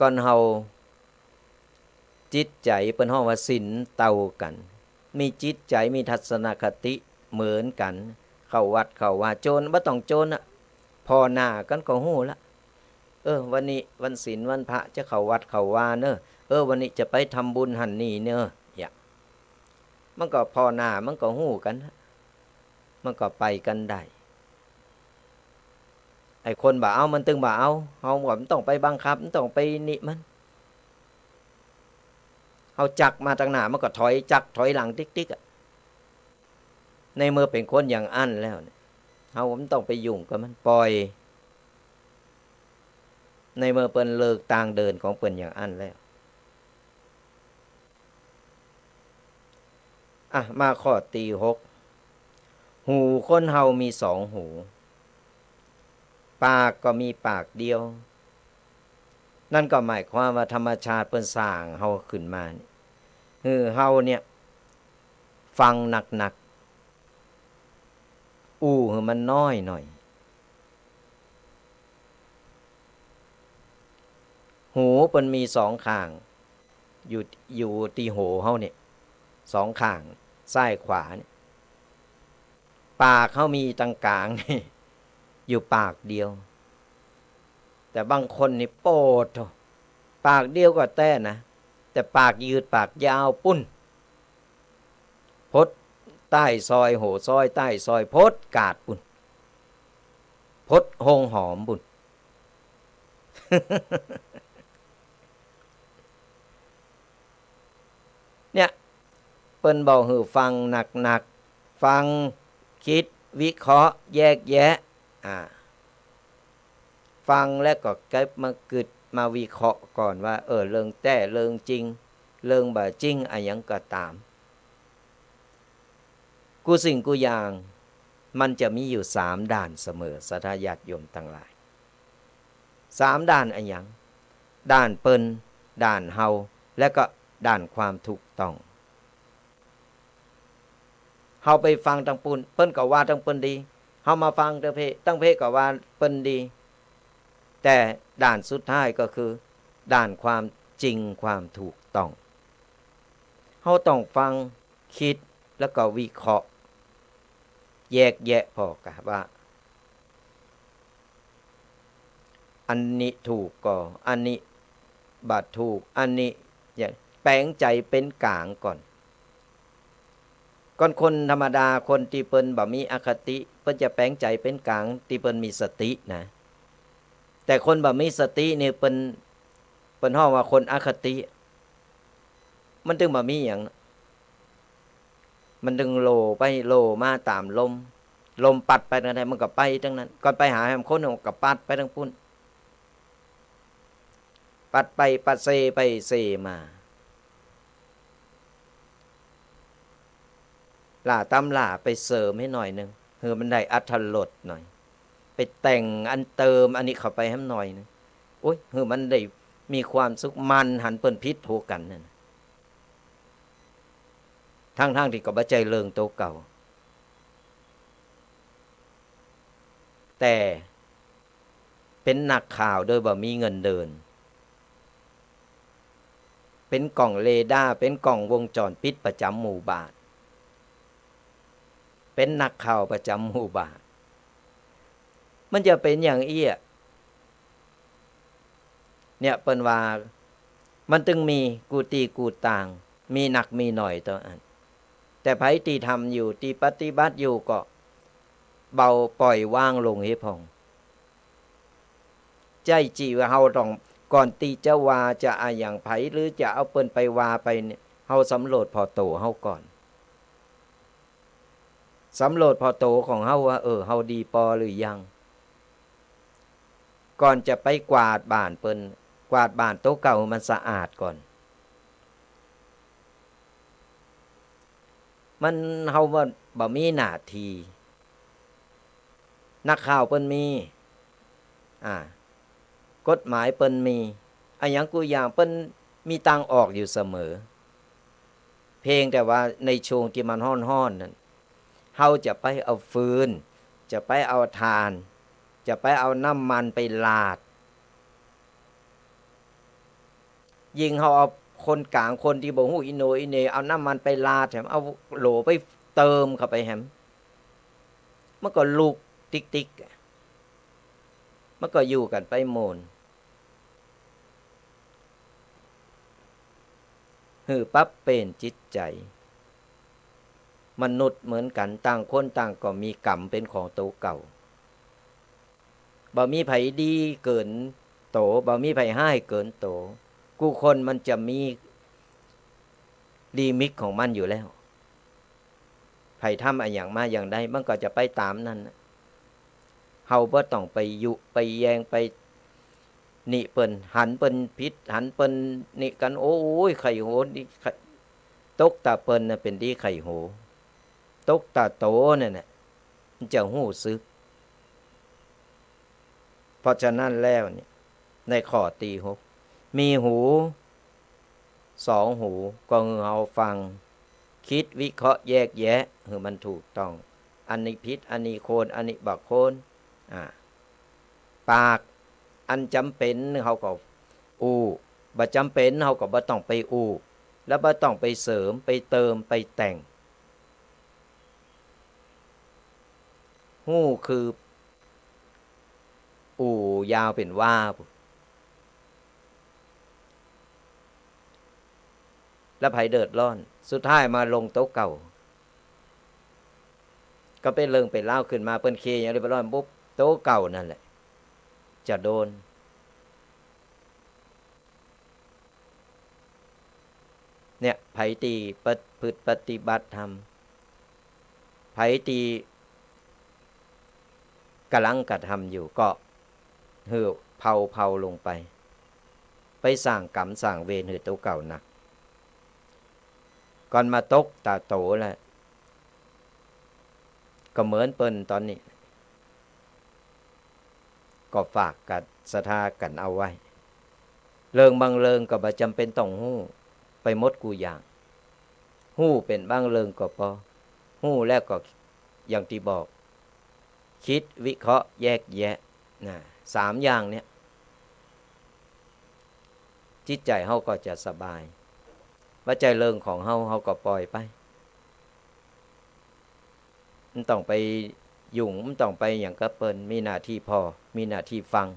ก่อนเฮา จิตใจ๋เปิ้นฮ้องว่าศีลเต้ากั๋น มีจิตใจ๋ มีทัศนคติเหมือนกั๋น เข้าวัดเข้าวา โจรบ่ต้องโจรอะ ผ่อหน้ากั๋นก็ฮู้ละ เออ วันนี้วันศีลวันพระจะเข้าวัดเข้าวาเน่อ เออ วันนี้จะไปทำบุญหั้นนี่เน่อ เยียะ มันก็ผ่อหน้า มันก็ฮู้กั๋น มันก็ไปกั๋นได้ ไอ้คนบ่เอามันตึงบ่เอา เฮาก็บ่ต้องไปบังคับ บ่ต้องไปนี่มัน เฮาจักมาตังหน้า มันก็ถอย จักถอยหลังติ๊กๆ อะ ในเมื่อเป๋นคนอย่างอั้นแล้วเนี่ย เฮาบ่ต้องไปยุ่งกับมัน ป่อย ในเมื่อเปิ้นเลิกตางเดินของเปิ้นอย่างอั้นแล้ว อ่ะ มาข้อตี้หก หูคนเฮามีสองหู ปากก็มีปากเดียว นั่นก็หมายความว่าธรรมชาติเปิ้นสร้างเฮาขึ้นมานี่ หื้อเฮาเนี่ยฟังหนักๆ อู้หื้อมันน้อยหน่อย หูเปิ้นมีสองข้าง อยู่ อยู่ตี้หัวเฮาเนี่ย สองข้าง ซ้ายขวาเนี่ย ปากเฮามีตังก๋างนี่ อยู่ปากเดียว แต่บางคนนี่โป๊ดโธ่ ปากเดียวก็แต๊นะ แต่ปากยืดปากยาวปุ้น พดใต้ซอย หัวซอย ใต้ซอย พดกาดปุ้น พดโฮงหอมปุ้น เนี่ย เปิ้นบอกหื้อฟังหนักๆ ฟัง กึ๊ด วิเคราะห์ แยกแยะ อ่า ฟังแล้วก็เก็บมากึ๊ดมาวิเคราะห์ก่อนว่า เออ เรื่องแต๊ เรื่องจริง เรื่องบ่จริง อะหยังก็ต๋าม กู้สิ่งกู้อย่าง มันจะมีอยู่สามด้านเสมอ ศรัทธาญาติโยมตังหลาย สามด้านอะหยัง ด้านเปิ้น ด้านเฮา และก็ด้านความถูกต้อง เฮาไปฟังตังปุ้น เปิ้นก็ว่าตังเปิ้นดี เฮามาฟังตังเพ ตังเพก็ว่าเปิ้นดี แต่ด้านสุดท้ายก็คือด้านความจริงความถูกต้อง เฮาต้องฟัง กึ๊ด แล้วก็วิเคราะห์ แยกแยะผ่อก่าว่า อันนี้ถูกก่อ อันนี้บ่ถูก อันนี้ อย่าง แป๋งใจ๋เป๋นก๋างก่อน ก่อนคนธรรมดา คนตี้เปิ้นบ่มีอคติ เปิ้นจะแป๋งใจ๋เป๋นก๋างตี้เปิ้นมีสตินะ แต่คนบ่มีสตินี่เปิ้น เปิ้นฮ้องว่าคนอคติ มันตึงบ่มีหยัง มันตึงโหล่ไปโหล่มาต๋ามลม ลมปัดไปตังใดมันก็ไปตังนั้น ก่อนไปหาแหมคนก็ปัดไปตังปุ้น ปัดไปปัดเซไปเซมา หล่าต๋ำหล่าไปเสริมหื้อหน่อยนึ่ง หื้อมันได้อรรถรสหน่อย ไปแต่งอันเติมอันนี้เข้าไปแหมหน่อยนึ่ง โอ๊ย หื้อมันได้มีความสุข มันหันเปิ้นผิดโผกั๋นนั่น ทั้งๆ ตี้ก็บ่ใจ้เรื่องโตเก่า แต่เป๋นนักข่าวโดยบ่มีเงินเดือน เป๋นกล้องเรดาร์ เป๋นกล้องวงจรปิดประจ๋ำหมู่บ้าน เป๋นนักข่าวประจ๋ำหมู่บ้าน มันจะเป๋นอย่างอี้อะ เนี่ยเปิ้นว่ามันตึงมีกู้ตี้กู้ตาง มีนักมีหน่อยเต้าอั้น แต่ใผตี้ทำอยู่ ตี้ปฏิบัติอยู่ก็เบาป่อยวางลงเหียพ่อง ใจ้ตี้ว่าเฮาต้อง ก่อนตี้จะว่าจะอะหยังใผ หรือจะเอาเปิ้นไปว่าไปเนี่ย เฮาสำรวจผ่อโตเฮาก่อน สำรวจผ่อโตของเฮาว่า เออ เฮาดีปอหรือยัง ก่อนจะไปกวาดบ้านเปิ้น กวาดบ้านโตเก่าหื้อมันสะอาดก่อน มัน เฮาว่าบ่มีหน้าตี้ นักข่าวเปิ้นมี อ่า กฎหมายเปิ้นมี อะหยังกู้อย่างเปิ้นมีตางออกอยู่เสมอ เพียงแต่ว่าในช่วงตี้มันฮ้อนๆ นั้น เฮาจะไปเอาฟืน จะไปเอาถ่าน จะไปเอาน้ำมันไปราด ยิ่งเฮาเอาคนก๋าง คนตี้บ่ฮู้อีโหน่อีเหน่ เอาน้ำมันไปราดแหม เอาโหล่ไปเติมเข้าไปแหม มันก็ลุกติ๊กๆ มันก็อยู่กั๋นไปหมด หื้อปรับเปลี่ยนจิตใจ๋ มนุษย์เหมือนกั๋น ต่างคนต่างก็มีกรรมเป๋นของโตเก่า บ่มีใผดีเกินโต บ่มีใผฮ้ายเกินโต กู้คนมันจะมีลิมิตของมันอยู่แล้ว ใผทำอะหยังมาอย่างใด มันก็จะไปต๋ามนั้นน่ะ เฮาบ่ต้องไปยุไปแยงไปนี่เปิ้น หันเปิ้นผิด หันเปิ้นนี่กั๋น โอ้ย ใค่หัวนี่ ใค่ ตกตาเปิ้นน่ะเป๋นตี้ใค่หัว ตกตาโตนั่นน่ะ มันจะฮู้สึก เพราะฉะนั้นแล้วเนี่ย ในข้อตี้หก มีหูสองหู ก็หื้อเฮาฟัง กึ๊ดวิเคราะห์แยกแยะหื้อมันถูกต้อง อันนี้ผิด อันนี้ควร อันนี้บ่ควร อ่า ปาก อันจ๋ำเป๋นเฮาก็อู้ บ่จ๋ำเป๋นเฮาก็บ่ต้องไปอู้ แล้วบ่ต้องไปเสริม ไปเติม ไปแต่ง ฮู้คือ อู้ยาวเป๋นว่า แล้วใผเดือดร้อน สุดท้ายมาลงโตเก่า ก็เป๋นเรื่องเป๋นราวขึ้นมา เปิ้นเคลียร์อย่างเรียบร้อยปุ๊บ โตเก่านั่นแหละ จะโดน เนี่ย ใผตี้ประพฤติปฏิบัติธรรม ใผตี้ก๋ำลังกระทำอยู่ ก็หื้อเผาๆ ลงไป ไปสร้างกรรมสร้างเวรหื้อโตเก่านัก ก่อนมาตกตาโตแล้ว ก็เหมือนเปิ้นต๋อนนี้ ก็ฝากกั๋นศรัทธากั๋นเอาไว้ เรื่องบางเรื่องก็บ่จ๋ำเป๋นต้องฮู้ไปหมดกู้อย่าง ฮู้เป๋นบางเรื่องก็ปอ ฮู้แล้วก็อย่างตี้บอก กึ๊ดวิเคราะห์แยกแยะ นะ สามอย่างเนี่ย จิตใจ๋เฮาก็จะสบาย บ่ใจ้เรื่องของเฮา เฮาก็ปล่อยไป บ่ต้องไปยุ่ง บ่ต้องไปหยังกับเปิ้น มีหน้าตี้ผ่อ มีหน้าตี้ฟัง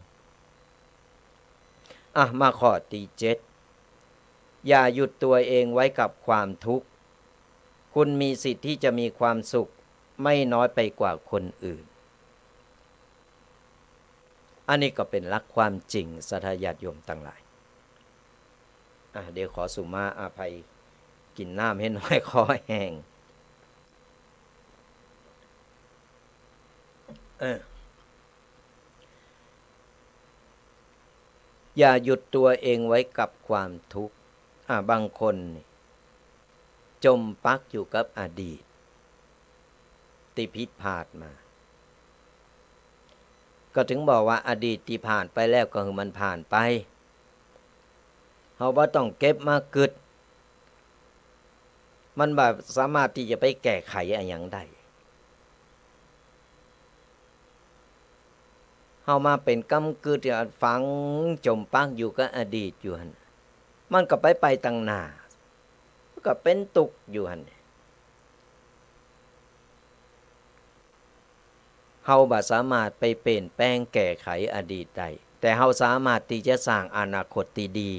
อ่ะ มาข้อตี้เจ็ด อย่าหยุดตัวเองไว้กับความทุกข์ คุณมีสิทธิ์ที่จะมีความสุขไม่น้อยไปกว่าคนอื่น อันนี้ก็เป๋นหลักความจริง ศรัทธาญาติโยมตังหลาย อ่ะ เดี๋ยวขอสุมาอภัย กิ๋นน้ำหื้อหน่อย คอแห้ง เออ อย่าหยุดตัวเองไว้กับความทุกข์ อ่ะ บางคนนี่ จ๋มปักอยู่กับอดีตตี้ผิดพลาดมา ก็ถึงบอกว่าอดีตตี้ผ่านไปแล้วก็หื้อมันผ่านไป เฮาบ่ต้องเก็บมากึ๊ด มันบ่สามารถตี้จะไปแก้ไขอะหยังได้ เฮามาเป๋นกำกึ๊ด ฝังจ๋มปักอยู่กับอดีตอยู่หั้น มันก็ไป ไปตังหน้า มันก็เป๋นตุ๊กข์อยู่หั้น เฮาบ่สามารถไปเปลี่ยนแปลงแก้ไขอดีตได้ แต่เฮาสามารถตี้จะสร้างอนาคตตี้ดี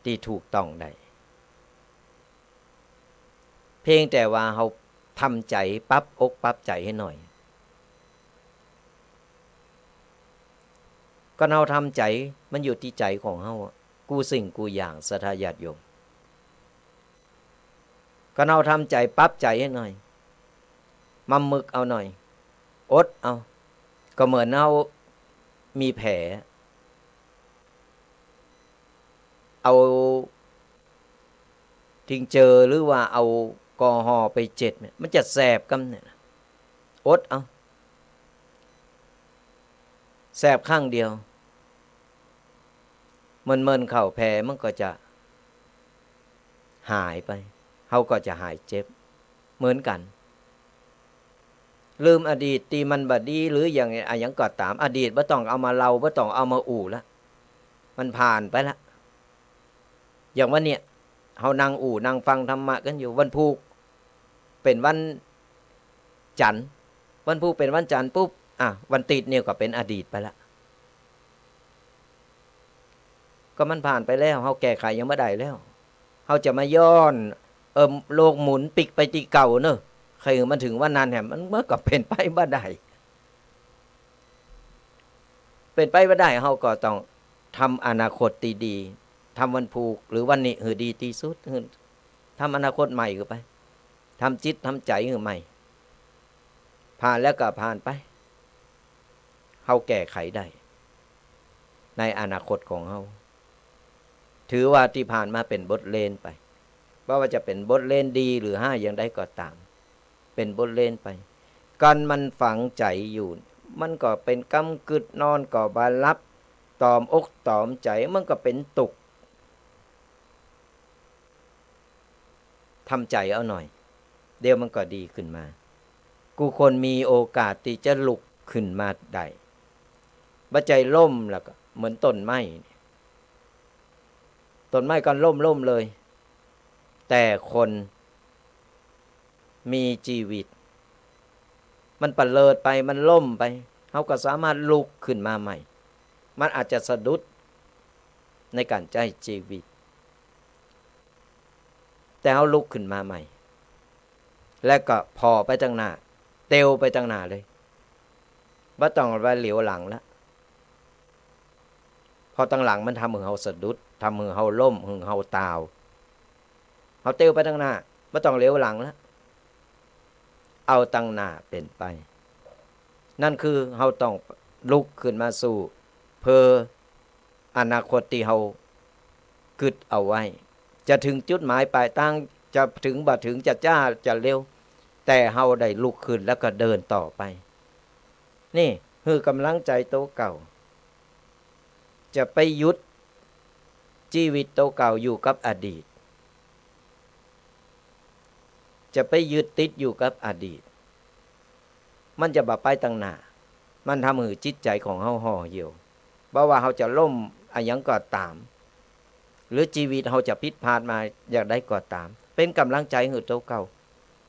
ตี้ถูกต้องได้ เพียงแต่ว่าเฮาทำใจ๋ ปรับอกปรับใจ๋หื้อหน่อย ก็เฮาทำใจ๋ มันอยู่ตี้ใจ๋ของเฮาอะ กู้สิ่งกู้อย่าง ศรัทธาญาติโยม ก็เฮาทำใจ๋ ปรับใจ๋หื้อหน่อย มำมึกเอาหน่อย อดเอา ก็เหมือนเฮามีแผล เอาทิงเจอร์หรือว่าเอาแอลกอฮอล์ไปเจ็ดเนี่ย มันจะแสบกำเนี่ย อดเอา แสบครั้งเดียว เมินๆ เข้าแผลมันก็จะหายไป เฮาก็จะหายเจ็บ เหมือนกั๋น ลืมอดีตตี้มันบ่ดีหรืออย่างอะหยังก็ต๋าม อดีตบ่ต้องเอามาเล่า บ่ต้องเอามาอู้ละ มันผ่านไปละ อย่างวันเนี้ย เฮานั่งอู้นั่งฟังธรรมะกั๋นอยู่ วันพูกเป๋นวันจันทร์ วันพูกเป๋นวันจันทร์ปุ๊บ อ่ะ วันติ๊ดเนี่ยก็เป๋นอดีตไปละ ก็มันผ่านไปแล้ว เฮาแก้ไขยังบ่ได้แล้ว เฮาจะมาย้อน เอิ่ม โลกหมุนปิ๊กไปตี้เก่าเนาะ ใค่หื้อมันเถิงวันนั้นแหม มัน มันก็เป๋นไปบ่ได้ เป๋นไปบ่ได้ เฮาก็ต้องทำอนาคตตี้ดี ทำวันพูกหรือวันนี้หื้อดีตี้สุด หื้อ ทำอนาคตใหม่เข้าไป ทำจิตทำใจ๋หื้อใหม่ ผ่านแล้วก็ผ่านไป เฮาแก้ไขได้ ในอนาคตของเฮา ถือว่าตี้ผ่านมาเป๋นบทเรียนไป บ่ว่าจะเป๋นบทเรียนดีหรือฮ้ายอย่างใดก็ต๋าม เป๋นบทเรียนไป กั๋นมันฝังใจ๋อยู่ มันก็เป๋นกำกึ๊ด นอนก็บ่หลับ ตอมอกตอมใจ๋ มันก็เป๋นตุ๊กข์ ทำใจ๋เอาหน่อย เดี๋ยวมันก็ดีขึ้นมา กู้คนมีโอกาสตี้จะลุกขึ้นมาได้ บ่ใจ้ล้มแล้วก็เหมือนต้นไม้ ต้นไม้ก็ล้มๆ เลย แต่คนมีจีวิต มันปะเลิดไป มันล้มไป เฮาก็สามารถลุกขึ้นมาใหม่ มันอาจจะสะดุดในก๋านใจ๊จีวิต แต่เฮาลุกขึ้นมาใหม่ และก็ผ่อไปตังหน้า เตียวไปตังหน้าเลย บ่ต้องไปเหลียวหลังละ เพราะตังหลังมันทำหื้อเฮาสะดุด ทำหื้อเฮาล้ม หื้อเฮาตาว เฮาเตียวไปตังหน้า บ่ต้องเหลียวหลังละ เอาตังหน้าเป๋นไป นั่นคือเฮาต้องลุกขึ้นมาสู้ เพื่ออนาคตตี้เฮากึ๊ดเอาไว้ จะเถิงจุดหมายปลายตาง จะเถิงบ่เถิง จะจ๊าจะเร็ว แต่เฮาได้ลุกขึ้นแล้วก็เดินต่อไป นี่หื้อกำลังใจ๋ตั๋วเก่า จะไปหยุดจีวิตตั๋วเก่าอยู่กับอดีต จะไปยึดติดอยู่กับอดีต มันจะบ่ไปตังหน้า มันทำหื้อจิตใจ๋ของเฮาห่อเหี่ยว บ่ว่าเฮาจะล้มอะหยังก็ต๋าม หรือจีวิตเฮาจะผิดพลาดมาอย่างใดก็ต๋าม เป๋นกำลังใจ๋หื้อตั๋วเก่า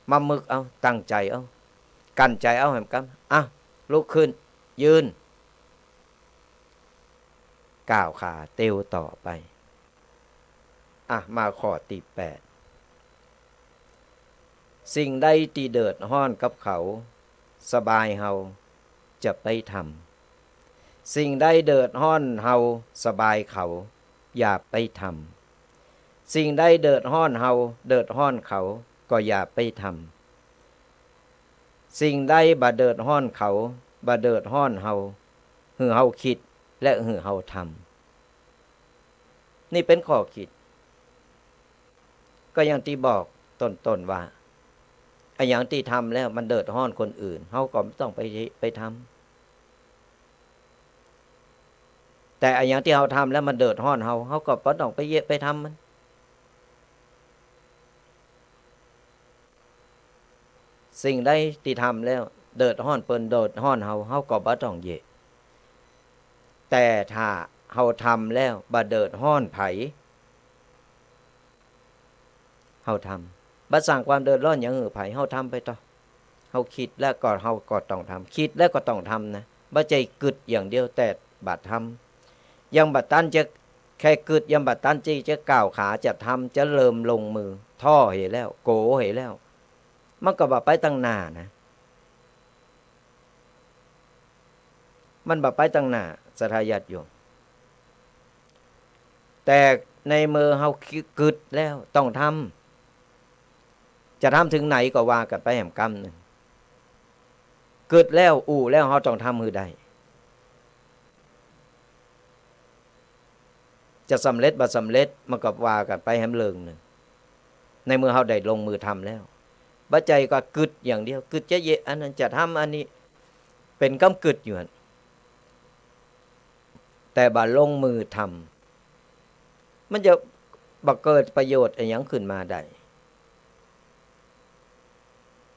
มามึกเอา ตั้งใจ๋เอา กั้นใจ๋เอาแหมกำ อ่ะ ลุกขึ้น ยืน ก้าวขาเตียวต่อไป อ่ะ มาข้อตี้แปด สิ่งใดตี้เดือดฮ้อนกับเขา สบายเฮาจะไปทำ สิ่งใดเดือดฮ้อนเฮา สบายเขา อย่าไปทำ สิ่งใดเดือดฮ้อนเฮา เดือดฮ้อนเขา ก็อย่าไปทำ สิ่งใดบ่เดือดฮ้อนเขา บ่เดือดฮ้อนเฮา หื้อเฮากึ๊ด และหื้อเฮาทำ นี่เป๋นข้อกึ๊ด ก็อย่างตี้บอกต้นๆ ว่า อะหยังตี้ทำแล้วมันเดือดฮ้อนคนอื่น เฮาก็บ่ต้องไป ไปทำ แต่อะหยังตี้เฮาทำแล้วมันเดือดฮ้อนเฮา เฮาก็บ่ต้องไปเยียะไปทำมัน สิ่งใดตี้ทำแล้วเดือดฮ้อนเปิ้น เดือดฮ้อนเฮา เฮาก็บ่ต้องเยียะ แต่ถ้าเฮาทำแล้วบ่เดือดฮ้อนใผ เฮาทำ บ่สร้างความเดือดฮ้อนหยังหื้อใผ เฮาทำไปเต๊อะ เฮากึ๊ดแล้วก็ เฮาก็ต้องทำ กึ๊ดแล้วก็ต้องทำนะ บ่ใจ้กึ๊ดอย่างเดียวแต่บ่ทำ ยังบ่ตันจะ แค่กึ๊ดยังบ่ตันจะ จะก้าวขา จะทำ จะเริ่มลงมือ ท้อเหยแล้ว โก๋เหยแล้ว มันก็บ่ไปตังหน้านะ มันบ่ไปตังหน้า ศรัทธาญาติโยม แต่ในเมื่อเฮากึ๊ดแล้วต้องทำ จะทำเถิงไหนก็ว่ากั๋นไปแหมกำนึ่ง กึ๊ดแล้ว อู้แล้ว เฮาต้องทำหื้อได้ จะสำเร็จบ่สำเร็จ มันก็ว่ากั๋นไปแหมเรื่องนึ่ง ในเมื่อเฮาได้ลงมือทำแล้ว บ่ใจ้ก็กึ๊ดอย่างเดียว กึ๊ดจะเยียะอันนั้น จะทำอันนี้ เป๋นกำกึ๊ดอยู่หั้น แต่บ่ลงมือทำ มันจะบ่เกิดประโยชน์อะหยังขึ้นมาได้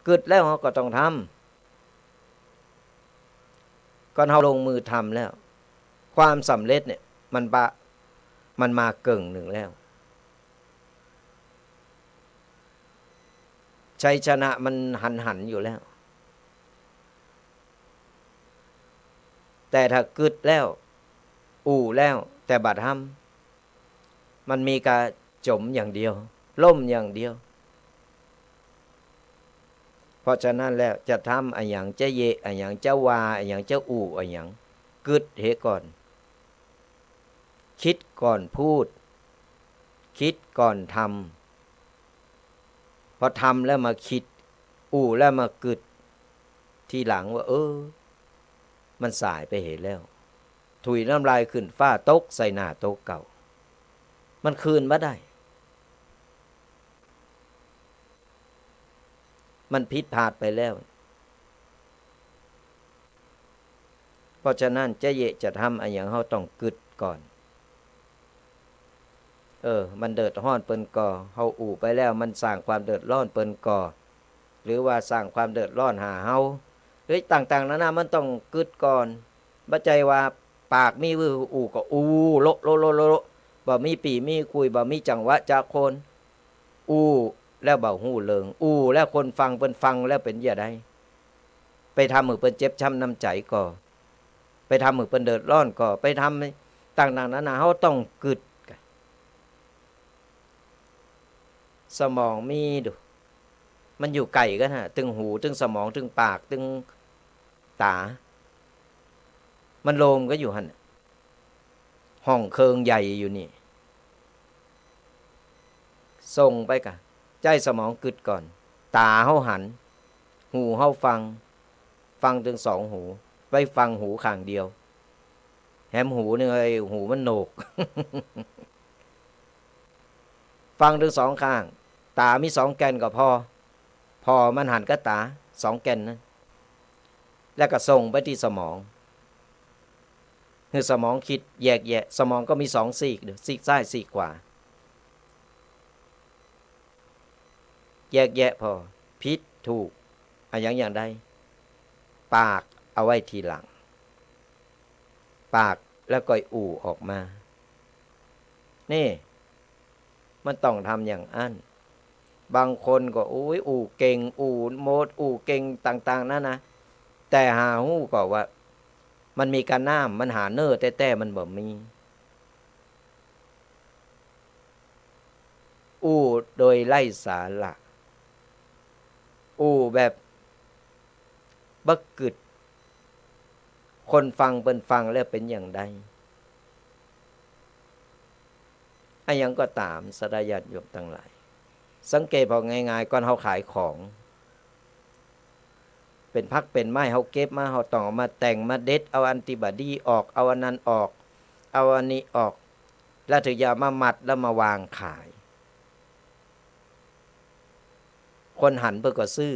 กึ๊ดแล้วเฮาก็ต้องทำ ก่อนเฮาลงมือทำแล้ว ความสำเร็จเนี่ยมันบ่ มันมาเกิ่งนึ่งแล้ว ชัยชนะมันหันๆ อยู่แล้ว แต่ถ้ากึ๊ดแล้ว อู้แล้ว แต่บ่ทำ มันมีก้าจ๋มอย่างเดียว ล้มอย่างเดียว เพราะฉะนั้นแล้วจะทำอะหยัง จะเยียะอะหยัง จะว่าอะหยัง จะอู้อะหยัง กึ๊ดเหก่อน กึ๊ดก่อนพูด กึ๊ดก่อนทำ พอทำแล้วมากึ๊ด อู้แล้วมากึ๊ดทีหลังว่า เออ มันสายไปเหียแล้ว ถุยน้ำลายขึ้นฟ้า ตกใส่หน้าโตเก่า มันคืนบ่ได้ มันผิดพลาดไปแล้ว เพราะฉะนั้นจะเยียะจะทำอะหยัง เฮาต้องกึ๊ดก่อน เออ มันเดือดฮ้อนเปิ้นก่อ เฮาอู้ไปแล้ว มันสร้างความเดือดร้อนเปิ้นก่อ หรือว่าสร้างความเดือดร้อนหาเฮา หรือต่างๆ นานา มันต้องกึ๊ดก่อน บ่ใจ้ว่าปากมีวื้ออู้ก็อู้โละโละโละโละ บ่มีปี้มีคุย บ่มีจังหวะจะคน อู้แล้วบ่ฮู้เรื่อง อู้แล้วคนฟังเปิ้นฟังแล้วเป๋นจะใด ไปทำหื้อเปิ้นเจ็บช้ำน้ำใจ๋ก่อ ไปทำหื้อเปิ้นเดือดร้อนก่อ ไปทำต่างๆ นานา เฮาต้องกึ๊ด สมองมีดู มันอยู่ใก้กั๋นฮะ ตึงหู ตึงสมอง ตึงปาก ตึงต๋า มันโลมกั๋นอยู่หั้น ห้องเคิงใหญ่อยู่นี่ ส่งไปก่ะ ใจ๊สมองกึ๊ดก่อน ต๋าเฮาหัน หูเฮาฟัง ฟังตึงสองหู ไปฟังหูข้างเดียว แหมหูนึ่ง ไอ้หูมันโหนก ฟังตึงสองข้าง ต๋ามีสองแก่นก็ผ่อ ผ่อมันหันกับต๋า สองแก่นนั้น แล้วก็ส่งไปตี้สมอง หื้อสมองกึ๊ดแยกแยะ สมองก็มีสองซีก ซีกซ้ายซีกขวา แยกแยะผ่อ ผิดถูก อะหยังอย่างใด ปากเอาไว้ทีหลัง ปากแล้วก็อู้ออกมา นี่ มันต้องทำอย่างอั้น บางคนก็ อุ๊ย อู้เก่ง อู้โมด อู้เก่งต่างๆ นานา แต่หาฮู้ก่อว่า มันมีก้าน้ำ มันหาเนื้อแต๊ๆ มันบ่มี อู้โดยไร้สาระ อู้แบบบ่กึ๊ด คนฟังเปิ้นฟังแล้วเป๋นอย่างใด อะหยังก็ต๋าม ศรัทธาญาติโยมตังหลาย สังเกตผ่อง่ายๆ ก่อนเฮาขายของ เป๋นผักเป๋นไม้ เฮาเก็บมา เฮาต้องเอามาแต่ง มาเด็ด เอาอันตี้บ่ดีออก เอาอันนั้นออก เอาอันนี้ออก แล้วเถิงจะเอามามัด แล้วมาวางขาย คนหันเปิ้นก็ซื้อ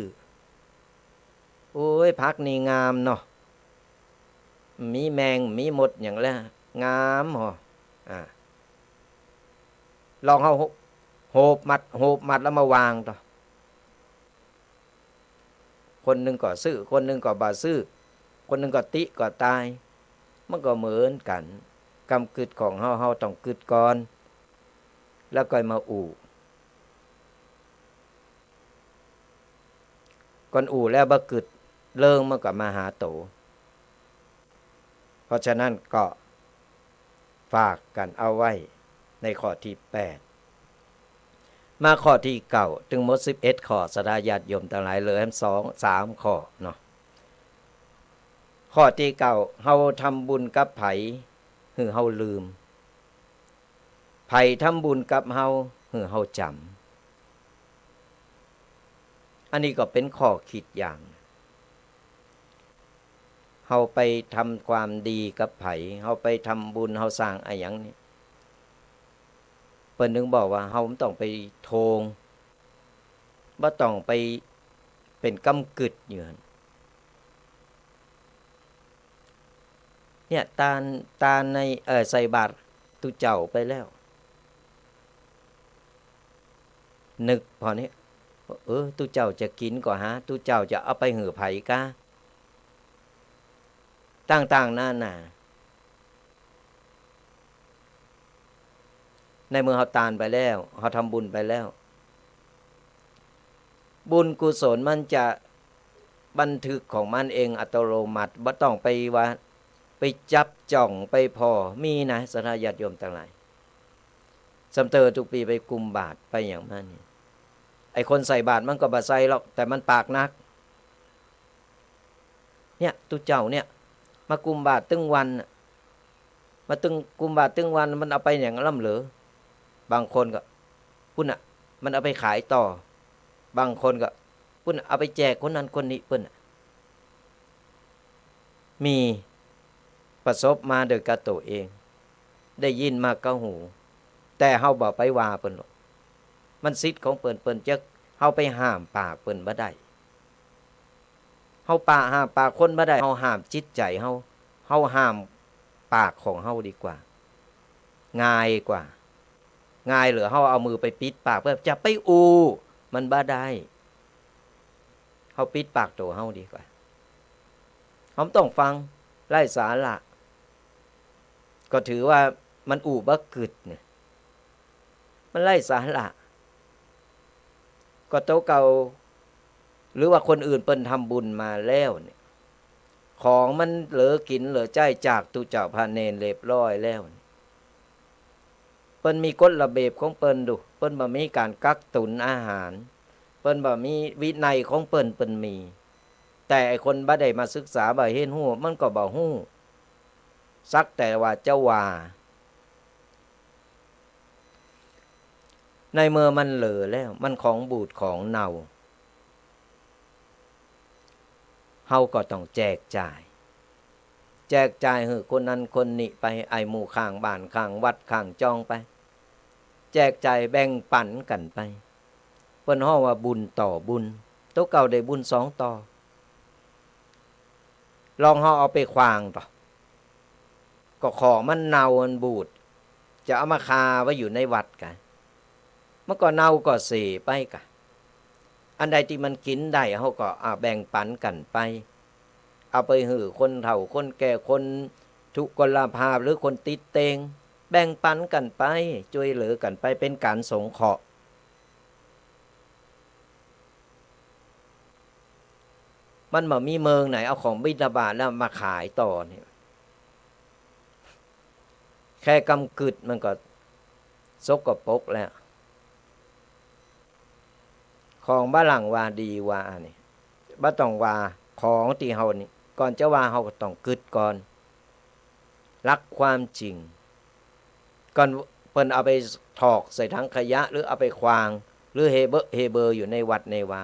โอ๊ย ผักนี่งามเนาะ มีแมง มีมดหยังแล้ว งามหอ อ่า ลองเฮาโหบมัด โหบมัดแล้วมาวางต่อ คนนึ่งก็ซื้อ คนนึ่งก็บ่ซื้อ คนนึ่งก็ติก็ตาย มันก็เหมือนกั๋น กำกึ๊ดของเฮา เฮาต้องกึ๊ดก่อน แล้วก่อยมาอู้ ก่อนอู้แล้วบ่กึ๊ด เรื่องมันก็มาหาโต เพราะฉะนั้นก็ฝากกั๋นเอาไว้ในข้อตี้แปด มาข้อตี้เก้า ตึงหมดสิบเอ็ดข้อ ศรัทธาญาติโยมตังหลาย เหลือแหมสอง สามข้อเนาะ ข้อตี้เก้า เฮาทำบุญกับใผ หื้อเฮาลืม ใผทำบุญกับเฮา หื้อเฮาจ๋ำ อันนี้ก็เป๋นข้อคิดอย่าง เฮาไปทำความดีกับใผ เฮาไปทำบุญ เฮาสร้างอะหยังนี่ เปิ้นนึ่งบอกว่าเฮาบ่ต้องไปโทง บ่ต้องไปเป๋นกำกึ๊ดอยู่หั้น เนี่ย ตาน ตานใน เอ่อ ใส่บาตรตุ๊เจ้าไปแล้ว นึกผ่อนี้ เออ ตุ๊เจ้าจะกิ๋นก็หา ตุ๊เจ้าจะเอาไปหื้อใผกา ต่างๆ นานา ในเมื่อเฮาตานไปแล้ว เฮาทำบุญไปแล้ว บุญกุศลมันจะบันทึกของมันเองอัตโนมัติ บ่ต้องไปว่า ไปจับจ้อง ไปผ่อ มีนะ ศรัทธาญาติโยมตังหลาย สำเติบตุ๊กปี๋ไปกุมบาตร ไปหยังมานี่ ไอ้คนใส่บาตรมันก็บ่ใส่หรอก แต่มันปากหนัก เนี่ย ตุ๊เจ้าเนี่ย มากุมบาตรตึงวันน่ะ มาตึง กุมบาตรตึงวัน มันเอาไปหยังล้ำเหลือ บางคนก็ ปุ้นน่ะ มันเอาไปขายต่อ บางคนก็ ปุ้นน่ะ เอาไปแจกคนนั้นคนนี้เปิ้นน่ะ มี ประสบมาโดยกับตั๋วเอง ได้ยินมากับหู แต่เฮาบ่ไปว่าเปิ้นหรอก มันสิทธิ์ของเปิ้น เปิ้นจะ เฮาไปห้ามปากเปิ้นบ่ได้ เฮาปะ ห้ามปากคนบ่ได้ เฮาห้ามจิตใจ๋เฮา เฮาห้ามปากของเฮาดีกว่า ง่ายกว่า ง่ายเหลือเฮาเอามือไปปิดปากเปิ้น จะไปอู้ มันบ่ได้ เฮาปิดปากตั๋วเฮาดีกว่า เฮาบ่ต้องฟัง ไร้สาระ ก็ถือว่ามันอู้บ่กึ๊ดเนี่ย มันไร้สาระ ก็ตั๋วเก่า หรือว่าคนอื่นเปิ้นทำบุญมาแล้วเนี่ย ของมันเหลือกิ๋นเหลือใจ๊จากตุ๊เจ้าพระเณรเรียบร้อยแล้วเนี่ย เปิ้นมีกฎระเบียบของเปิ้นดู เปิ้นบ่มีก๋านกักตุนอาหาร เปิ้นบ่มีวินัยของเปิ้น เปิ้นมี แต่ไอ้คนบ่ได้มาศึกษา บ่เหียนฮู้ มันก็บ่ฮู้ สักแต่ว่าจะว่า ในเมื่อมันเหลือแล้ว มันของบูดของเน่า เฮาก็ต้องแจกจ่าย แจกจ่ายหื้อคนนั้นคนนี้ไป ไอ้หมู่ข้างบ้านข้างวัดข้างจ่องไป แจกจ่ายแบ่งปั๋นกั๋นไป เปิ้นฮ้องว่าบุญต่อบุญ ตั๋วเก่าได้บุญสองต่อ ลองเฮาเอาไปขว้างต่อ ก็ของมันเน่ามันบูด จะเอามาคาไว้อยู่ในวัดกะ มันก็เน่าก็เสียไปกะ อันใดตี้มันกิ๋นได้ เฮาก็เอาแบ่งปั๋นกั๋นไป เอาไปหื้อคนเฒ่าคนแก่ คนทุกขลภาพ หรือคนติดเตียง แบ่งปั๋นกั๋นไป จ้วยเหลือกั๋นไป เป๋นก๋านสงเคราะห์ มันบ่มีเมืองไหนเอาของบิณฑบาตแล้วมาขายต่อเนี่ย แค่กำกึ๊ดมันก็สกปรกแล้ว ของบ่หลังว่าดีว่านี่ บ่ต้องว่า ของตี้เฮานี่ ก่อนจะว่าเฮาก็ต้องกึ๊ดก่อน หลักความจริง ก่อนเปิ้นเอาไปถอกใส่ถังขยะ หรือเอาไปขว้าง หรือเฮเบอะเฮเบออยู่ในวัดในวา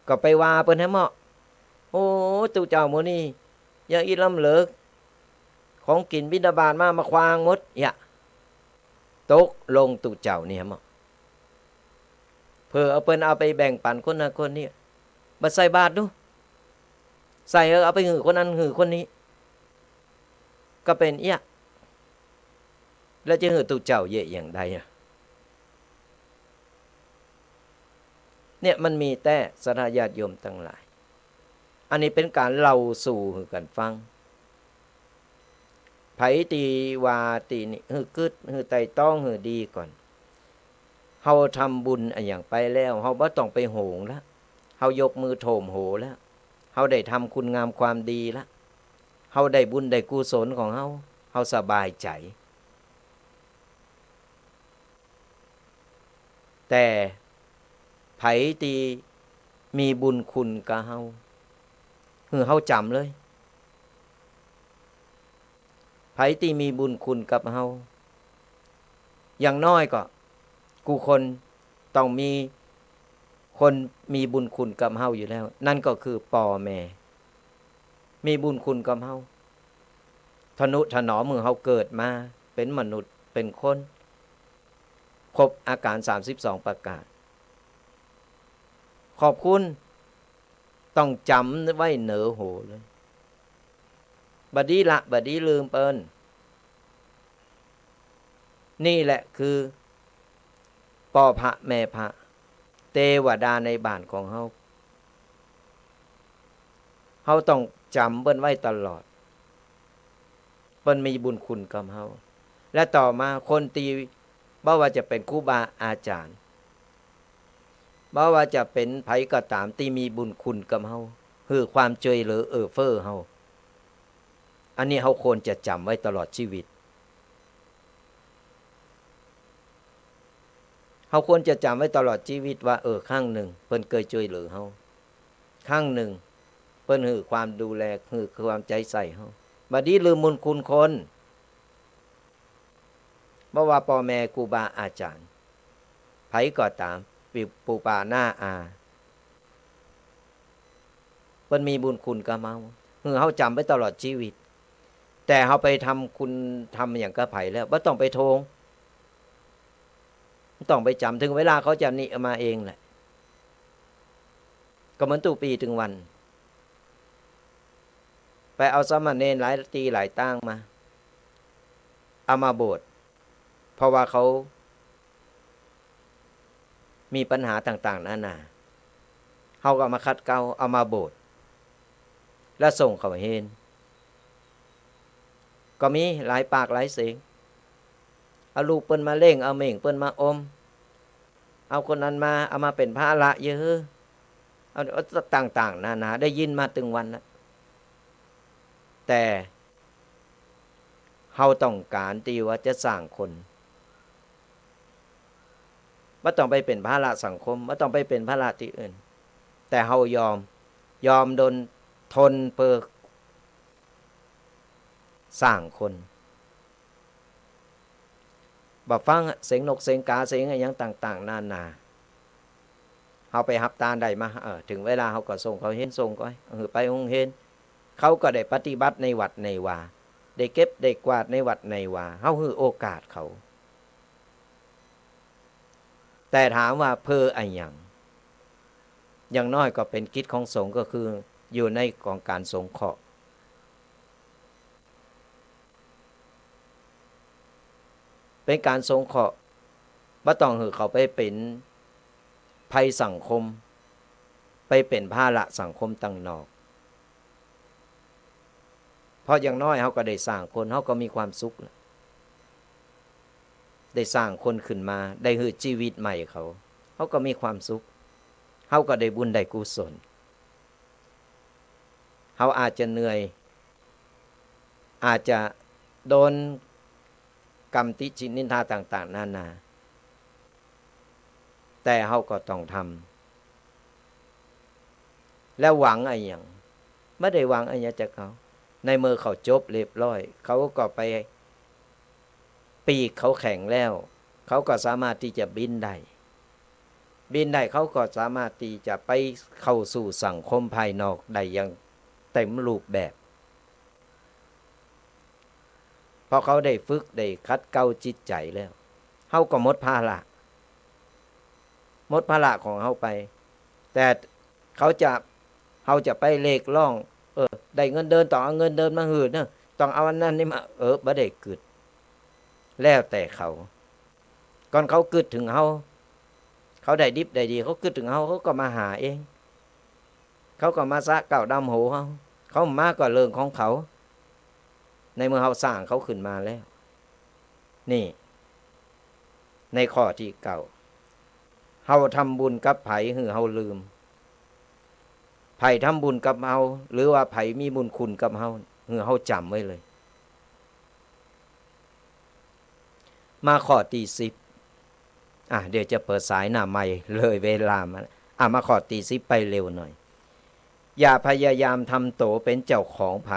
ก็ไปว่าเปิ้นแหมเหมาะ โอ้ ตุ๊เจ้าหมู่นี้ อย่างอี้ล้ำเหลือ ของกิ๋นบิณฑบาตมา มาขว้างหมด เยียะ ตกลงตุ๊เจ้านี่แหมเหมาะ เผื่อเอาเปิ้นเอาไปแบ่งปั๋นคนนั้นคนนี้ บ่ใส่บาตรดู ใส่เอา เอาไปหื้อคนนั้นหื้อคนนี้ ก็เป๋นเยียะ แล้วจะหื้อตุ๊เจ้าเยียะอย่างใดอะ เนี่ยมันมีแต๊ ศรัทธาญาติโยมตังหลาย อันนี้เป๋นก๋านเล่าสู่หื้อกั๋นฟัง ใผตี้ว่าตี้นี่ หื้อกึ๊ด หื้อไตร่ตรอง หื้อดีก่อน เฮาทำบุญอะหยังไปแล้ว เฮาบ่ต้องไปโหงละ เฮายกมือโถมโหละ เฮาได้ทำคุณงามความดีละ เฮาได้บุญได้กุศลของเฮา เฮาสบายใจ๋ แต่ใผตี้มีบุญคุณกับเฮา หื้อเฮาจ๋ำเลย ใผตี้มีบุญคุณกับเฮา อย่างน้อยก็กู้คนต้องมีคนมีบุญคุณกับเฮาอยู่แล้ว นั่นก็คือป้อแม่ มีบุญคุณกับเฮา ทะนุถนอมหื้อเฮาเกิดมาเป๋นมนุษย์เป๋นคน ครบอาก๋านสามสิบสองประก๋าน ขอบคุณ ต้องจ๋ำไว้เหนือหัวเลย บ่ดีละ บ่ดีลืมเปิ้น นี่แหละคือป้อพระแม่พระ เตวดาในบ้านของเฮา เฮาต้องจ๋ำเปิ้นไว้ตลอด เปิ้นมีบุญคุณกับเฮา และต่อมาคนตี้ บ่ว่าจะเป๋นครูบาอาจ๋ารย์ บ่ว่าจะเป๋นใผก็ต๋ามตี้มีบุญคุณกับเฮา หื้อความจ้วยเหลือเอื้อเฟื้อเฮา อันนี้เฮาควรจะจ๋ำไว้ตลอดจีวิต เฮาควรจะจ๋ำไว้ตลอดจีวิตว่า เออ ครั้งนึ่งเปิ้นเกยจ้วยเหลือเฮา ครั้งนึ่งเปิ้นหื้อความดูแล หื้อความใจ๋ใส่เฮา บ่ดีลืมบุญคุณคน บ่ว่าป้อแม่ครูบาอาจ๋ารย์ ใผก็ต๋าม ปู่ ปู่ป้าน้าอา เปิ้นมีบุญคุณกับเฮา หื้อเฮาจ๋ำไว้ตลอดจีวิต แต่เฮาไปทำคุณธรรมหยังกับใผแล้ว บ่ต้องไปโทง บ่ต้องไปจ๋ำ เถิงเวลาเขาจะหนีมาเองแหละ ก็เหมือนตุ๊ปี้ตึงวัน ไปเอาสามเณรหลายตี้หลายตางมา เอามาบวช เพราะว่าเขา มีปัญหาต่างๆ นานา เฮาก็เอามาขัดเกลา เอามาบวช แล้วส่งเขาเฮียน ก็มีหลายปากหลายเสียง เอาลูกเปิ้นมาเล่ง เอาเม่งเปิ้นมาอม เอาคนนั้นมา เอามาเป๋นภาระเยียะ เอา เอาต่างๆ นานา ได้ยินมาตึงวันแล้ว แต่เฮาต้องก๋านตี้ว่าจะสร้างคน บ่ต้องไปเป๋นภาระสังคม บ่ต้องไปเป๋นภาระตี้อื่น แต่เฮายอม ยอมดน ทนเปื้อสร้างคน บ่ฟังเสียงนกเสียงกา เสียงอะหยังต่างๆ นานา เฮาไปฮับตานได้มา เออ เถิงเวลาเฮาก็ส่งเขาเฮียน ส่งเขาหื้อไปโฮงเฮียน เขาก็ได้ปฏิบัติในวัดในวา ได้เก็บได้กวาดในวัดในวา เฮาหื้อโอกาสเขา แต่ถามว่าเปื้ออะหยัง อย่างน้อยก็เป๋นกิจของสงฆ์ ก็คืออยู่ในของก๋านสงเคราะห์ เป๋นก๋านสงเคราะห์ บ่ต้องหื้อเขาไปเป๋นภัยสังคม ไปเป๋นภาระสังคมตังนอก เพราะอย่างน้อยเฮาก็ได้สร้างคน เฮาก็มีความสุขแล้ว ได้สร้างคนขึ้นมา ได้หื้อชีวิตใหม่เขา เฮาก็มีความสุข เฮาก็ได้บุญได้กุศล เฮาอาจจะเหนื่อย อาจจะโดนกำติฉิ่นนินทาต่างๆ นานา แต่เฮาก็ต้องทำ แล้วหวังอะหยัง บ่ได้หวังอะหยังจากเขา ในเมื่อเขาจบเรียบร้อย เขาก็ไป ปีกเขาแข็งแล้ว เขาก็สามารถตี้จะบินได้ บินได้ เขาก็สามารถตี้จะไปเข้าสู่สังคมภายนอกได้อย่างเต็มรูปแบบ เพราะเขาได้ฝึก ได้ขัดเกลาจิตใจ๋แล้ว เฮาก็หมดภาระ หมดภาระของเฮาไป แต่เขาจะ เฮาจะไปเรียกร้อง เออ ได้เงินเดือน ต้องเอาเงินเดือนมาหื้อเนาะ ต้องเอาอันนั้นนี่มา เออ บ่ได้กึ๊ด แล้วแต่เขา ก่อนเขากึ๊ดเถิงเฮา เขาได้ดิบได้ดี เขากึ๊ดเถิงเฮา เขาก็มาหาเอง เขาก็มาสระเก๊าดำหัวเฮา เขามาก็เรื่องของเขา ในเมื่อเฮาสร้างเขาขึ้นมาแล้ว นี่ ในข้อตี้เก้า เฮาทำบุญกับใผหื้อเฮาลืม ใผทำบุญกับเฮา หรือว่าใผมีบุญคุณกับเฮา หื้อเฮาจ๋ำไว้เลย มาข้อตี้สิบ อ่ะ เดี๋ยวจะเปิดสายหน้าไมค์ เลยเวลามา อ่ะ มาข้อตี้สิบไปเร็วหน่อย อย่าพยายามทำโตเป๋นเจ้าของใผ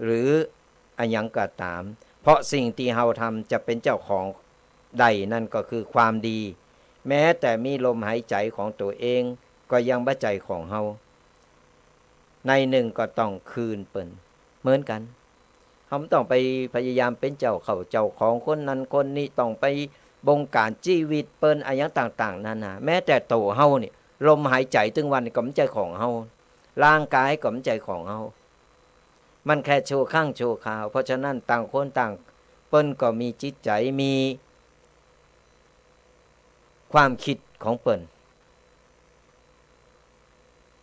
หรืออะหยังก็ต๋าม เพราะสิ่งตี้เฮาทำจะเป๋นเจ้าของได้นั้นก็คือความดี แม้แต่มีลมหายใจ๋ของตั๋วเองก็ยังบ่ใจ้ของเฮา ในหนึ่งก็ต้องคืนเปิ้นเหมือนกั๋น เฮาบ่ต้องไปพยายามเป๋นเจ้าเข้าเจ้าของคนนั้นคนนี้ ต้องไปบงก๋านจีวิตเปิ้นอะหยังต่างๆ นานา แม้แต่ตั๋วเฮานี่ ลมหายใจ๋ตึงวันก็บ่ใจ้ของเฮา ร่างกายก็บ่ใจ้ของเฮา มันแค่ชั่วครั้งชั่วคราว เพราะฉะนั้นต่างคนต่าง เปิ้นก็มีจิตใจ๋ มีความกึ๊ดของเปิ้น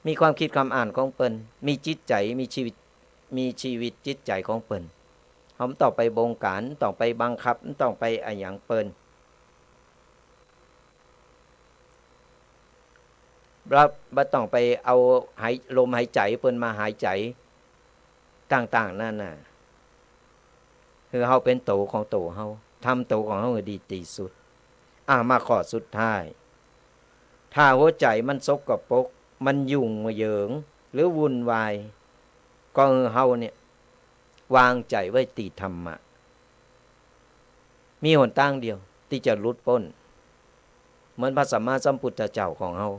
มีความกึ๊ดความอ่านของเปิ้น มีจิตใจ๋ มีจีวิต มีจีวิตจิตใจ๋ของเปิ้น เฮาบ่ต้องไปบงก๋าน บ่ต้องไปบังคับ บ่ต้องไปอะหยังเปิ้น บ่ บ่ต้องไปเอาหาย ลมหายใจ๋เปิ้นมาหายใจ๋ต่างๆ นานา หื้อเฮาเป๋นโตของตั๋วเฮา ทำตั๋วของเฮาหื้อดีตี้สุด อ่ะ มาข้อสุดท้าย ถ้าหัวใจ๋มันสกปรก มันยุ่งเหยิง หรือวุ่นวาย ก็หื้อเฮานี่ วางใจ๋ไว้ตี้ธรรมะ มีหนตางเดียวตี้จะหลุดป๊น เหมือนพระสัมมาสัมพุทธเจ้าของเฮา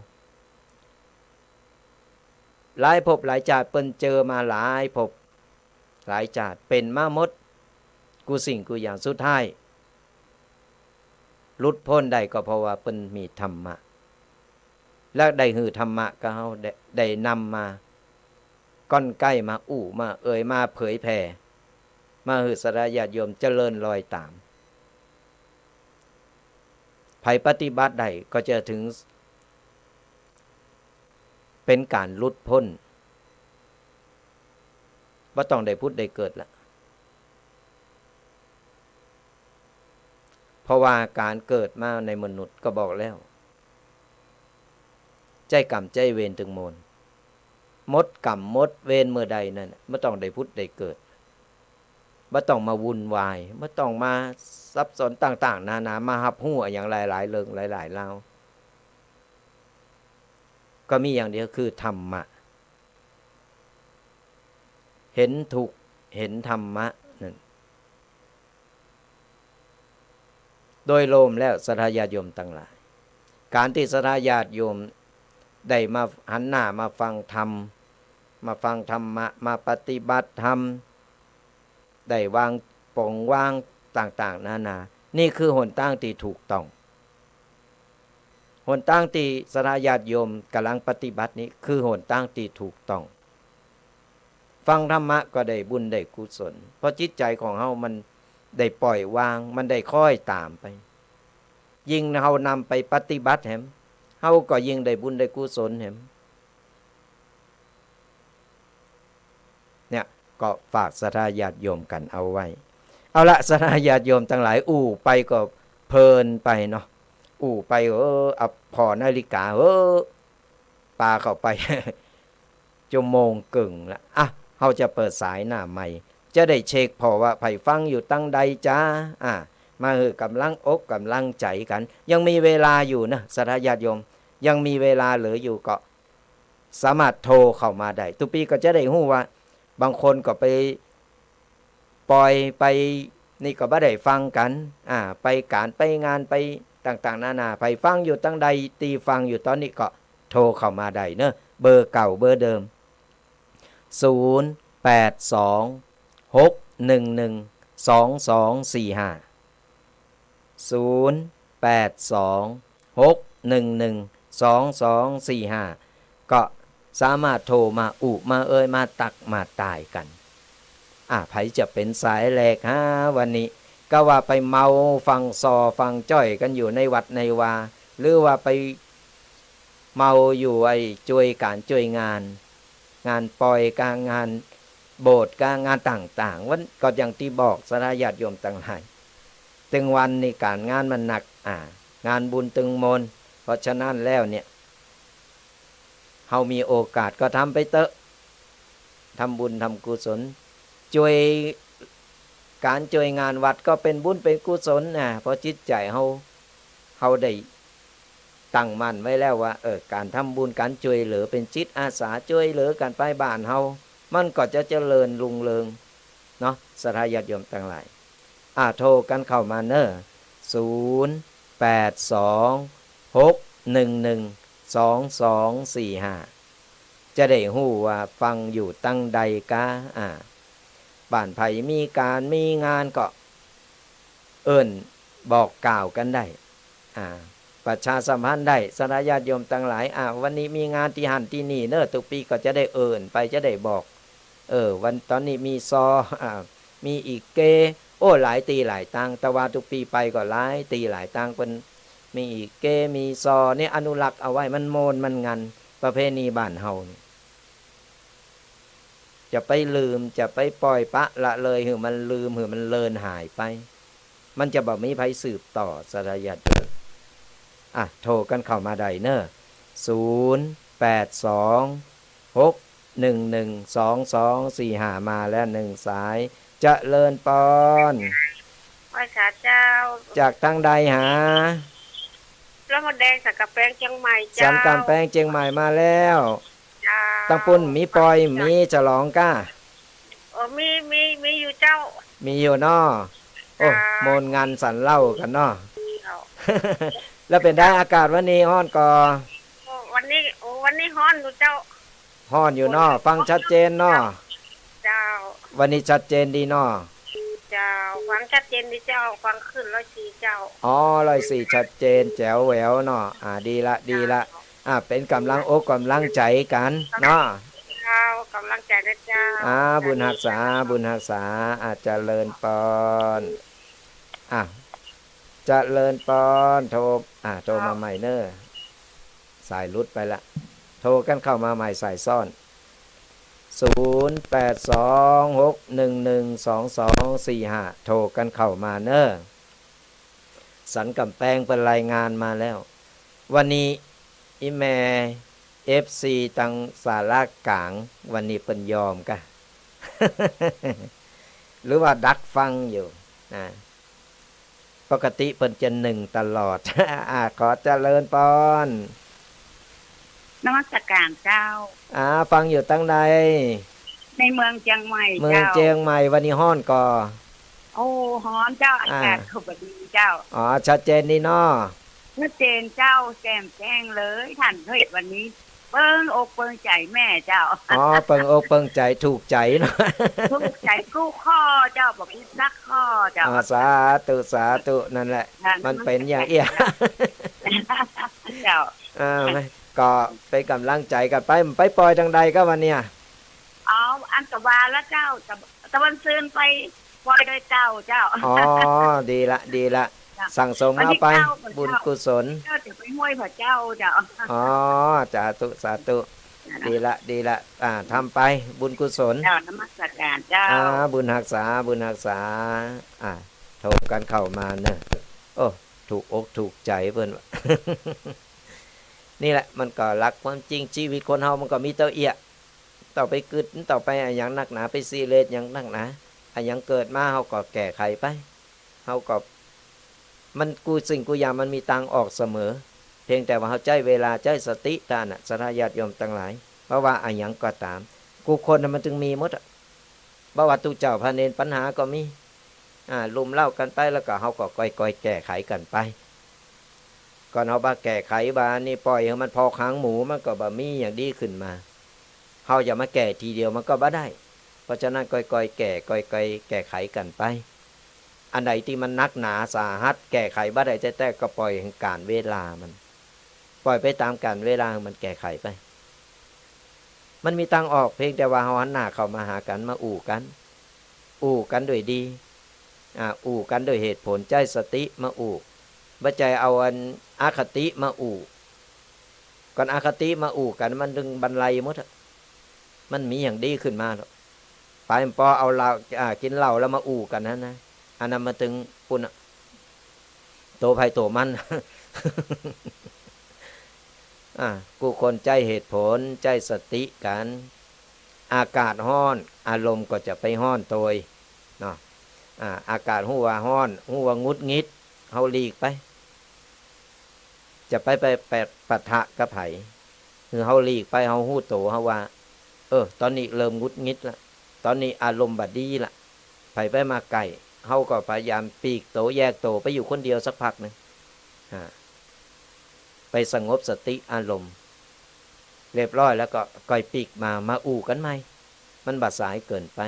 หลายภพหลายจาติเปิ้นเจอมาหลายภพ หลายจาติ เป๋นมาหมด กู้สิ่งกู้อย่าง สุดท้าย หลุดป๊นได้ก็เพราะว่าเปิ้นมีธรรมะ และได้หื้อธรรมะกับเฮา ได้ ได้นำมาก้อนไก้ มาอู้ มาเอ่ย มาเผยแผ่ มาหื้อศรัทธาญาติโยมเจริญรอยต๋าม ใผปฏิบัติได้ก็จะถึง เป๋นก๋านหลุดป๊น บ่ต้องได้ผุดได้เกิดละ เพราะว่าก๋านเกิดมาในมนุษย์ก็บอกแล้ว ใจ๊ก๋รรมใจ๊เวรตึงมวล หมดก๋รรมหมดเวรเมื่อใดนั้น บ่ต้องได้ผุดได้เกิด บ่ต้องมาวุ่นวาย บ่ต้องมาสับสนต่างๆ นานา มาฮับฮู้อะหยังหลายๆ เรื่องหลายๆ ราว ก็มีอย่างเดียวคือธรรมะ เห็นถูก เห็นธรรมะนั่น โดยรวมแล้วศรัทธาญาติโยมตังหลาย ก๋านตี้ศรัทธาญาติโยมได้มาหันหน้ามาฟังธรรม มาฟังธรรมะ มาปฏิบัติธรรม ได้วางป๋งวางต่างๆ นานา นี่คือหนตางตี้ถูกต้อง หนตางตี้ศรัทธาญาติโยมก่ำลังปฏิบัตินี้คือหนตางตี้ถูกต้อง ฟังธรรมะก็ได้บุญได้กุศล เพราะจิตใจ๋ของเฮามันได้ปล่อยวาง มันได้คล้อยต๋ามไป ยิ่งเฮานำไปปฏิบัติแหม เฮาก็ยิ่งได้บุญได้กุศลแหม เนี่ย ก็ฝากศรัทธาญาติโยมกั๋นเอาไว้ เอาละ ศรัทธาญาติโยมตังหลาย อู้ไปก็เพลินไปเนาะ อู้ไป เออ เอาผ่อนาฬิกา เออ ปาเข้าไป จั่วโมงเกิ่งละ อ่ะ เฮาจะเปิดสายหน้าไมค์ จะได้เช็คผ่อว่าใผฟังอยู่ตังใดจ๊ะ อ่ะ มาหื้อก๋ำลังอกก๋ำลังใจ๋กั๋น ยังมีเวลาอยู่นะ ศรัทธาญาติโยม ยังมีเวลาเหลืออยู่ก็ สามารถโทรเข้ามาได้ ตุ๊ปี้ก็จะได้ฮู้ว่า บางคนก็ไปปอยไปนี่ก็บ่ได้ฟังกั๋น อ่า ไปก๋านไปงานไปต่างๆ นานา ใผฟังอยู่ตังใด ตี้ฟังอยู่ต๋อนนี้ก็โทรเข้ามาได้เนาะ เบอร์เก่าเบอร์เดิม ศูนย์ แปด สอง หก หนึ่ง หนึ่ง สอง สอง สี่ ห้า ศูนย์ แปด สอง หก หนึ่ง หนึ่ง สอง สอง สี่ ห้า ก็สามารถโทรมาอู้มาเอ่ยมาตักมาตายกั๋น อ่า ใผจะเป๋นสายแรกฮะ วันนี้ กาว่าไปเมาฟังซอฟังจ้อยกั๋นอยู่ในวัดในวา หรือว่าไปเมาอยู่ไอ้จ้วยก๋านจ้วยงาน งานปอยกะ งานโบสถ์กะ งานต่างๆ วัน ก็อย่างตี้บอกศรัทธาญาติโยมตังหลาย ตึงวันนี้ก๋านงานมันหนัก อ่า งานบุญตึงมวล เพราะฉะนั้นแล้วเนี่ย เฮามีโอกาสก็ทำไปเต๊อะ ทำบุญทำกุศล จ้วยก๋านจ้วยงานวัดก็เป๋นบุญเป๋นกุศลนะ เพราะจิตใจ๋เฮา เฮาได้ตั้งมั่นไว้แล้วว่า เออ ก๋านทำบุญก๋านจ้วยเหลือเป๋นจิตอาสาจ้วยเหลือกั๋นไปบ้านเฮา มันก็จะเจริญรุ่งเรืองเนาะ ศรัทธาญาติโยมตังหลาย อ่า โทรกั๋นเข้ามาเน่อ ศูนย์ แปด สอง หก หนึ่ง หนึ่ง สอง สอง สี่ ห้า จะได้ฮู้ว่าฟังอยู่ตังใดกา อ่า บ้านใผมีก๋านมีงานก็เอิ้นบอกกล่าวกั๋นได้ อ่า ประชาสัมพันธ์ได้ ศรัทธาญาติโยมตังหลาย อ่า วันนี้มีงานตี้หั้นตี้นี่เน่อ ตุ๊กปี้ก็จะได้เอิ้นไป จะได้บอก เออ วัน ต๋อนนี้มีซอ อ่า มีอีเก โอ้ หลายตี้หลายตาง แต่ว่าตุ๊กปี้ไปก็หลายตี้หลายตาง เปิ้นมีอีเก มีซอ เนี่ย อนุรักษ์เอาไว้ มันม่วน มันงัน ประเพณีบ้านเฮานี่ จะไปลืม จะไปป่อยปละละเลย หื้อมันลืม หื้อมันเลือนหายไป มันจะบ่มีใผสืบต่อ ศรัทธาญาติโยม อ่ะ โทรกั๋นเข้ามาได้เน่อ ศูนย์ แปด สอง หก หนึ่ง หนึ่ง สอง สอง สี่ ห้า มาแล้วหนึ่งสาย เจริญปอน ไหว้สาเจ้า จากตังใดหา พระมดแดง สันก๋ำแปง เจียงใหม่เจ้า สันก๋ำแปง เจียงใหม่มาแล้ว เจ้า ตังปุ้นมีปอย มีฉลองก้า เออ มี มี มีอยู่เจ้า มีอยู่เนาะ โอ้ เจ้า ม่วนงันสันเหล้ากั๋นเนาะ เจ้า แล้วเป๋นใดอากาศวันนี้ฮ้อนก่อ โอ้ วันนี้ โอ้ วันนี้ฮ้อนอยู่เจ้า ฮ้อนอยู่เนาะ ฟังชัดเจนเนาะ เจ้า วันนี้ชัดเจนดีเนาะ เจ้า ฟังชัดเจนดีเจ้า ฟังขึ้นร้อยสี่เจ้า อ๋อ ร้อยสี่ ชัดเจนแจ๋วแหววเนาะ อ่า ดีละ ดีละ เจ้า อ่า เป๋นก๋ำลังอกก๋ำลังใจ๋กั๋นเนาะ เจ้า ก๋ำลังใจ๋นะเจ้า อ่า บุญฮักษา บุญฮักษา อ่า เจริญปอน อ่า เจริญปอน โทร อ่า โทรมาใหม่เน่อ สายหลุดไปละ โทรกั๋นเข้ามาใหม่ สายซ้อน ศูนย์ แปด สอง หก หนึ่ง หนึ่ง สอง สอง สี่ ห้า โทรกั๋นเข้ามาเน่อ สันก๋ำแปงเปิ้นรายงานมาแล้ว วันนี้อี่แม่ เอฟซี ตังสาระก๋าง วันนี้เปิ้นยอมกะ หรือว่าดักฟังอยู่นะ ปกติเปิ้นจะหนึ่งตลอด อ่า ขอเจริญปอน นมัสก๋านเจ้า อ่า ฟังอยู่ตังใด ในเมืองเจียงใหม่ เมือง เจ้า เจียงใหม่ วันนี้ฮ้อนก่อ โอ้ ฮ้อนเจ้า อ่า อากาศก็บ่ดีเจ้า อ๋อ ชัดเจนดีเนาะ ชัดเจนเจ้า แจ่มแจ้งเลย ท่านเทศน์วันนี้ เปิงอกเปิงใจ๋แม่เจ้า อ๋อ เปิงอกเปิงใจ๋ ถูกใจ๋เนาะ ถูกใจ๋กู้ข้อเจ้า บ่ผิดสักข้อเจ้า อ๋อ สาธุ สาธุ นั่นแหละ อ่า มันเป๋นอย่างเอี้ย เจ้า อ่า ก็เป๋นก๋ำลังใจ๋กั๋นไป ไปปอยตังใดก็วันเนี้ย อ๋อ อันตะวันละเจ้า ตะ ตะวันซืนไปปอยดอยเต่าเจ้า อ๋อ ดีละ ดีละ เจ้า สั่งสมเอาไป วันที่เก้า บุญกุศล เจ้าจะไปห้วยผาเจ้าเจ้า อ๋อ สาธุ สาธุ ดีละ ดีละ อ่า ทำไป บุญกุศล เจ้า นมัสก๋านเจ้า อ่า บุญฮักษา บุญฮักษา อ่า โทรกั๋นเข้ามาเน่อ โอ้ ถูกอกถูกใจ๋เปิ้น นี่แหละ มันก็หลักความจริง ชีวิตคนเฮามันก็มีเต้าเอี้ย เต้าไปกึ๊ด เต้าไปอะหยังนักหนา ไปซีเรียสหยังนักหนา อะหยังเกิดมาเฮาก็แก้ไขไป เฮาก็ มันกู้สิ่งกู้อย่างมันมีตางออกเสมอ เพียงแต่ว่าเฮาใจ๊เวลา ใจ๊สติเต้านั้นน่ะ ศรัทธาญาติโยมตังหลาย บ่ว่าอะหยังก็ต๋าม กู้คนน่ะมันตึงมีหมดอะ บ่ว่าตุ๊เจ้าพระเณร ปัญหาก็มี อ่า ลุ่มเล้ากั๋นไป แล้วก็เฮาก็ก้อยๆ แก้ไขกั๋นไป ก่อนเฮาบ่าแก้ไขบ่านี่ ปล่อยหื้อมันพอกหางหมู มันก็บ่มีอย่างดีขึ้นมา เฮาจะมาแก้ทีเดียวมันก็บ่ได้ เพราะฉะนั้นก้อยๆ แก้ ก้อยๆ แก้ไขกั๋นไป อันใดตี้มันนักหนาสาหัส แก้ไขบ่ได้แต๊ๆ ก็ปล่อยหื้อก๋าลเวลามัน ปล่อยไปต๋ามก๋าลเวลา หื้อมันแก้ไขไป มันมีตางออก เพียงแต่ว่าเฮาหันหน้าเข้ามาหากั๋น มาอู้กั๋น อู้กั๋นด้วยดี อ่า อู้กั๋นด้วยเหตุผล ใจ๊สติมาอู้ บ่ใจ้เอาอันอคติมาอู้ ก่อนอคติมาอู้กั๋น มันตึงบันไลหมดอะ มันมีอย่างดีขึ้นมาหรอก ไปปอเอาเหล้า อ่า กิ๋นเหล้าแล้วมาอู้กั๋นหั้นนะ อันนั้นมันตึงปุ้นอะ โตใผโตมัน อ่า กู้คนใจ๊เหตุผล ใจ๊สติกั๋น อากาศฮ้อน อารมณ์ก็จะไปฮ้อนโตย เนาะ อ่า อากาศฮู้ว่าฮ้อน ฮู้ว่าหงุดหงิด เฮาหลีกไป จะไป ไป ไปปะทะกับใผ คือเฮาหลีกไป เฮาฮู้โตเฮาว่า เออ ต๋อนนี้เริ่มหงุดหงิดละ ต๋อนนี้อารมณ์บ่ดีละ ใผไปมาใก้ เฮาก็พยายามปลีกโต แยกโตไปอยู่คนเดียวสักพักหนึ่ง อ่า ไปสงบสติอารมณ์ เรียบร้อยแล้วก็ก้อยปลีกมา มาอู้กั๋นใหม่ มันบ่สายเกินไป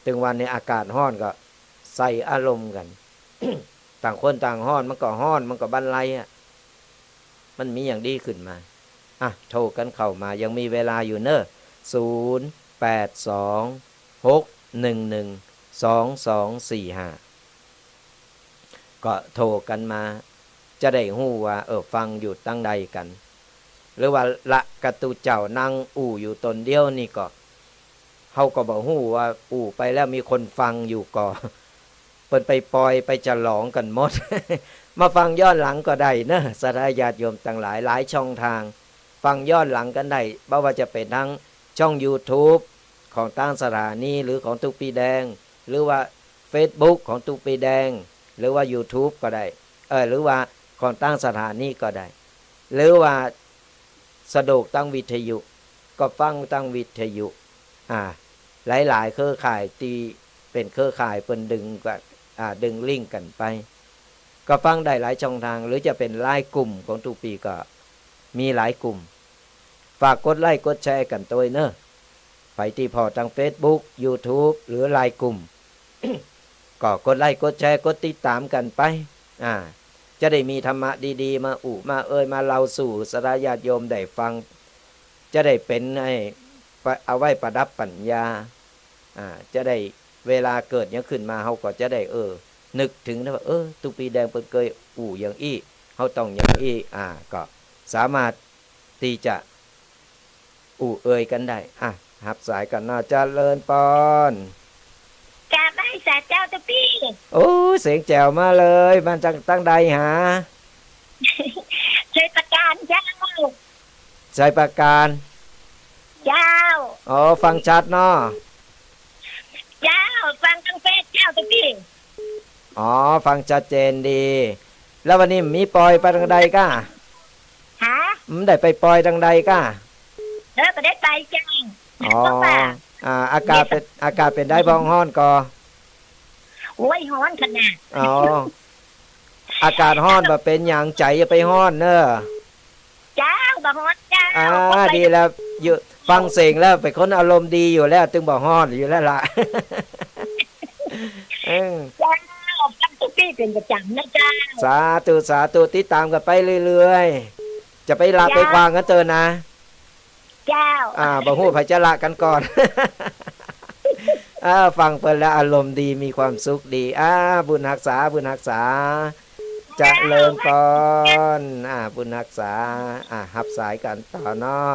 ตึงวันนี้อากาศฮ้อนก็ใส่อารมณ์กั๋น ต่างคนต่างฮ้อน มันก็ฮ้อน มันก็บันไลอะ มันมีอย่างดีขึ้นมา อ่ะ โทรกั๋นเข้ามา ยังมีเวลาอยู่เน่อ ศูนย์ แปด สอง หก หนึ่ง หนึ่ง สอง สอง สี่ ห้า ก็โทรกั๋นมา จะได้ฮู้ว่า เออ ฟังอยู่ตังใดกั๋น หรือว่าละกะตุ๊เจ้านั่งอู้อยู่ต๋นเดียวนี่ก็ เฮาก็บ่ฮู้ว่าอู้ไปแล้วมีคนฟังอยู่ก่อ เปิ้นไปปอยไปฉลองกั๋นหมด มาฟังย้อนหลังก็ได้เน่อ ศรัทธาญาติโยมตังหลาย หลายช่องทาง ฟังย้อนหลังกั๋นได้ บ่ว่าจะเป๋นทางช่องยูทูบของตางสถานี หรือของตุ๊กปี้แดง หรือว่าเฟซบุ๊กของตุ๊กปี้แดง หรือว่ายูทูบก็ได้ เออ หรือว่าของตางสถานีก็ได้ หรือว่าสะดวกตางวิทยุ ก็ฟังตางวิทยุ อ่า หลายๆ เครือข่ายตี้เป๋นเครือข่ายเปิ้นดึงก็ อ่า ดึงลิงก์กั๋นไป ก็ฟังได้หลายช่องทาง หรือจะเป๋นไลน์กลุ่มของตุ๊กปี้ก็มีหลายกลุ่ม ฝากกดไลก์กดแชร์กั๋นตวยเน่อ ไปตี้พ่อตางเฟซบุ๊ก ยูทูบ หรือไลน์กลุ่ม ก็กดไลก์ กดแชร์ กดติดต๋ามกั๋นไป อ่า จะได้มีธรรมะดีๆ มาอู้ มาเอย มาเล่าสู่สาธารณญาติโยมได้ฟัง จะได้เป๋นไอ้ ปะ เอาไว้ประดับปัญญา อ่า จะได้เวลาเกิดหยังขึ้นมา เฮาก็จะได้ เออ นึกเถิงได้ว่า เออ ตุ๊ปี้แดงเปิ้นเกยอู้อย่างอี้ เฮาต้องอย่างอี้ อ่า ก็สามารถตี้จะ อู้เอยกั๋นได้ อ่ะ ฮับสายก่อนเนาะ เจริญปอน กราบไหว้สาเจ้าตุ๊ปี้ โอ้ เสียงแจ๋วมาเลย มาจากตางใดหา ชัยปราการเจ้า ชัยปราการ เจ้า อ๋อ ฟังชัดเนาะ เจ้า ฟังตางเฟซเจ้าตุ๊ปี้ อ๋อ ฟังชัดเจนดี แล้ววันนี้มีปอยไปตางใดก้า ฮะ อืม ได้ไปปอยตางใดก้า เออ ก็ได้ไปเจ้า อ๋อ อ่า อากาศเป๋น อากาศเป๋นใด บ้องฮ้อนก่อ โอ้ย ฮ้อนขนาด อ๋อ อากาศฮ้อนบ่เป๋นหยัง ใจ๋อย่าไปฮ้อนเน่อ เจ้า บ่ฮ้อนเจ้า อ่า ก็ไป ดีแล้ว อยู่ ฟังเสียงแล้วเป๋นคนอารมณ์ดีอยู่แล้ว ตึงบ่ฮ้อนอยู่แล้วล่ะ เออ เจ้า ฟังตุ๊ปี้เป๋นประจ๋ำนะเจ้า สาธุ สาธุ ติดต๋ามกั๋นไปเรื่อยๆ จะไปละ เจ้า ไปขว้างกั๋นเต๊อะนะ เจ้า อ่า บ่ฮู้ใผจะละกั๋นก่อน อ่า ฟังเปิ้นแล้วอารมณ์ดี มีความสุขดี อ่า บุญฮักษา บุญฮักษา เจริญปอน อ่า บุญฮักษา อ่า ฮับสายกั๋นต่อเนาะ